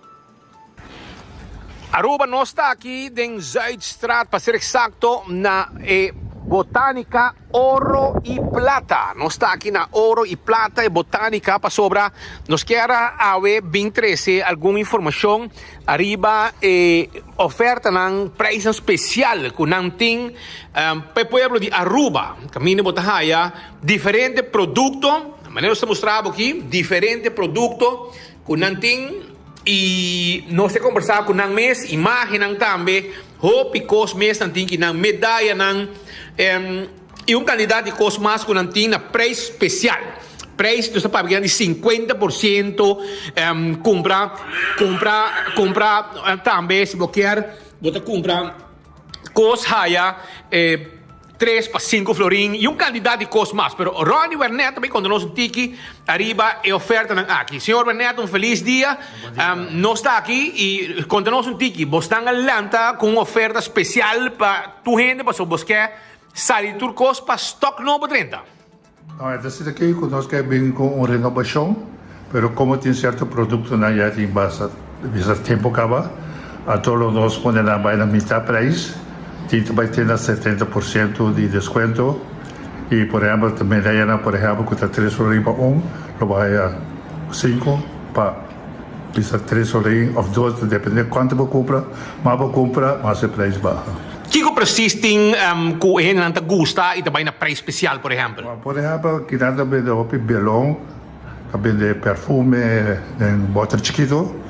Aruba nos ta aki den Zuidstraat pa ser exacto na e Botanica Oro y Plata. Nos ta aki na Oro y Plata e Botanica pasobra nos kier awe bin trece algun informacion ariba e ofertanan prijsnan special cu nan tin pa e pueblo di Aruba. Caminda bo ta haya diferente producto, manera nos ta mustra bo aki, diferente producto Ku nan tin i nos ta kombersá ku nan mes, imágennan tambe, hopi kos mes nan tin ki nan medayanan i un kantidat di kos mas ku nan tin na preis spesial. Preis nos ta papia di 50% kumpra kumpra kumpra tambe si bo kier bo ta kumpra kos haya e. Tres pa sinku florin y un cantidad di cos mas. Pero Ronnie Wernet ta bay conta nos un tiki ariba e ofertanan aki. Señor Wernet un feliz dia. Nos ta aki y conta nos un tiki. Bosnan a lanta cu un oferta special pa tur hende pasobra bos ke sali tur cos pa stock nobo drenta. No, e ta sita aki ku nos ke bin ku un renobashon, pero komo tin sierto produktonan ya tin basta bisa tempu kaba, anto lo nos pone nan bai na mitá preis, tin ta bai te na 70% di deskuento i por ehèmpel ta medayanan por ehèmpel ku ta tres florin pa un lo bai haya sinku pa Bisa tres florin of dos, ta depende cuanto bo cumpra, mas bo cumpra, mas e prijs baha. Kico precies tin cu e hendenan ta gusta y ta bay na prijs special, por ehempel? Por ehempel, kinan ta bende hopi belon, ta bende perfume den boter chikito,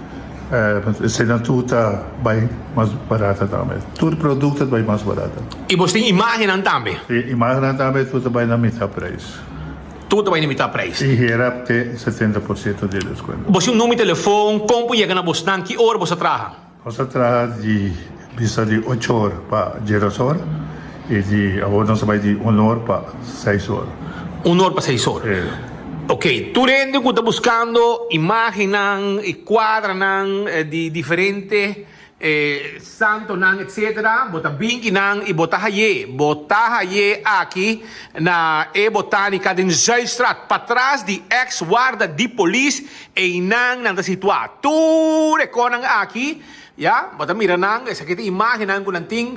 eseinan tur ta bay mas barata tambe. Tur producto ta bay mas barata. Y bo tin imagennan tambe? Si, imagennan tambe tur ta bay na mitad prijs. Tur ta bai na mitad prijs. I hera te 70% di descuento. Bo tin un numero di telefon, kon por yega na bosnan, ki ora bos ta traha? Nos ta traha di bisa di ocho or pa djedos or i di awor nos ta bai di un or pa seis or. Un or pa seis or. Ok, tur hende ku ta buskando imagennan i kuadranan di diferente E santonan etc. Bo ta bin ki nan y bo ta haye. Bo ta haye aki na e Botanica den Zuidstraat, patras di ex warda di polis. Eynan nan ta situa. Tur e konan aki, ya, bo ta mira nan, esaki ta imagennan ku nan tin.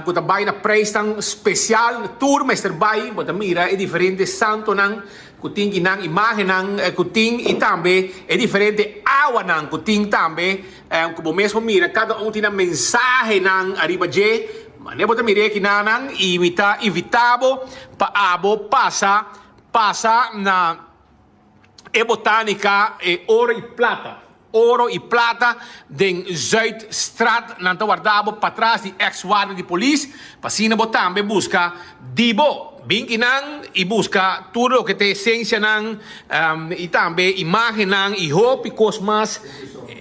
Ku ta bai na preisnan spesial. Tur mester bai. Bo ta mira e diferente santonan ku tin ki nan imágennan ku tin i tambe e diferente awanan ku tin tambe ku bo mes por mira kada un tin nan mensahenan ariba dje. Mane bo ta mira e kinanan i mi ta invitá bo pa abo pasa pasa na e botánika e oro i plata. Oro y plata den Zuidstraat. Nan ta warda bo patras di ex warda di polis pa asina bo tambe busca di bo. Bin ki nan y busca tur loke ta esencianan y tambe imagennan y hopi cos mas,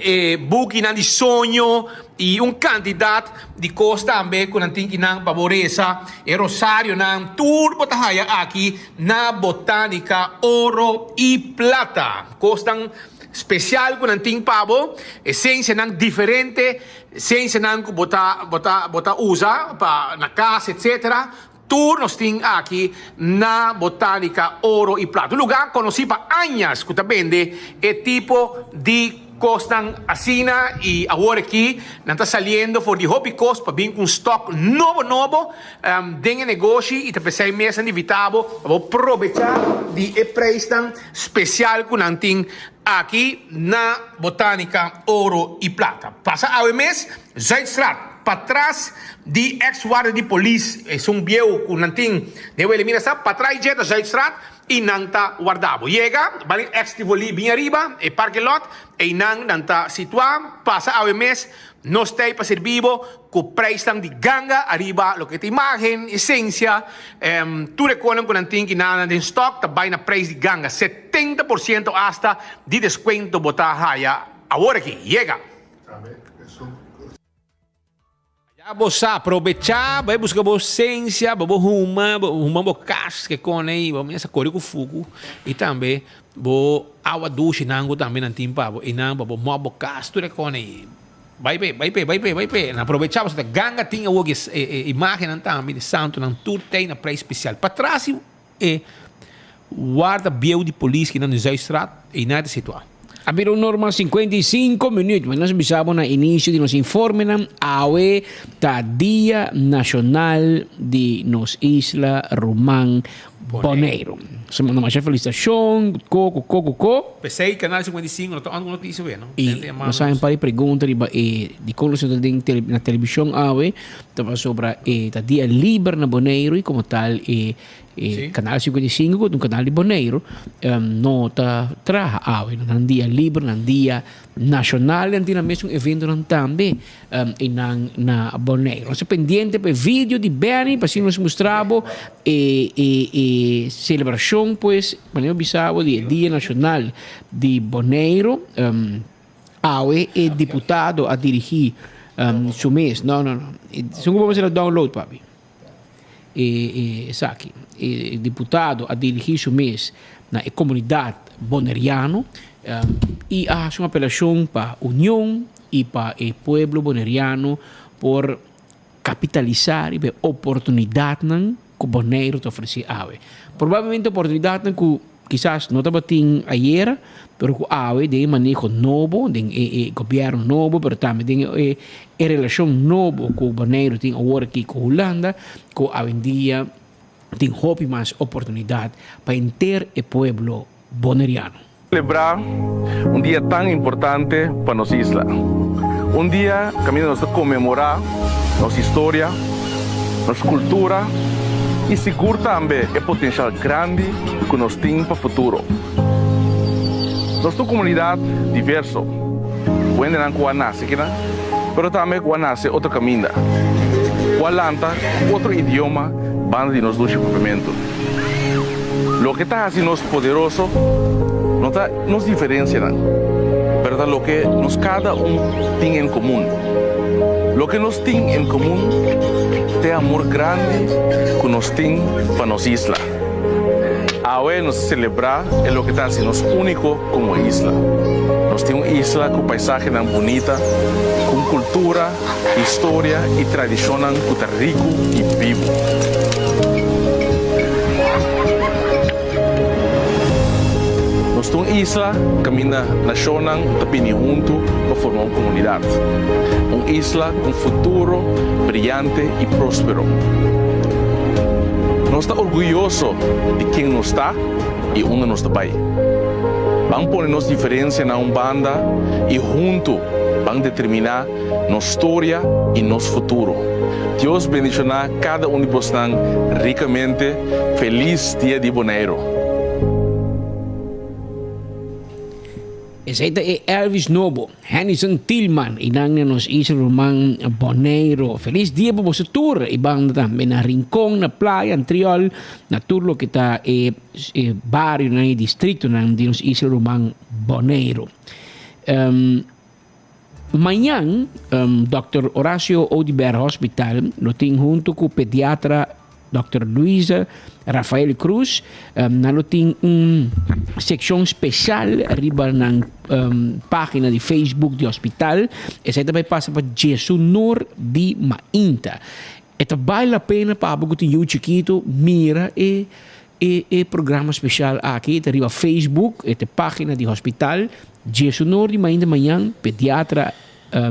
e bukinan di soño y un cantidad di cos tambe cu nan tin ki nan pa bo reza, e rosarionan, tur bo ta haya aki na Botanica Oro y Plata. Cosnan Spesial ku nan tin pa bo, esensianan diferente, esensianan ku bo ta bo ta bo ta usa pa na kas etsetera, tur nos tin aki na Botanica Oro y Plata. Un lugar konosí pa añas ku ta bende e tipo di kosnan asina y awor aki nan ta saliendo for di hopi kos pa bin ku un stock nobo nobo den e negoshi y ta p'esei mes nan invita bo pa bo probecha di e preisnan Spesial ku nan tin aki na Botanica Oro y Plata. Pasa awe mes, Zuidstraat, patras di ex warda di polis, esun bieu ku nan tin den Wilhelmina sa, patras dje ta Zuidstraat y nan ta warda bo. Yega, bali ex Tivoli bin ariba, e parking lot, eynan nan ta situa. Pasa awe mes, nos t'ey pa sirbi bo. Ku preisnan di ganga ariba loke ta imagen, esensia, tur e konan ku nan tin ki nan den stock ta bai na preis di ganga, 70% asta di deskuento bo ta haya awor aki. Yega! Ya bo sa, probechá, bai buska bo esensia, bo bo huma, bo huma bo kas ke kone i bo mester kore ku fuku i tambe bo awa dushi nan ku tambe nan tin pa bo i nan pa bo mòp bo kas tur e kone i. Bai p'e, bai p'e, bai p'e, bai p'e. Nan aprovechá pasobra ta ganga tin awor ki e e imágennan tambe di santunan tur tei na preis spesial. Patras di e warda bieu di polis ki nan di Zuidstraat, einan e ta situá. A bira un norma 55 minuut, ma nos bisa bo na inicio di nos informenan, awe ta Dia Nacional di nos isla ruman Boneiru. Nos manda masha felicitacion, ko, ko, ko, ko, ko. P'esei Canal 55 no ta on ku notisia wea, no? I nos a un par di pregunta riba e dikon nos no ta den na television awe, ta pasobra e ta dia liber na Boneiru i komo tal e E Canal 55 ku ta un kanal di Boneiru no ta traha awe. Nan dia liber, nan dia nashonal, nan tin nan mesun eventonan tambe einan na Boneiru. Nos ta pendiente pa e video di Benny pa asina nos mustra bo e e e selebrashon pues, manera mi bisa bo, di e dia nashonal di Boneiru. Awe e diputado a dirigí su mes. No, no, no. Esun ku bo mester a download papi. E esaki, e diputado a dirigí su mes na e komunidat boneriano i a hasi un apelashon pa union i pa e pueblo boneriano por kapitalisá riba e oportunidatnan ku Boneiru ta ofresé awe. Probablemente oportunidatnan ku kisas no tabatin ayera, pero ku awe den e maneho nobo, den e e gobièrnu nobo, pero tambe den e e relashon nobo ku Boneiru tin awor aki ku Hulanda, ku awendia tin hopi mas oportunidat pa henter e pueblo boneriano. Selebrá un dia tan importante pa nos isla. Un dia kaminda nos ta konmemorá nos historia, nos kultura i sigur tambe e potensial grandi ku nos tin pa futuro. Nos ta un komunidat diverso, ku hendenan ku a nase kinan, pero tambe ku a nase otro kaminda, ku a lanta ku otro idioma banda di nos dushi papiamentu. Loke ta hasi nos poderoso no ta nos diferensianan, pero ta loke nos kada un tin en komun. Loke nos tin en komun ta e amor grandi ku nos tin pa nos isla. Awe nos ta selebrá e loke ta hasi nos úniko komo isla. Nos tin un isla ku paisahenan bunita, ku un kultura, Historia i tradishonnan ku ta riku i bibu. Nos. Nos ta un isla kaminda nashonnan ta bini huntu pa forma un komunidat. Un isla ku un futuro briyante i próspero. Nos ta orguyoso di ken nos ta i unda nos ta bai. Ban pone nos diferensianan un banda i huntu ban determiná nos storia i nos futuro. Dios bendishoná kada un di bosnan rikamente. Felis Dia di Boneiru! Esei ta e Elvis nobo, Hennison Tielman i nan na nos isla ruman Boneiru. Felis dia pa boso tur i banda tambe na Rincon, na Playa, Antriol, na tur loke ta e barionan i distritonan di nos isla ruman Boneiru. Mañan Dòkter Horacio Oduber Hospital lo tin hunto ku pediatra Dòkter Luisa Rafael Cruz nan lo tin un sekshon speshal riba nan página di Facebook di hospital. Esei ta bai pasa pa djesunor di mainta. E ta bai la pena pa abo ku tin yu chikitu mira e E e programa special aki ta riba Facebook, e ta e pagina di hospital. Djesunor di mainta mañan, pediatra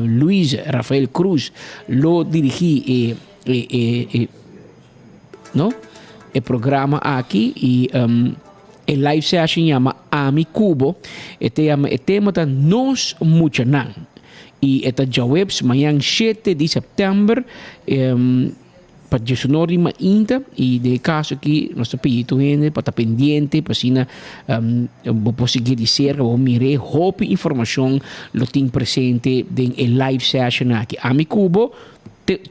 Luis Rafael Cruz lo dirigi e e e e no e programa aki y e live session yama Ami Cubo. E ta yama e tema ta Nos Muchanan y e ta djaweps mañan shete di september. Pa djesunor di mainta y den e caso aki nos ta pidi tur hende pa ta pendiente pa asina bo por sigui di cerca bo mira e hopi informacion lo tin presente den e live session aki. Ami cu bo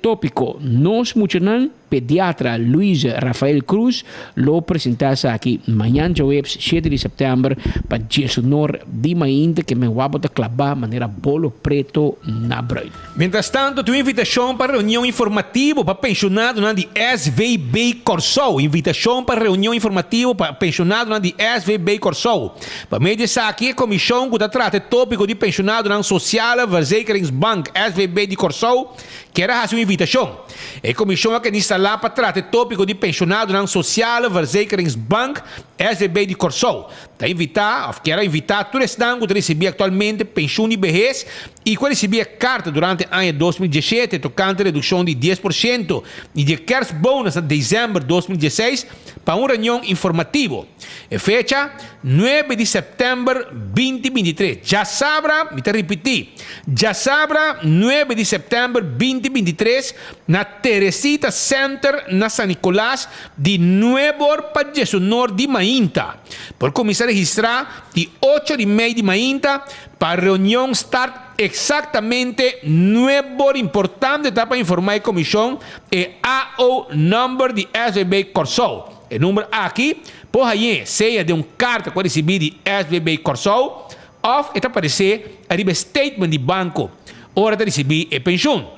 topico nos muchanan pediatra Luis Rafael Cruz lo presenta esaki mañan djaweps shete di september pa djesunor di mainta ke men wak bo ta claba manera bolo preto na bruid. Mientras tanto tin un invitashon pa reunion informativo pa penshonadonan di SVB Kòrsou. Invitashon pa reunion informativo pa penshonadonan di SVB Kòrsou. Pa medio di esaki e komishon ku ta trata e tópiko di penshonadonan Sociale Verzekeringsbank, SVB, di Kòrsou kier a hasi un invitashon. E komishon a keda instalá pa trata e tópiko di penshonadonan Sociale Verzekeringsbank, SVB, di Kòrsou. Ta invitá òf kier a invitá tur esnan ku ta risibí aktualmente penshun di behes i ku a risibí e karta durante aña 2017 tokante redukshon di 10% i di e kerstbonus na desèmber 2016 pa un reunion informativo. E fecha, nuebe di sèptèmber 2023. Djasabra, mi ta ripití, djasabra nuebe di sèptèmber 2023 na Teresita Center na San Nicolas di nuebor pa diesunor di mainta. Por kuminsá registrá di ocho di mei di mainta pa reunion start eksaktamente nuebor. Importante ta pa informá e komishon e AO number di SVB Kòrsou. E number aki por hañ'é sea den un karta ku a risibí di SVB Kòrsou òf e ta aparesé ariba e statement di banko ora ta risibí e penshun.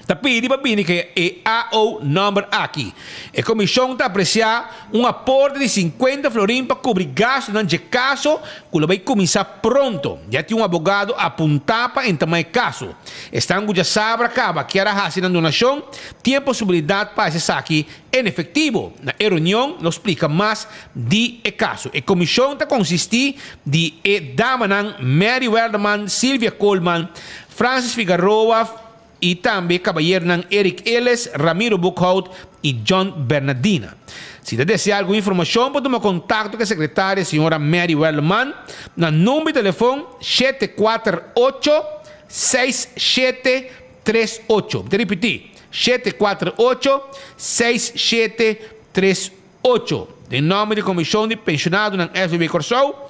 Ta pidi pa bini ku e AO number aki. E komishon ta apresiá un aporte di sinkuenta florin pa kubri gastunan dje kaso ku lo bai kuminsá pronto. Ya tin un abogado apuntá pa entamá e kaso. Esnan ku djasabra kaba kier a hasi nan donashon tin e posibilidat pa hasi esaki en efektivo. Na e reunion lo splika mas di e kaso. E komishon ta konsistí di e damanan Mary Werleman, Sylvia Koolman, Francis Figaroa i tambe kabayeronan Eric Ellis, Ramiro Boekhout i John Bernadina. Si ta desea algun informashon por tuma kontakto ku e sekretaria señora Mary Werleman na number di telefon 748 6738. Mi ta ripití, 748 6738. Den nòmber di Komishon di Penshonadonan SVB Kòrsou,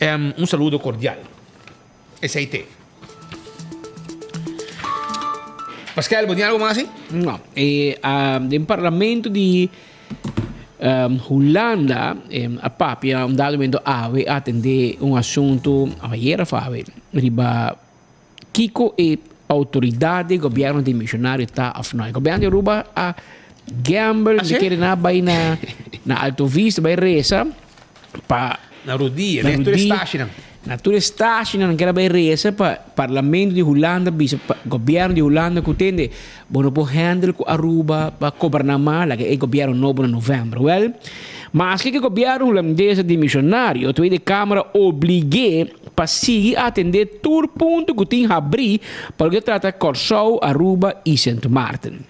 un saludo kordial. Esei te. Pascal, bo tin algo mas? No. E, um, den parlamento di um, Hulanda um, a papia un dado momento awe atende un asunto ayer of awe riba kiko e autoridad di gobierno dimisionario ta of no. E gobierno di Aruba a gamble, ah, kere na bai na, na Alto Vista, bai reza pa Na rodia, na tur e stashinan. Na tur e stashinan nan kere bai reza pa parlamento di Hulanda bisa pa gobierno di Hulanda ku tende bo no por handle ku Aruba pa goberna mal laga e gobierno nobo na november. Wel, Maske ku gobièrnu hulandes a dimisionario, Tweede Kamer a oblig'é pa sigui atendé tur punto ku tin habrí pa loke ta trata Kòrsou, Aruba i Sint Maarten.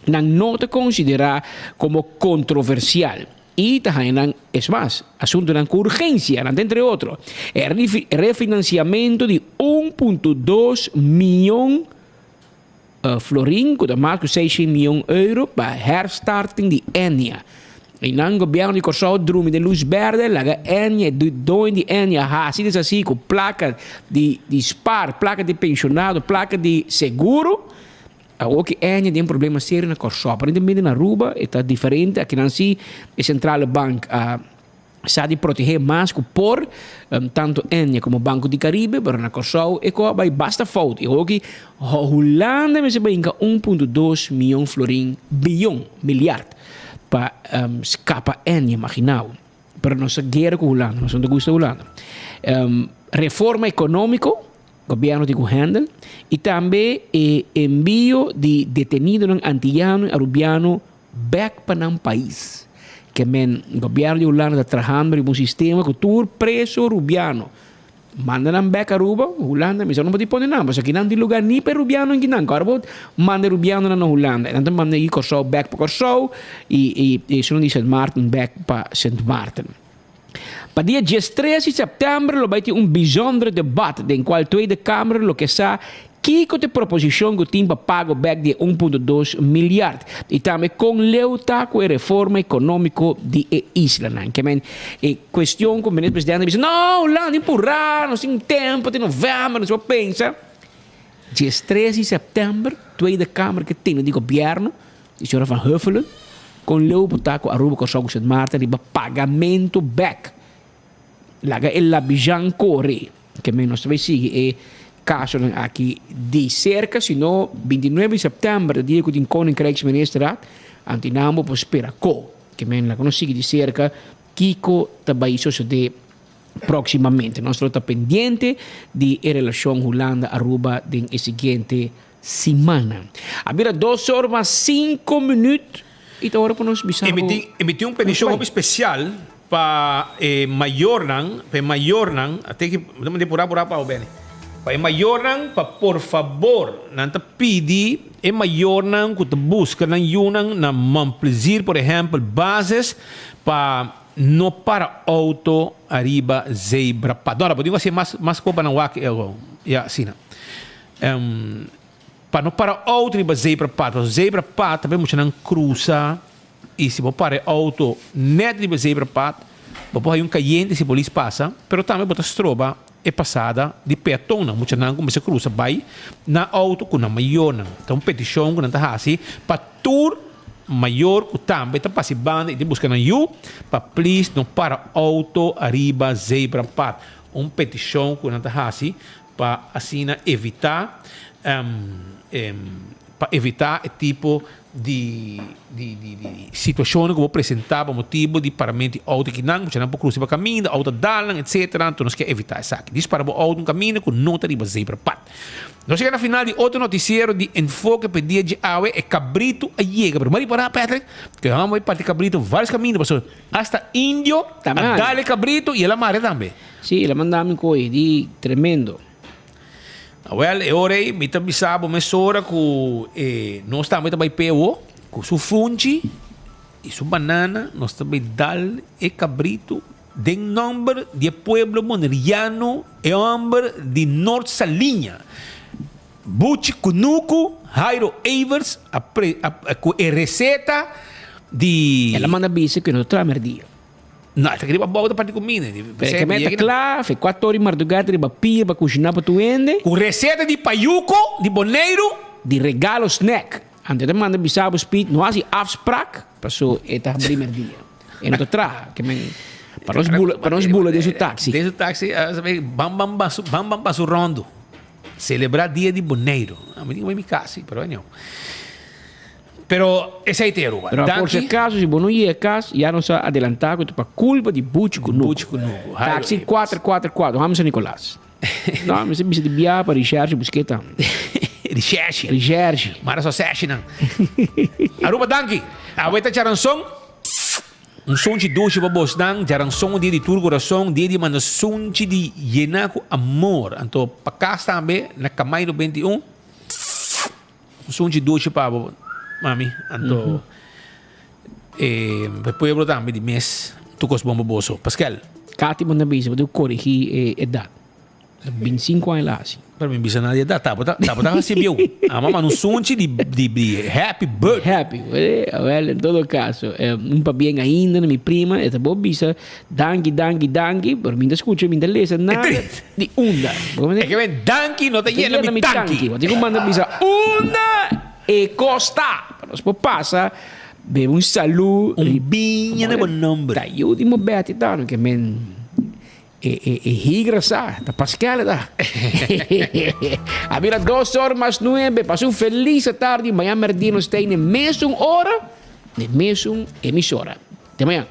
Nan no ta konsiderá komo kontroversial i ta haña nan, es mas, asuntunan ku urgensia, nan ta entre otro, e refinansiamentu di un punto dos mion florin, ku ta mas ku seishent mion euro, pa herstarting di Ennia. Einan gobièrnu di Kòrsou drumi den lus bèrdè, laga Ennia, e doño di Ennia hasi desasí ku plaka di di spar, plaka di penshonado, plaka di seguro. Awor ku Ennia den problema serio na Kòrsou. Aparentemente na Aruba e ta diferente, akinan si e Centrale Bank a Sa di protehé mas ku por, tantu Ennia komo Banko di Karibe, pero na Kòrsou e kos a bai basta fout. E hoki Hulanda mester bai hinka un punto dos mion florin, bion, miliard, pa skapa Ennia, imaginá bo. Pero nos ta guera ku Hulanda, nos no ta gusta Hulanda. Reforma ekonómiko, gobièrnu tin ku hèndel, i tambe e enbio di detenidonan antiyano i arubiano bek pa nan pais. Ke men gobièrnu di Hulanda ta trahando riba un sistema ku tur preso rubiano manda nan bek Aruba, Hulanda mester no por tin pone nan pasobra aki nan tin lugar ni pa e rubiano aki nan. Ora bo manda e rubianonan na Hulanda nan ta manda e Kòrsou bek pa Kòrsou i esun di Sint Maarten bek pa Sint Maarten. Pa dia diestres di sèptèmber lo bai tin un bijzonder debat den kual Tweede Kamer lo ke sa kiko ta e proposishon ku tin pa pago bèk di e un punto dos milyard i tambe kon leu ta ku e reforma ekonómiko di e islanan. Ke men e kuestion ku Minister Presidente a bisa no Hulanda tin purá nos tin tempu te novèmber nos por pensa. Diestres di sèptèmber Tweede Kamer ke tene di gobièrnu Di señora Van Huffelen, kon leu bo ta ku Aruba, Kòrsou ku Sint Maarten riba pagamentu bèk? Laga e labijan kore. Ke men nos ta bai sigui e kasonan aki di serka, si no bintinuebe di sèptèmber ta dia ku tin Koninkrijksministerraad, antinan bo por spera ko. Ke men laga nos sigui di serka kiko ta bai sosodé próksimamente. Nos lo ta pendiente di e relashon Hulanda-Aruba den e siguiente Simannan. A bira dos or mas cinco minuut y ta ora pa nos bisa bo. Emití un peticion hopi special pa e mayornan, pa e mayornan, a teki, mi ta manda purá purá pa bo Benny, pa e mayornan pa por fabor nan ta pidi e mayornan ku ta buska nan yunan na Montplaisir por ehempel bases pa no para auto ariba zebrapad. Dora bo tin ku hasi mas mas kopa nan wak ya asina. Pa no para auto riba zebrapad, pasobra zebrapad ta pa e muchanan crusa y si bo para e auto net riba e zebrapad bo por haya un cayente si polis pasa, pero tambe bo ta stroba e pasada di peatonnan, muchanan cu mester crusa bay na auto cu nan mayornan. Ta un peticion cu nan ta haci pa tur mayor cu tambe ta pasa e banda y ta busca nan yu pa please no para auto ariba zebrapad. Un peticion cu nan ta haci pa asina evitá pa evitá e tipo di di di di situashonnan ku bo presentá pa motibu di paramentu di outo kinan mucha nan por krusa riba kaminda outo dal nan etsetera anto nos ke evitá esaki dis para bo outo un kaminda ku no ta riba zebrapad. Nos yega na final di otro notisiero di Enfoke pa e dia dje awe e kabritu a yega pero mari pará Patrick ke hòmber bai parti kabritu vários kaminda pasobra hasta indio a dal e kabritu i el a mare tambe. Sí, el a manda mi koe di tremendo. Awel, e ora ei mi ta bisa bo mesora ku e nos tambe ta bai p'e awo, ku su funchi i su banana nos ta bai dal e kabritu den nòmber di e pueblo boneriano, e hòmber di Nort Saliña, Buchi Kunuku, Jairo Evers a pre a ku e reseta di. El a manda bisa ku e no ta traha merdia. No, ta riba bou ta parti kumina. Pero ke meta kla, fe kuater ora di mardugá ta riba pia pa kushiná pa tur hende. Ku reseta di payuko di Boneiru. Di regalo snack. Anto e ta manda bisa bo speed no hasi afsprak paso e ta habri merdia. E no ta traha. Ke men pa nos bula pa nos bula den su taxi. Den su taxi bam bam basu bam bam basu rondo. Selebrá dia di Boneiru. Mi tin ku bai mi kas si pero anyhow. Pero esei ta e Aruba. Pero por si Danki. acaso si bo no yega cas ya nos a adelanta cu ta pa culpa di Buchi Cunucu. Buchi Cunucu. Jairo Taxi Evans. kuater kuater kuater Hamza Nicolas. No, mi sa bisa di bia pa Recherche busk'e ta. Recherche. Recherche. Mara so seshinan. Aruba danki. Awe ta charanson. Un sunchi dushi pa bosnan, djaranson dia di tur kurason, dia di manda sunchi di yena ku amor. Anto pa kas tambe na Kamay 91, un sunchi dushi pa bo mami. Anto e pueblo tambe di mes tur kos bon pa boso. Paskel. Katy bo na bisa bo tin ku korigí e edat. 25 aña la hasi. Pero mi bisa nadie da, tabo ta, tabo ta hasi bieu. Ama man un sunchi di, di, di happy birthday. Happy, well, en todo caso, eh, un pabien ainda na mi prima, e ta bo bisa, danki, danki, danki, pero mi ta scucha, mi ta lesa nada di unda. E ke men danki no ta yena mi tanki. Bo tin ku manda bisa unda e kosta, pa nos por pasa bebe un salu. Un biña na bo nomber. Ta yu di mo Betty ta, no ke men. E e e higra sa, ta paskel ta. A bira dos or mas nuebe, pasa un feliz tardi, mañana merdia nos ta den mesun ora, den mesun emisora. Te mañana.